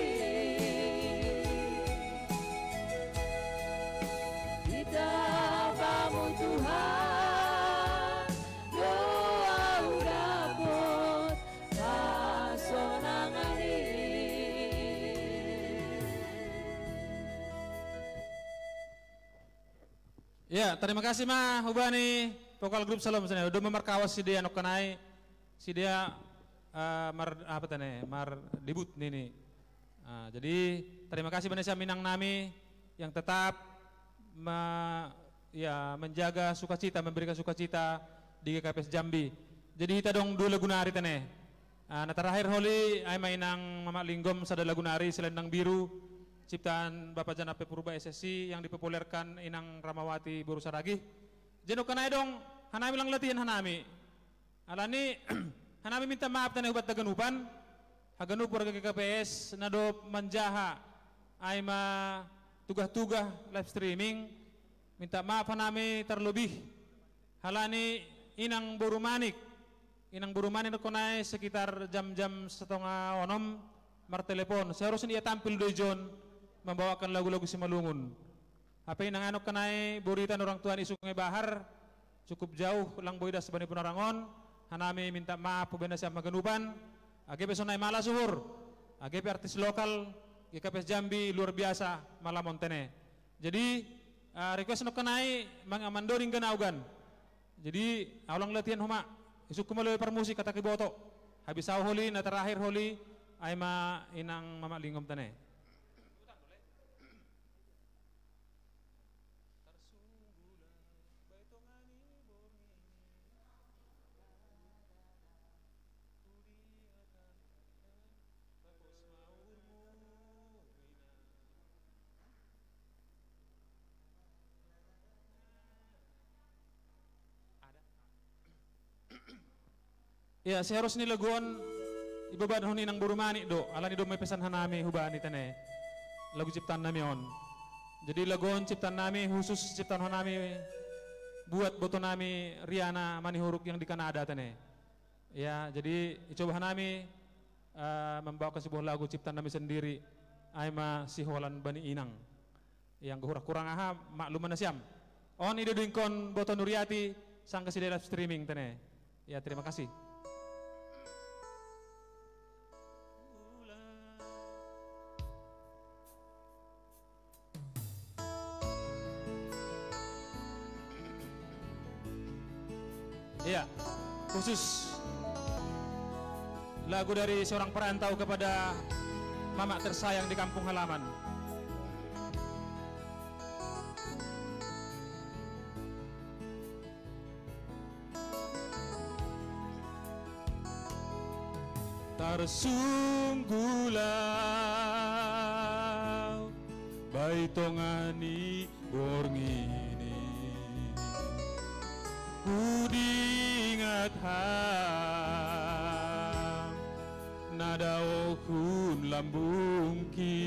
Ya, terima kasih ma hubani vokal grup Salom sene. Udah memerkawas si dia nokkanai, si dia eh, mar apa tane, mar debut nini. Ah, jadi terima kasih banyak minang nami yang tetap me, ya, menjaga sukacita, memberikan sukacita di G K P S Jambi. Jadi kita dong dua lagu nari tene. Ah, na terakhir holi ai mainang Mama Linggom sada lagu nari Selendang Biru, ciptaan Bapak Janape Purba S S I yang dipopulerkan Inang Ramawati Boru Saragih. Jeno kanai dong, hanami lang latihan hanami. Alani hanami minta maaf tane hubat taganupan. Haganup warga G K P S nadop manjaha ai ma tugah-tugah live streaming. Minta maaf hanami terlebih halani Inang Boru Manik. Inang Boru Manik konai sekitar jam-jam setengah onom martelepon. Seharusnya ia tampil do ijon membawakan lagu-lagu Simalungun. Hape inang anok kanai boritan orang tuan i Sungai Bahar, cukup jauh lang boidas bani punarangon. Hanami minta maaf pubena siam haganupan. Age pe sonai mala suhur, age pe artis lokal, G K P S Jambi luar biasa malamon tene. Jadi uh, request nok kanai mang amandoring ganaugan. Jadi aulang latihan homa. Isuk kumalo par musik kata kiboto. Habis au holi na terakhir holi ai ma inang Mama Linggom tene. Ya, seharus ni laguon ibaban honi nang buru mani do, alani do mepesan hanami hubani tene. Lagu ciptaan nami on. Jadi laguon ciptaan nami khusus ciptaan hanami buat boto nami Riana Manihuruk yang di Kanada tene. Ya, jadi icoba hanami uh, membawakan sebuah lagu ciptaan nami sendiri. Aima Siholan Bani Inang. Yang kurang-kurang aha maklum mana siam. On ide dingkon boto Nuriati sangka side live streaming tene. Ya, terima kasih. Iya, khusus lagu dari seorang perantau kepada mamak tersayang di kampung halaman. Tarsunggulau baitongani borngini. Kudingat ham nadaohun lambungki.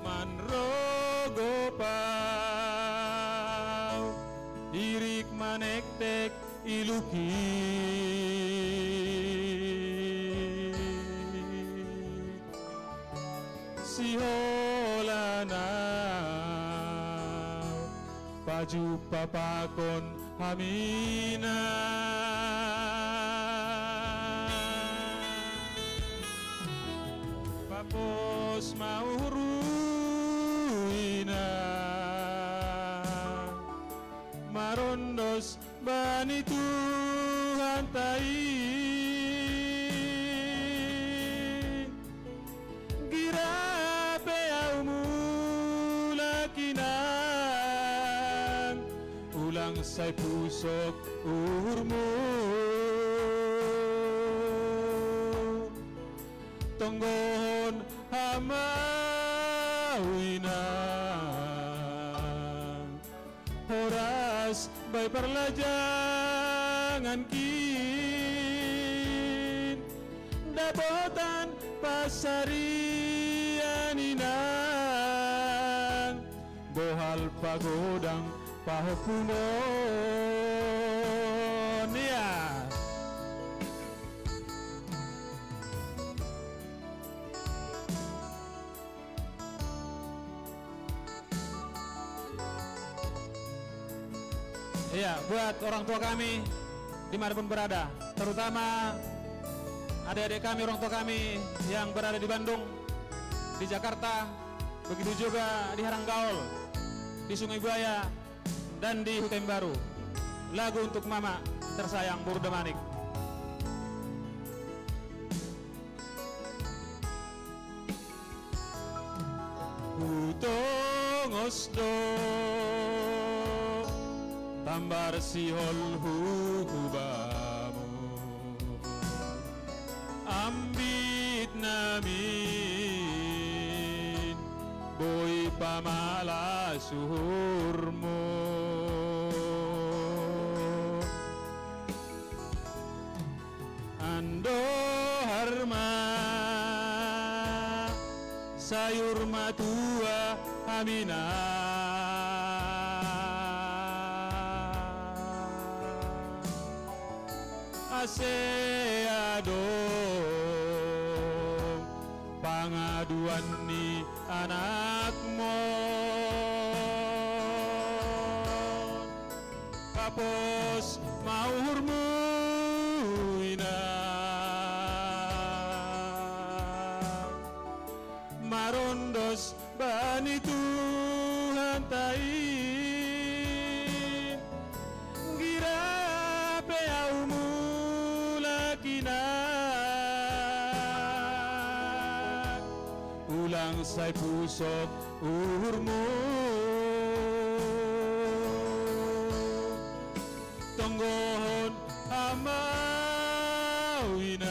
Manrogopau irik manektek iluki. Siholanau paju papakon hamina. Papos mauruina marondos bani Tuhan tai. Girape au mulak inang ulang sai pusok uhurmu. Tonggohon hamau inang horas bai parlajangan kin. Dapotan pasarian inang bohal pagodang pahopunon ya. Iya, buat orang tua kami dimanapun berada, terutama adik-adik kami, orang tua kami yang berada di Bandung, di Jakarta, begitu juga di Haranggaol, di Sungai Buaya, dan di Hutembaru. Lagu untuk Mama tersayang, Boru Damanik. Hutongos do tambar sihol huhubamu, ambit namin boi pamala suhurmu. Ando harma sayur matua hamina, ase adong pangaduan ni anakmu. Kapos ma uhurmu ina, marondos bani Tuhan tai. Gira pe au mulak ina, ulang sai pusok uhurmu. Tonggohon hamau inang,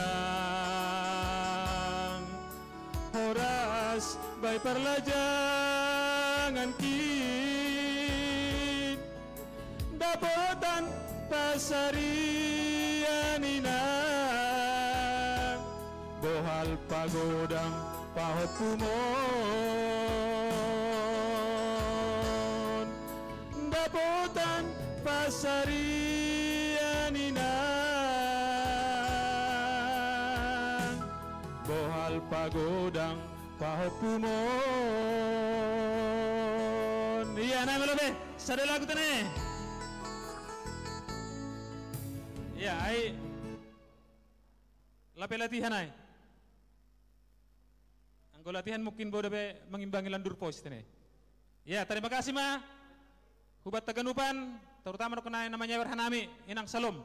horas bai parlajangan kin, dapotan pasarian inang, bohal pagodang pahotpumon. Dapotan pasarian inang, bohal pagodang pahopumon. Iya, nai ma lobe, sada lagu tene. Iya, ai. Lape latihan ai. Anggo latihan mungkin boi dope mangimbangi landur pos tene. Ya, terima kasih ma. Hubat taganupan, terutama dohot nai na manyawer hanami, Inang Salom.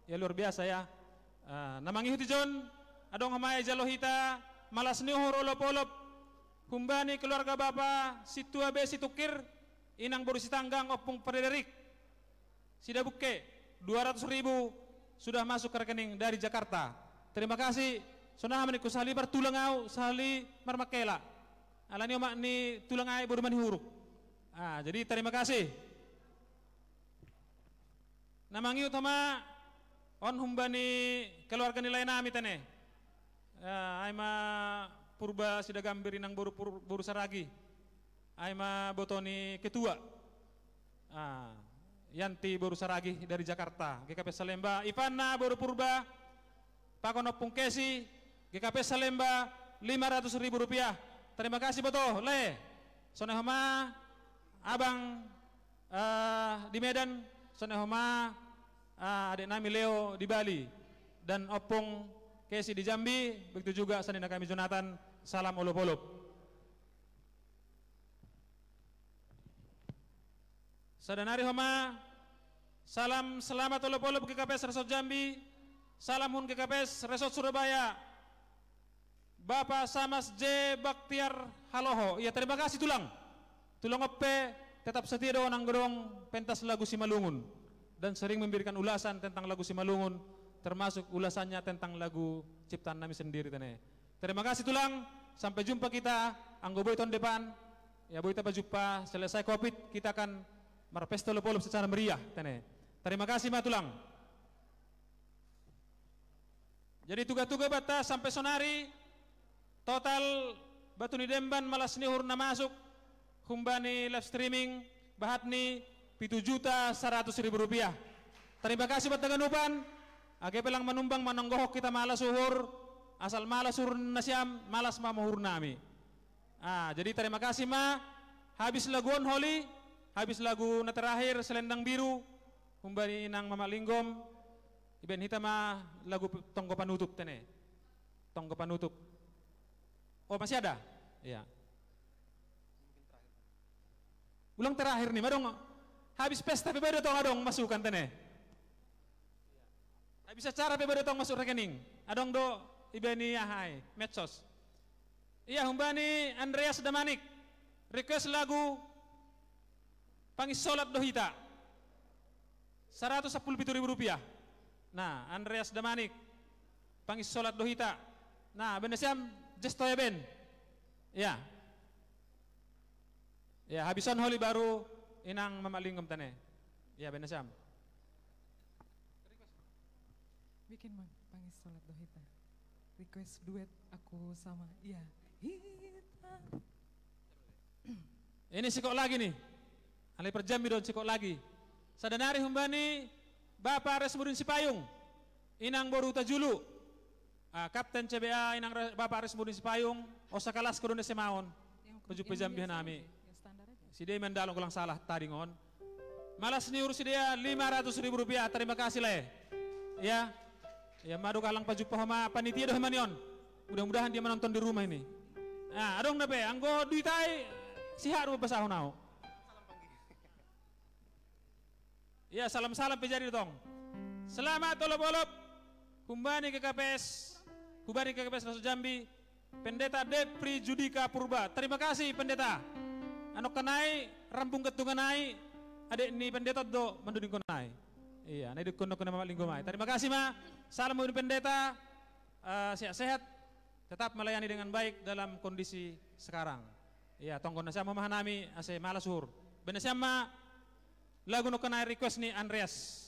Ya, luar biasa ya. Ah, na mangihuti jon, adong homa i jalo hita malas ni uhur olop-olop humbani keluarga bapa Sintua B Situkir, Inang boru Sitanggang, Ompung Frederik Sidabungke, dua ratus ribu sudah masuk ke rekening dari Jakarta. Terima kasih. Songon i ma ningku, sahali martulang au, sahali marmangkela. Alani omak ni tulang ai boru Manihuruk. Ah, jadi terima kasih. Na mangihut homa on humbani keluarga ni laenami tene. Ah, ai ma Purba Sidagambir, Inang boru Pur-, boru Saragi. Ai ma boto ni ketua. Ah, Yanti boru Saragi dari Jakarta, G K P Salemba, Ipanna boru Purba, pakon Ompung Kesi, G K P Salemba, lima ratus ribu rupiah. Terima kasih boto, le. Sonai homa abang, eh, di Medan, sonai homa, eh, adek nami Leo di Bali, dan Ompung Kesi di Jambi, begitu juga sanina kami Jonathan, salam olop-olop. Sada nari homa, salam selamat olop-olop G K P S Resort Jambi, salam hun G K P S Resort Surabaya, Bapak Samas J Baktiar Haloho. Iya, terima kasih tulang. Tulang Oppe tetap setia do nang gedong pentas lagu Simalungun dan sering memberikan ulasan tentang lagu Simalungun, termasuk ulasannya tentang lagu ciptaan nami sendiri tene. Terima kasih tulang, sampai jumpa kita, anggo boi tahun depan, ya boi tapajumpa, selesai covid, kita akan marpesta olop-olop secara meriah, tene. Terima kasih ma tulang. Jadi tuga-tuga banta sampai sonari, total Batu ni Demban malas ni uhur na masuk humbani live streaming, bahat ni pitu juta saratus ribu rupiah. Terima kasih banta ganupan, age pe lang manumbang manonggohon hita malas uhur, asal malas uhur nasiam, malas ma uhur nami. Ah, jadi terima kasih ma, habis lagu on holi, habis lagu na terakhir, Selendang Biru, humbani Inang Mamak Linggom, ibaen hita ma lagu p-, tonggo panutup tene. Tonggo panutup. Oh, masih ada? Iya. Ulang terakhir ni, ma dong. Habis pesta pe baru tong adong masukan tene. Habis acara pe baru tong masuk rekening. Adong do iba ni ahai, medsos. Iya, humbani Andreas Damanik. Request lagu Pangisolat do hita. Saratus sapuluh pitu ribu rupiah. Nah, Andreas Damanik. Pangisolat do hita. Nah, benda siam, Jestoya Ben. Ya. Ya, habison holi baru inang mamalinggom tane. Ya, benda siam. Bikin, Bang, Pangisolat do hita. Request duet aku sama, iya. Hita. Ini sikok lagi ni. Alai per Jambi don sikok lagi. Sada nari humbani Bapa Resmudin Sipayung. Inang boru Tajulu. Ah, Kapten C B A, inang re-, Bapa Resmudin Sipayung. Osa kalas ko don S M A on. Pajupe Jambi hanami. Sidea mandalo ko lang salah tading on. Malas ni urus sidea lima ratus ribu rupiah. Terima kasih le. Ya. Ya, madu kalang pajupe homa panitia do homa ni on. Mudah-mudahan dia menonton di rumah ini. Nah, adong na pe, anggo duit ai, sihat do pasahon au. Ya, salam-salam pe jadi do tong. Selamat olop-olop. Humbani K K P S. Humbani K K P S Laso Jambi. Pendeta Depri Judika Purba. Terima kasih, Pendeta. Anokkan ai, rampung ketungan ai, adek ni pendeta do mandudingkon ai. Iya, na idukon-dokon nama linggo mai. Terima kasih, ma. Salam untuk pendeta. Eh, sehat-sehat. Tetap melayani dengan baik dalam kondisi sekarang. Iya, tonggon na siam ma hanami, ase malas uhur. Benda siam ma, lagu nokkan ai request ni Andreas.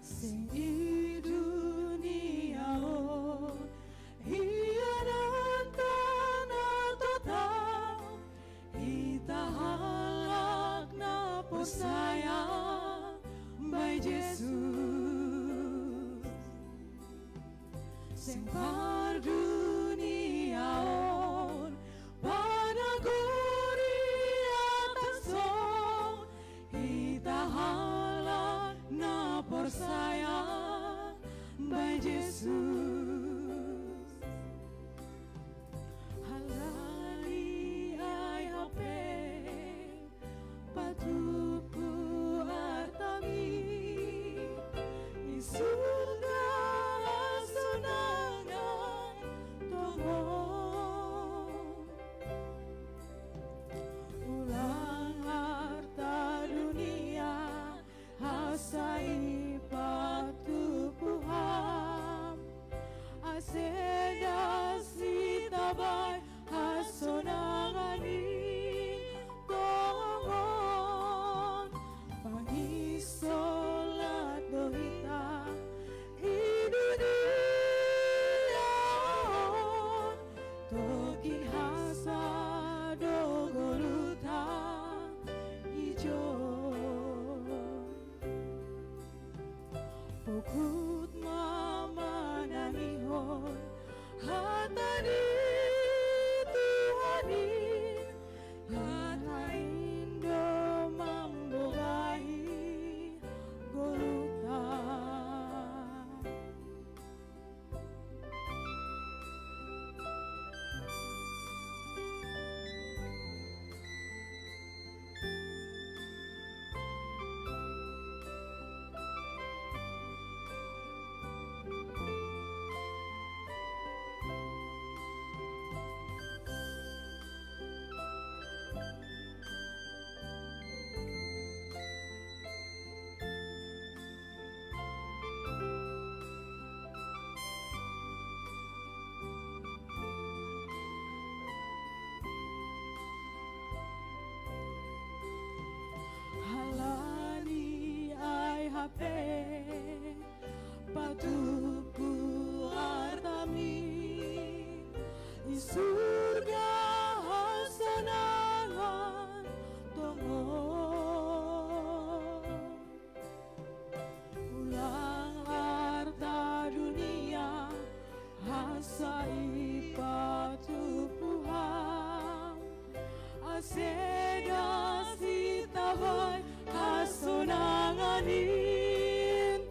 Seng i dunia on, hianat na total, hita halak na porsaya bai Jesus. Seng parduniaon panagori atas on, hita halak na porsaya bai Jesus. Halani ai hape patupu artami i surga sonang Te patupu artami i surga hasonangan tongo. Ulang arta dunia hasai patupuhan. Aseda sitabai hasonangan intongon.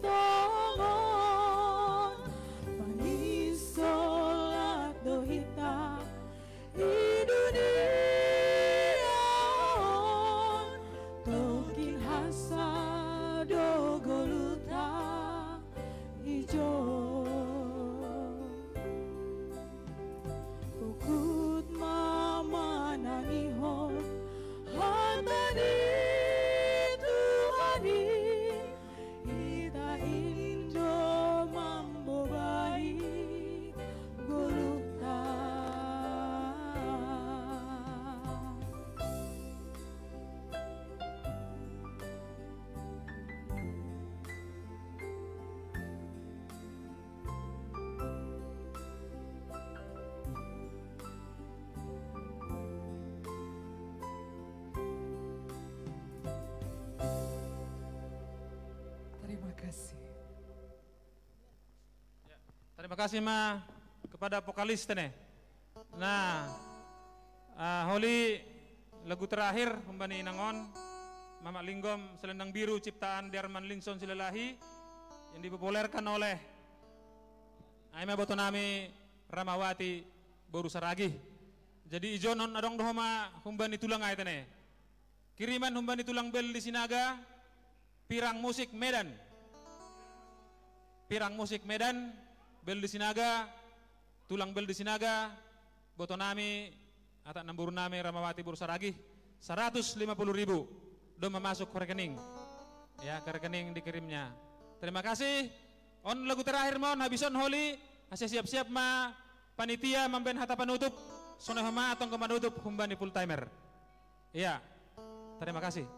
Pangisolat do hita i dunia on. Tongkin hasa do goluhta ijo. Ukut ma manangihon hata ni Tuhan i, hita indo mambobai goluhta. Terima kasih. Ya, terima kasih ma kepada vokalis tene. Nah, ah, holi lagu terakhir humbani inang on, Mamak Linggom Selendang Biru ciptaan Derman Linson Silalahi yang dipopulerkan oleh ai ma boto nami Ramawati boru Saragih. Jadi ijon on adong do homa humbani tulang ai tene. Kiriman humbani tulang Bel di Sinaga, Pirang Musik Medan. Pirang Musik Medan, Bel di Sinaga, tulang Bel di Sinaga, boto nami, atak namboru nami Ramawati boru Saragih, seratus lima puluh ribu. Doma masuk ke rekening. Ya, ke rekening dikirimnya. Terima kasih. On lagu terakhir ma on, habis on holi, asa siap-siap ma panitia mambaen hata panutup, sonai homa tong manutup humbani full timer. Iya. Terima kasih.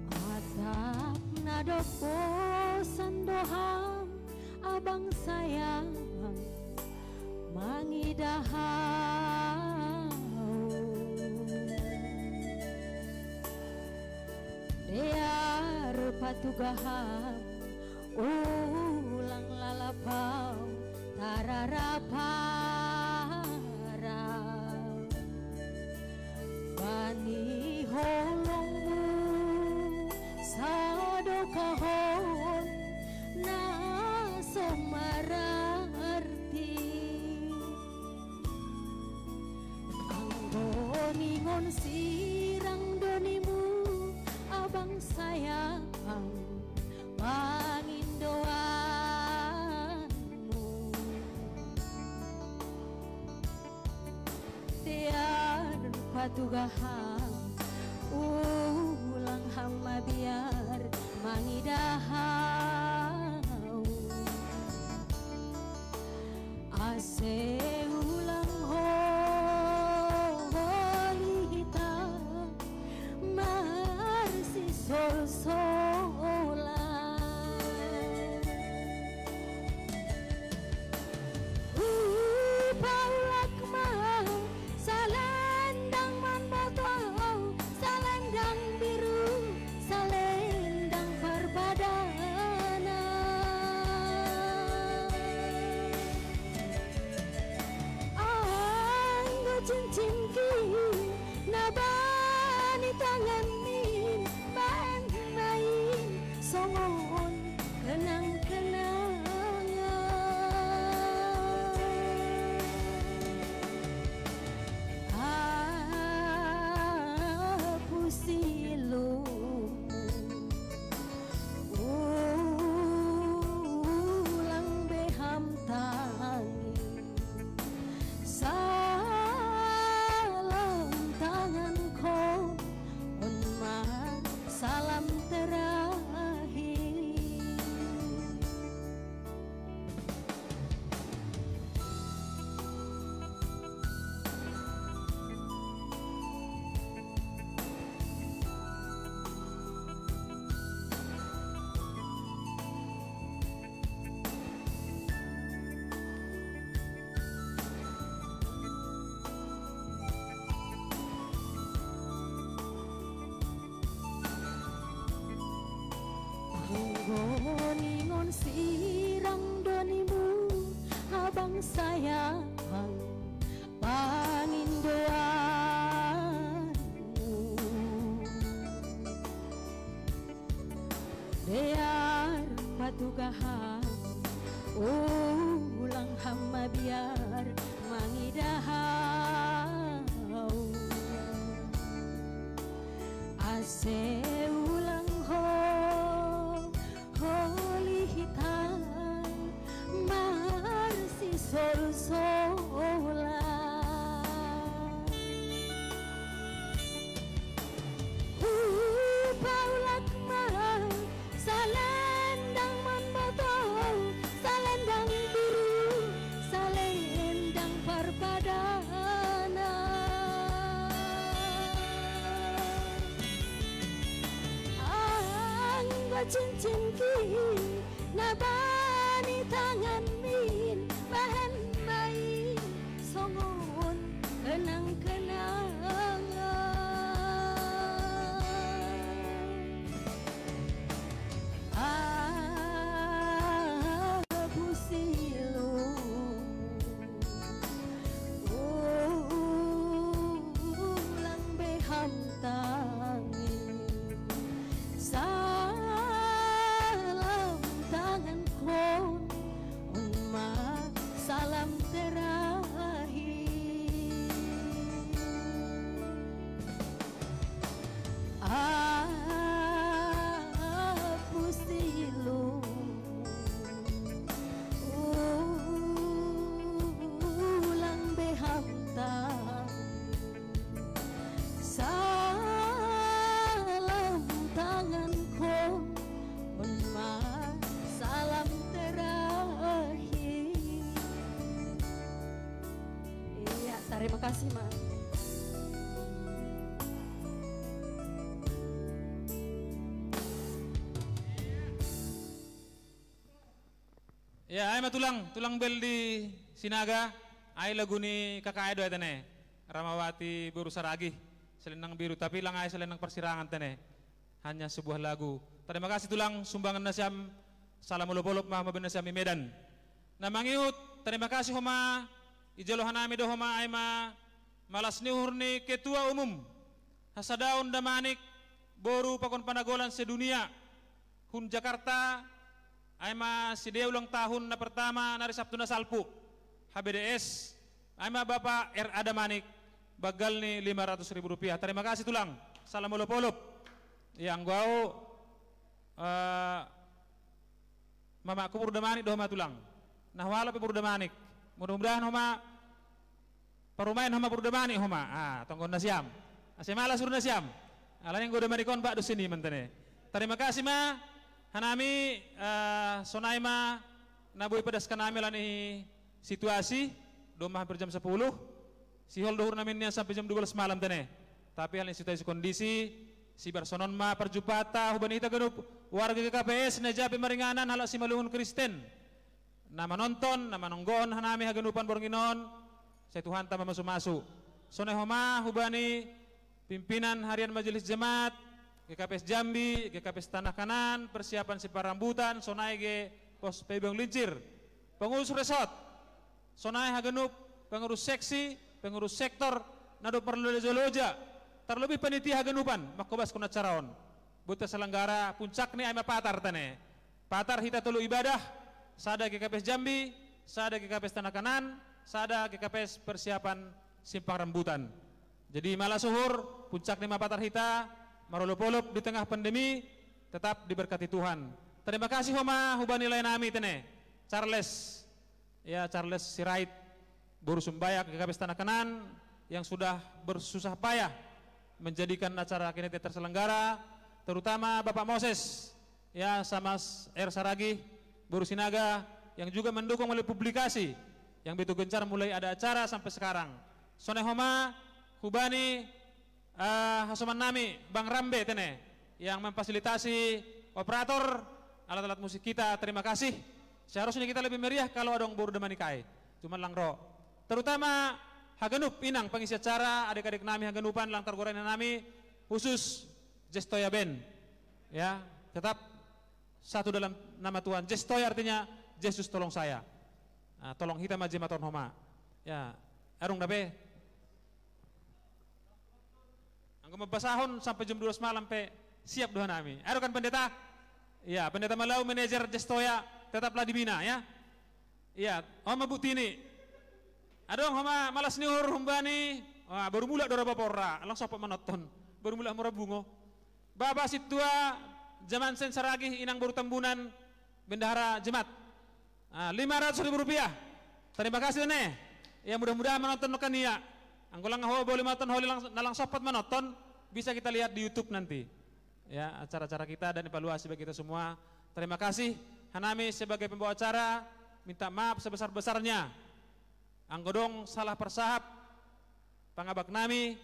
Atap na dob bosan do ham, abang sayang, mangidah ahu. Dear patuga ham, ulang lalap ahu tararap-arap. Bani holongmu sadokahon na so mararti. Anggo ningon sirang do nimu, abang sayang, mangindoanmu. Dear patuga ham, ulang ham mabiar mangidah ahu. Ase ulang holi hita marsisolsolan. Hupaulak ma salendang manboto ahu, salendang biru, salendang parpadanan. Sirang donimu abang sayang pangindoanmu. Biar patugahan ulang hama biar mangidahau. Ase ulang ho holi hita marsi solu sola. Upaulak ma salendang manboto, salendang biru, salendang parpadana. Anggo cincin ki na bani tangan min bahen mai songon kenang-kenangan. Abu silu ulang beham tangi. Salam tangan kon on ma salam terakhir. Abu silu ulang beham tangi. Salam tangan kon on ma salam terakhir. Iya, terima kasih, Ma. Ya, ai ma tulang, tulang bel di Sinaga, ai lagu ni kakak ai do ai tene. Ramawati boru Saragih, Selendang Biru, tapi lang ai Selendang Persirangan tene. Hanya sebuah lagu. Terima kasih tulang, sumbangan nasiam, salam olop-olop ma maben nasiam i Medan. Na mangihut, terima kasih homa, ijalo hanami do homa ai ma malas ni uhur ni ketua umum hasadaon damanik boru pakon panagolan sedunia hun Jakarta, ai ma sidea ulang tahun na pertama na ri Sabtu na salpu, H B D S, ai ma Bapak R A Damanik, bagal ni lima ratus ribu rupiah. Terima kasih tulang, salam olop-olop. Ya, anggo au, eh, mamakku boru Damanik do homa tulang. Na hualap pe boru Damanik. Mudah-mudahan homa parumaen homa boru Damanik homa. Ah, tonggon nasiam. Ase malas uhur nasiam. Alani anggo Damanik on bak do seniman tene. Terima kasih ma, hanami, eh, sonai ma na boi padaskan nami alani situasi, domma hampir jam sepuluh. Sihol do uhur nami nian sampe jam dua belas malam tene. Tapi alani situasi kondisi, sibar sonon ma parjumpahanta hubani hita ganup warga G K P S na japi maringanan halak Simalungun Kristen. Na manonton, na manonggohon hanami haganupan borngin on, sai Tuhanta mamasu-masu. Sonai homa hubani pimpinan harian Majelis Jemaat, G K P S Jambi, G K P S Tanah Kanaan, persiapan simpang rambutan, sonai ge pos Pebong Lincir. Pengurus resort, sonai haganup pengurus seksi, pengurus sektor, na dob marloja-loja, tarlobih panitia haganupan mangkobaskon acara on. Boi tasalanggara, puncakni ai ma patar tene. Patar hita tolu ibadah, sada G K P S Jambi, sada G K P S Tanah Kanaan, sada G K P S persiapan simpang rambutan. Jadi malas uhur, puncakni ma patar hita, marolop-olop di tengah pandemi, tetap diberkati Tuhan. Terima kasih homa hubani lae nami tene, Charles. Ya, Charles Sirait, boru Sumbayak, G K P S Tanah Kanaan, yang sudah bersusah payah menjadikan acara kinite terselenggara, terutama Bapak Moses, ya, Samas R Saragih, boru Sinaga, yang juga mendukung melalui publikasi yang begitu gencar mulai ada acara sampai sekarang. Sonai homa hubani, eh, hasoman nami, Bang Rambe tene, yang memfasilitasi operator alat-alat musik kita. Terima kasih. Seharusnya kita lebih meriah kalau adong boru Damanik i. Cuman lang ro. Terutama haganup inang pengisi acara, adik-adik nami haganupan, lang targoraina nami, khusus Jestoya Band. Ya, tetap Satu dalam nama Tuhan. Jestoya artinya Yesus tolong saya. Ah, tolong hita ma jemaat on homa. Ya, adong dope. Anggo mambasahon sampe jam dua belas malam pe siap do hanami. Adong kan pendeta? Ya, pendeta Malau, manajer Jestoya, tetaplah dibina ya. Ya, on ma bukti ni. Adong homa malas ni uhur humbani. Wah, baru mulak do ra bapa on ra, lang sopat manonton. Baru mulak mora bungo. Bapa sintua Jamansen Saragih, inang boru Tambunan, bendahara jemaat. Ah, lima ratus ribu rupiah. Terima kasih ne. Ya, mudah-mudahan manonton kan ia. Anggo lang ho boli manonton holi lang, na lang sopat manonton, bisa kita lihat di YouTube nanti. Ya, acara-acara kita dan evaluasi bagi kita semua. Terima kasih. Hanami sebagai pembawa acara minta maaf sebesar-besarnya. Anggo dong salah parsahap, pangabak nami,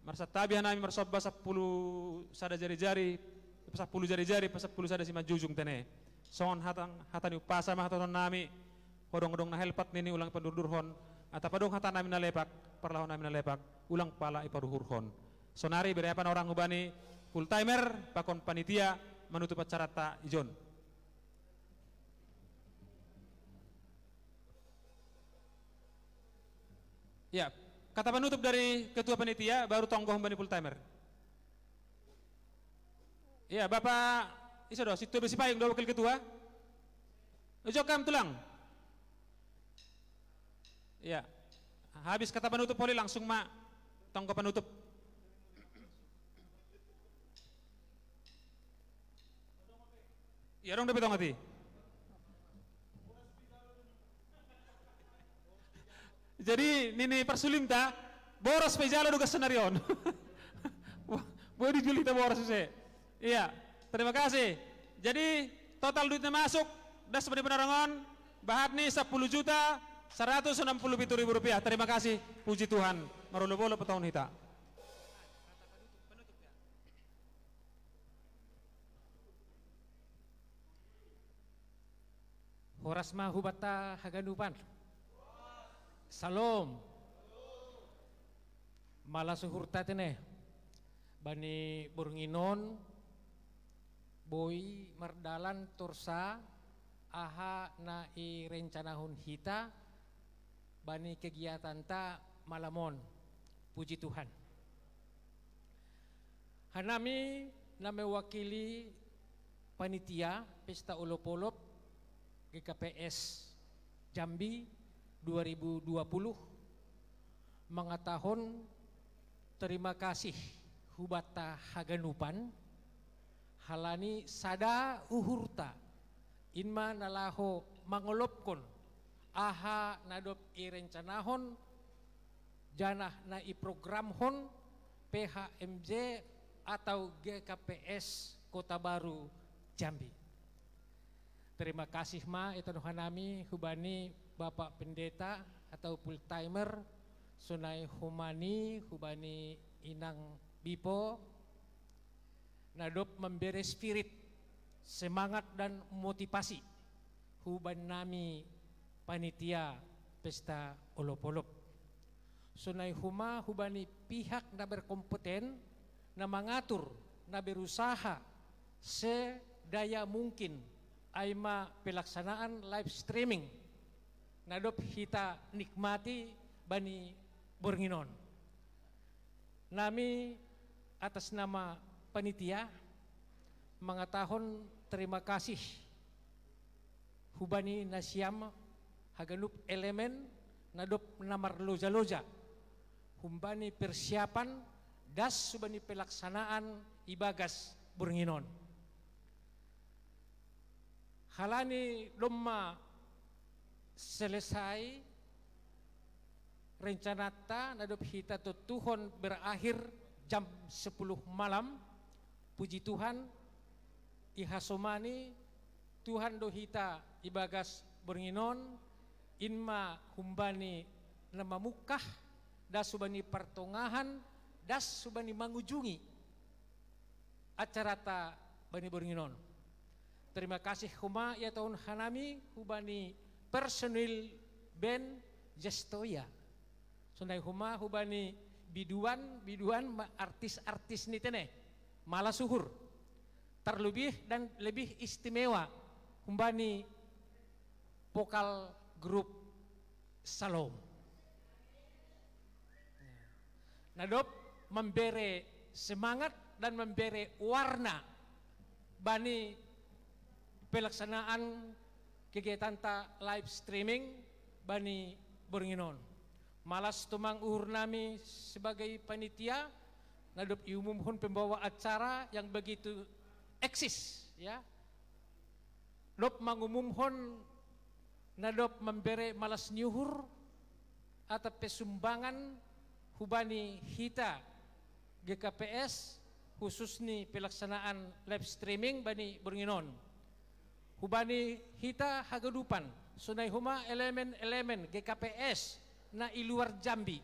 marsantabi hanami marsomba sampulu sada jari-jari, sampulu jari-jari, sampulu sada simanjujung tene. Songon hata, hata ni umpasa ma hatahon nami, ho dong, dong na helpat nini ulang pandurdurhon, atap adong hata nami na lepak, parlahon nami na lepak, ulang pala iparuhurhon. Sonari bere apan orang hubani full timer pakon panitia manutup acaranta ijon. Ya, kata penutup dari ketua panitia, baru tonggo humbani full timer. Ya, Bapak, iso do, sintua besi payung do wakil ketua. Ujok kam tulang. Ya, habis kata penutup holi langsung ma tonggo penutup. Iya dong, dope tong ati. Jadi nini parsulimta, boras pe jalo do gas sonari on. Bo-, boi dijul hita boras use. Iya, terima kasih. Jadi total duit na masuk, das padi panarangon, bahat ni sampulu juta saratus onom pulu pitu ribu rupiah. Terima kasih, puji Tuhan. Marolop-olop petong hita. Horas ma hubanta haganupan. Salom. Malas uhurta tene. Bani borngin on boi mardalan torsa aha na irencanahon hita bani kegiatanta malam on. Puji Tuhan. Hanami na mewakili panitia pesta olop-olop G K P S Jambi dua ribu dua puluh mangatahon terima kasih hubanta haganupan, halani sada uhurta, in ma na laho mangolopkon aha na dob irencanahon janah na iprogramhon P H M J atau G K P S Kota Baru Jambi. Terima kasih ma ita nuhanami hubani Bapak Pendeta atau full timer, sonai humani hubani Inang Bipo, na dob mambere spirit, semangat dan motivasi hubannami panitia pesta olop-olop. Sonai huma hubani pihak na berkompeten, na mangatur, na berusaha sedaya mungkin, ai ma pelaksanaan live streaming na dob hita nikmati bani borngin on. Nami atas nama panitia mangatahon terima kasih hubani nasiam haganup elemen na dob na marloja-loja humbani persiapan das hubani pelaksanaan ibagas borngin on. Halani domma selesai rencanata na dob hita tontuhon berakhir jam sepuluh malam, puji Tuhan, ihasomani Tuhan do hita ibagas borngin on, in ma humbani na mamungkah, das hubani partongahan, das hubani mangujungi acarata bani borngin on. Terima kasih homa ihatahon hanami hubani personil band Jestoya. Sonai homa hubani biduan, biduan ma artis-artis ni tene. Malas uhur. terlebih dan lebih istimewa humbani vokal grup Salom. Na dob mambere semangat dan mambere warna bani pelaksanaan kegiatanta live streaming bani borngin on. Malas tumang uhur nami sebagai panitia, na dob iumumhon pembawa acara yang begitu eksis, ya. Dob mangumumhon na dob mambere malas ni uhur atap pe sumbangan hubani hita G K P S, khusus ni pelaksanaan live streaming bani borngin on. Hubani hita haganupan, sonai homa elemen-elemen G K P S na i luar Jambi,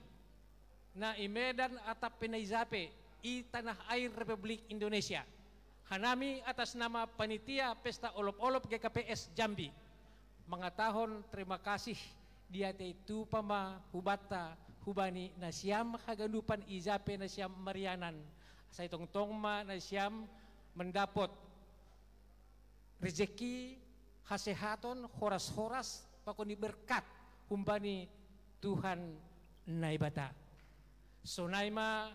na i Medan atap pe na i ja pe i tanah air Republik Indonesia. Hanami atas nama panitia pesta olop-olop G K P S Jambi mangatahon terima kasih di atei tupa ma hubanta hubani nasiam haganupan i ja pe nasiam marianan. Sai tongtong ma nasiam mendapot rezeki, hasehaton, horas-horas, pakon ni berkat humbani Tuhan Naibata. Sonai ma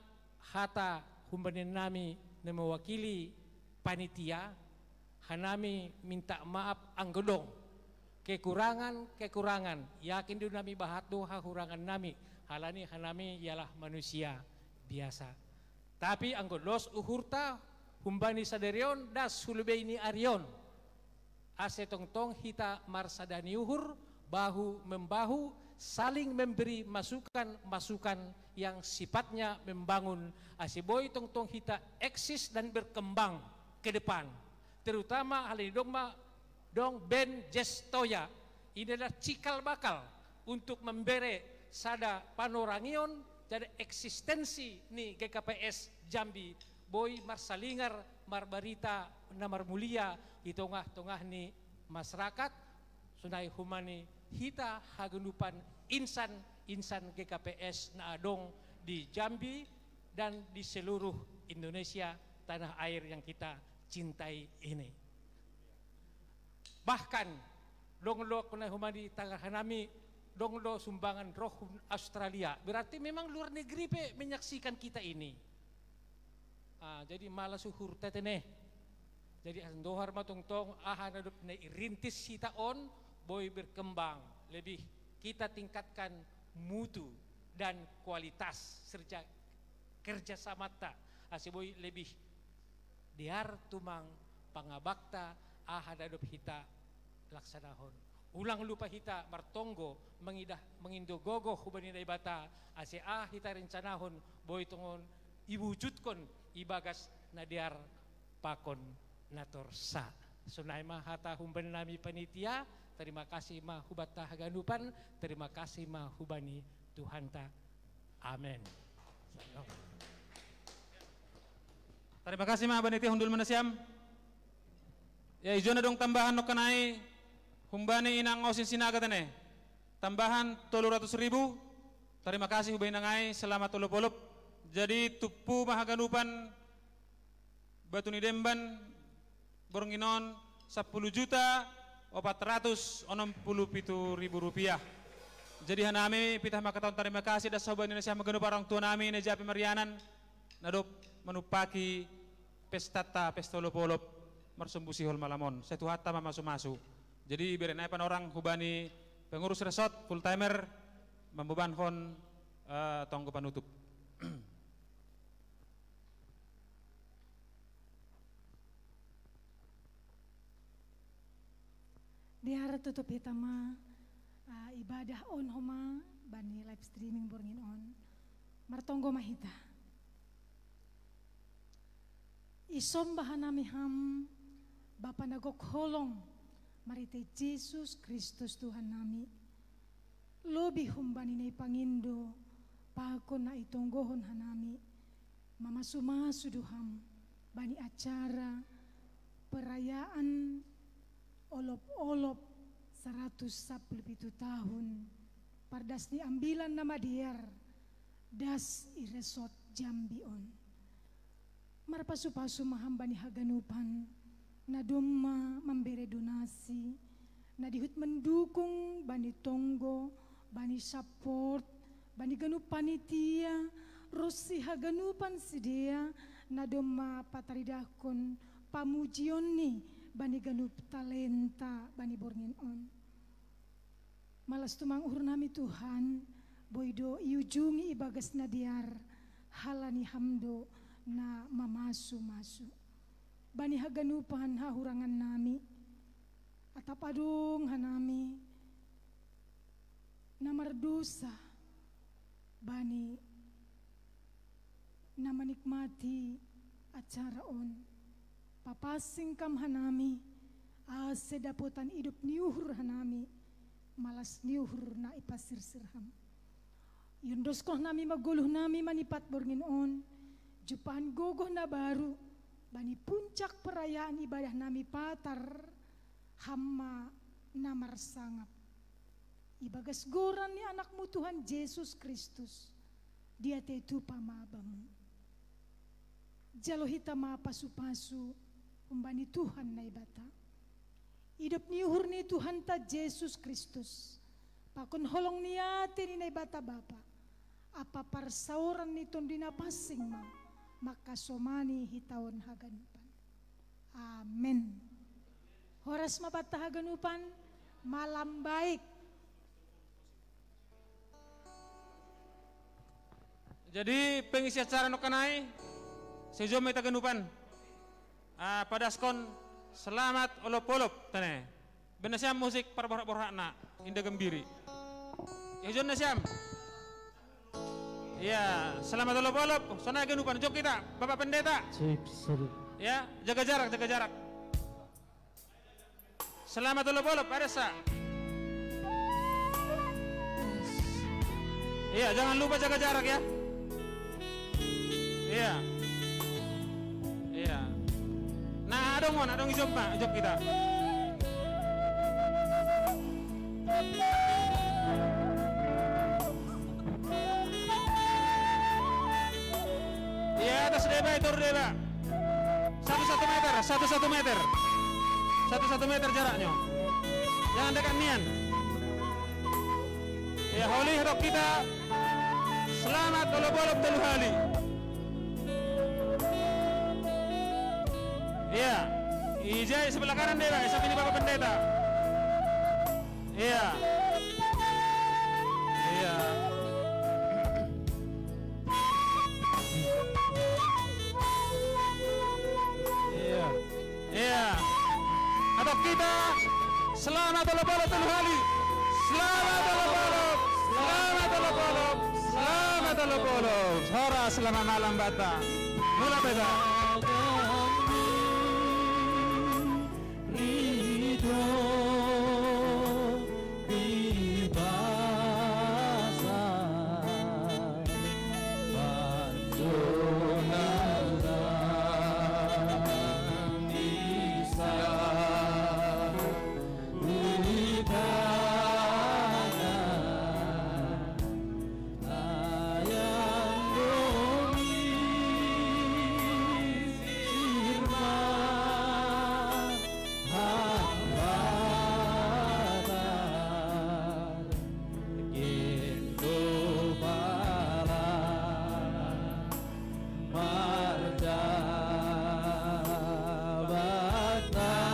hata humbani nami na mewakili panitia, hanami minta maaf anggo dong kekurangan-kekurangan, yakin do nami bahat do hahurangan nami, halani hanami ialah manusia biasa. Tapi anggo dos uhurta humbani sadari on das hu lobei ni ari on, ase tongtong hita marsada ni uhur, bahu membahu, saling memberi masukan-masukan yang sifatnya membangun, ase boi tongtong hita eksis dan berkembang ke depan. Terutama hal ini dong ma dong band Jazz Toya, ini adalah cikal bakal untuk membere sada panorangion, jadi eksistensi ni G K P S Jambi boi marsalingar marbarita na marmulia di tongah-tongah ni masyarakat, sonai humani hita haganupan insan-insan G K P S na adong di Jambi dan di seluruh Indonesia, tanah air yang kita cintai ini. Bahkan dong do, sonai humani tagar hanami, dong do sumbangan roh hun Australia. Berarti memang luar negeri pe menyaksikan kita ini. Ah, jadi malas uhurta tene. Jadi andohar ma tongtong aha na dob na irintis hita on boi berkembang, lebih kita tingkatkan mutu dan kualitas serja kerja samanta, ase boi lebih dear tumang pangabakta aha na dob hita laksanahon. Ulang lupa hita martonggo mangidah mangindo gogoh hubani Naibata, ase aha hita rencanahon boi tongon iwujudkon ibagas na dear pakon na torsa. Sonai ma hata humbani nami panitia, terima kasih ma hubanta haganupan, terima kasih ma hubani Tuhanta. Amen. Terima kasih ma panitia, hundul ma nasiam. Ya, ijon adong tambahan nongkan ai humbani inang Osin Sinaga tene. Tambahan tolu ratus ribu. Terima kasih hubani inang ai, selamat olop-olop. Jadi tumpu ma haganupan batu ni demban borngin on sampulu juta opat ratus onom pulu pitu ribu rupiah. Jadi hanami pitah mangkatahon tarima kasih das hubani nasiam haganup orang tua nami na i ja pe marianan na dob manumpaki pestanta, pesta olop-olop marsombu sihol malam on. Sai Tuhanta ma mamasu-masu. Jadi bere nai panorang hubani pengurus resort full timer mambobankon uh, tonggo panutup. Dear tutup hita ma uh, ibadah on homa bani live streaming borngin on. Martonggo ma hita. Isomba hanami ham Bapa na gok holong marhitei Jesus Kristus Tuhan nami. Lobi humbani na ipangindo pakon na itonggohon hanami. Mamasu-masu do ham bani acara perayaan olop-olop saratus sampulu pitu tahun pardas ni ambilan na madear das i resort Jambi on. Marpasu-pasu ma hambani haganupan na domma mambere donasi, na dihut mendukung bani tonggo, bani support, bani ganup panitia, ros si haganupan sidea na domma pataridahkon pamujionni bani ganup talenta bani borngin on. Malas tumang uhur nami Tuhan, boi do iujungi ibagas na dear, halani Ham do na mamasu-masu. Bani haganupan hahurangan nami, atap adong hanami na mardosa bani na manikmati acara on. Papansing Kam hanami, ase dapotan idop ni uhur hanami, malas ni uhur na ipasirsir Ham. Iondoskon hanami ma goluh nami manipat borngin on, jumpahan gogoh na baru, bani puncak perayaan ibadah nami patar, Ham ma na marsangap. Ibagas goran ni Anak-Mu Tuhan Jesus Kristus, diatei tupa ma Bamu. Jalo hita ma pasu-pasu humbani Tuhan Naibata. Idop ni uhur ni Tuhanta Jesus Kristus, pakon holong ni atei ni Naibata Bapa, ampa parsaoran ni Tonduy Napansing ma, mangkasomani hita on haganupan. Amen. Horas ma banta haganupan, malam baik. Jadi pengisi acara nongkan ai, sai jom ma hita haganupan, ah, padaskon selamat olop-olop tene. Baen nasiam musik parborhat-borhatna, Indah Gembiri. Ihujon nasiam. Iya, selamat olop-olop. Sonai haganupan, jok hita, Bapak Pendeta. Sip, sip. Ya, jaga jarak, jaga jarak. Selamat olop-olop, ada sa. Iya, jangan lupa jaga jarak ya. Iya. Iya. Nah, adong on, adong ijop ma, ijop hita. Di atas deba, itu deba. Satu satu meter, satu satu meter. Satu satu meter jaraknya. Jangan dekat nian. Ya, holi hadok hita. Selamat olop-olop tolu hali. Iya. Ijai sebelah kanan deba, sampai di Bapak Pendeta. Iya. Iya. Iya. Iya. Hadok hita, selamat olop-olop tolu hali. Selamat olop-olop. Selamat olop-olop. Selamat olop-olop. Horas, selamat malam banta. Mulak beta. Ridho di basa panjunangan bisa utana ayang domi sirma. Hambatan gindu pala marjabat tanah.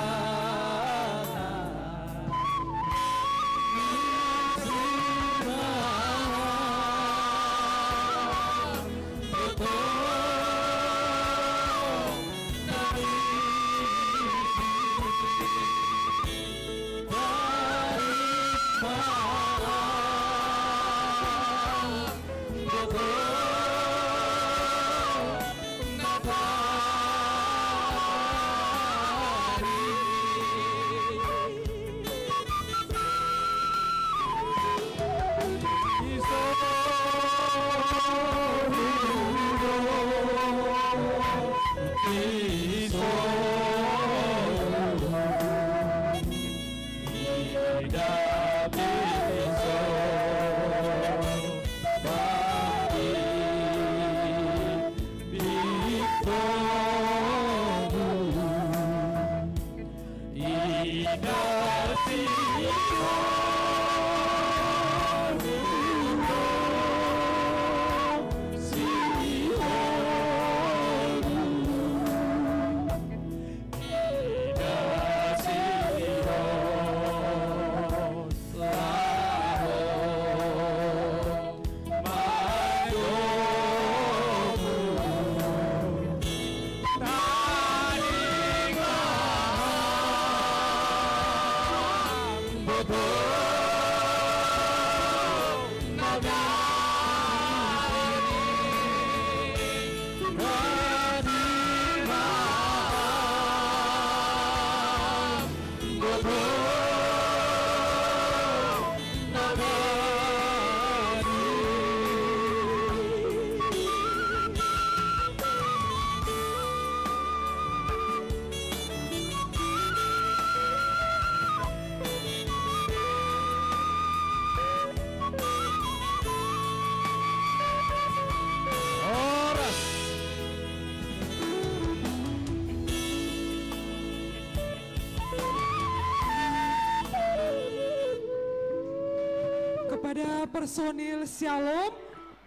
Kepada personil Shalom,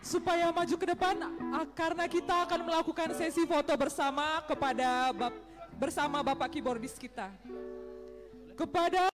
supaya maju ke depan, ah, karena kita akan melakukan sesi foto bersama kepada bap- bersama Bapak keyboardis kita. Kepada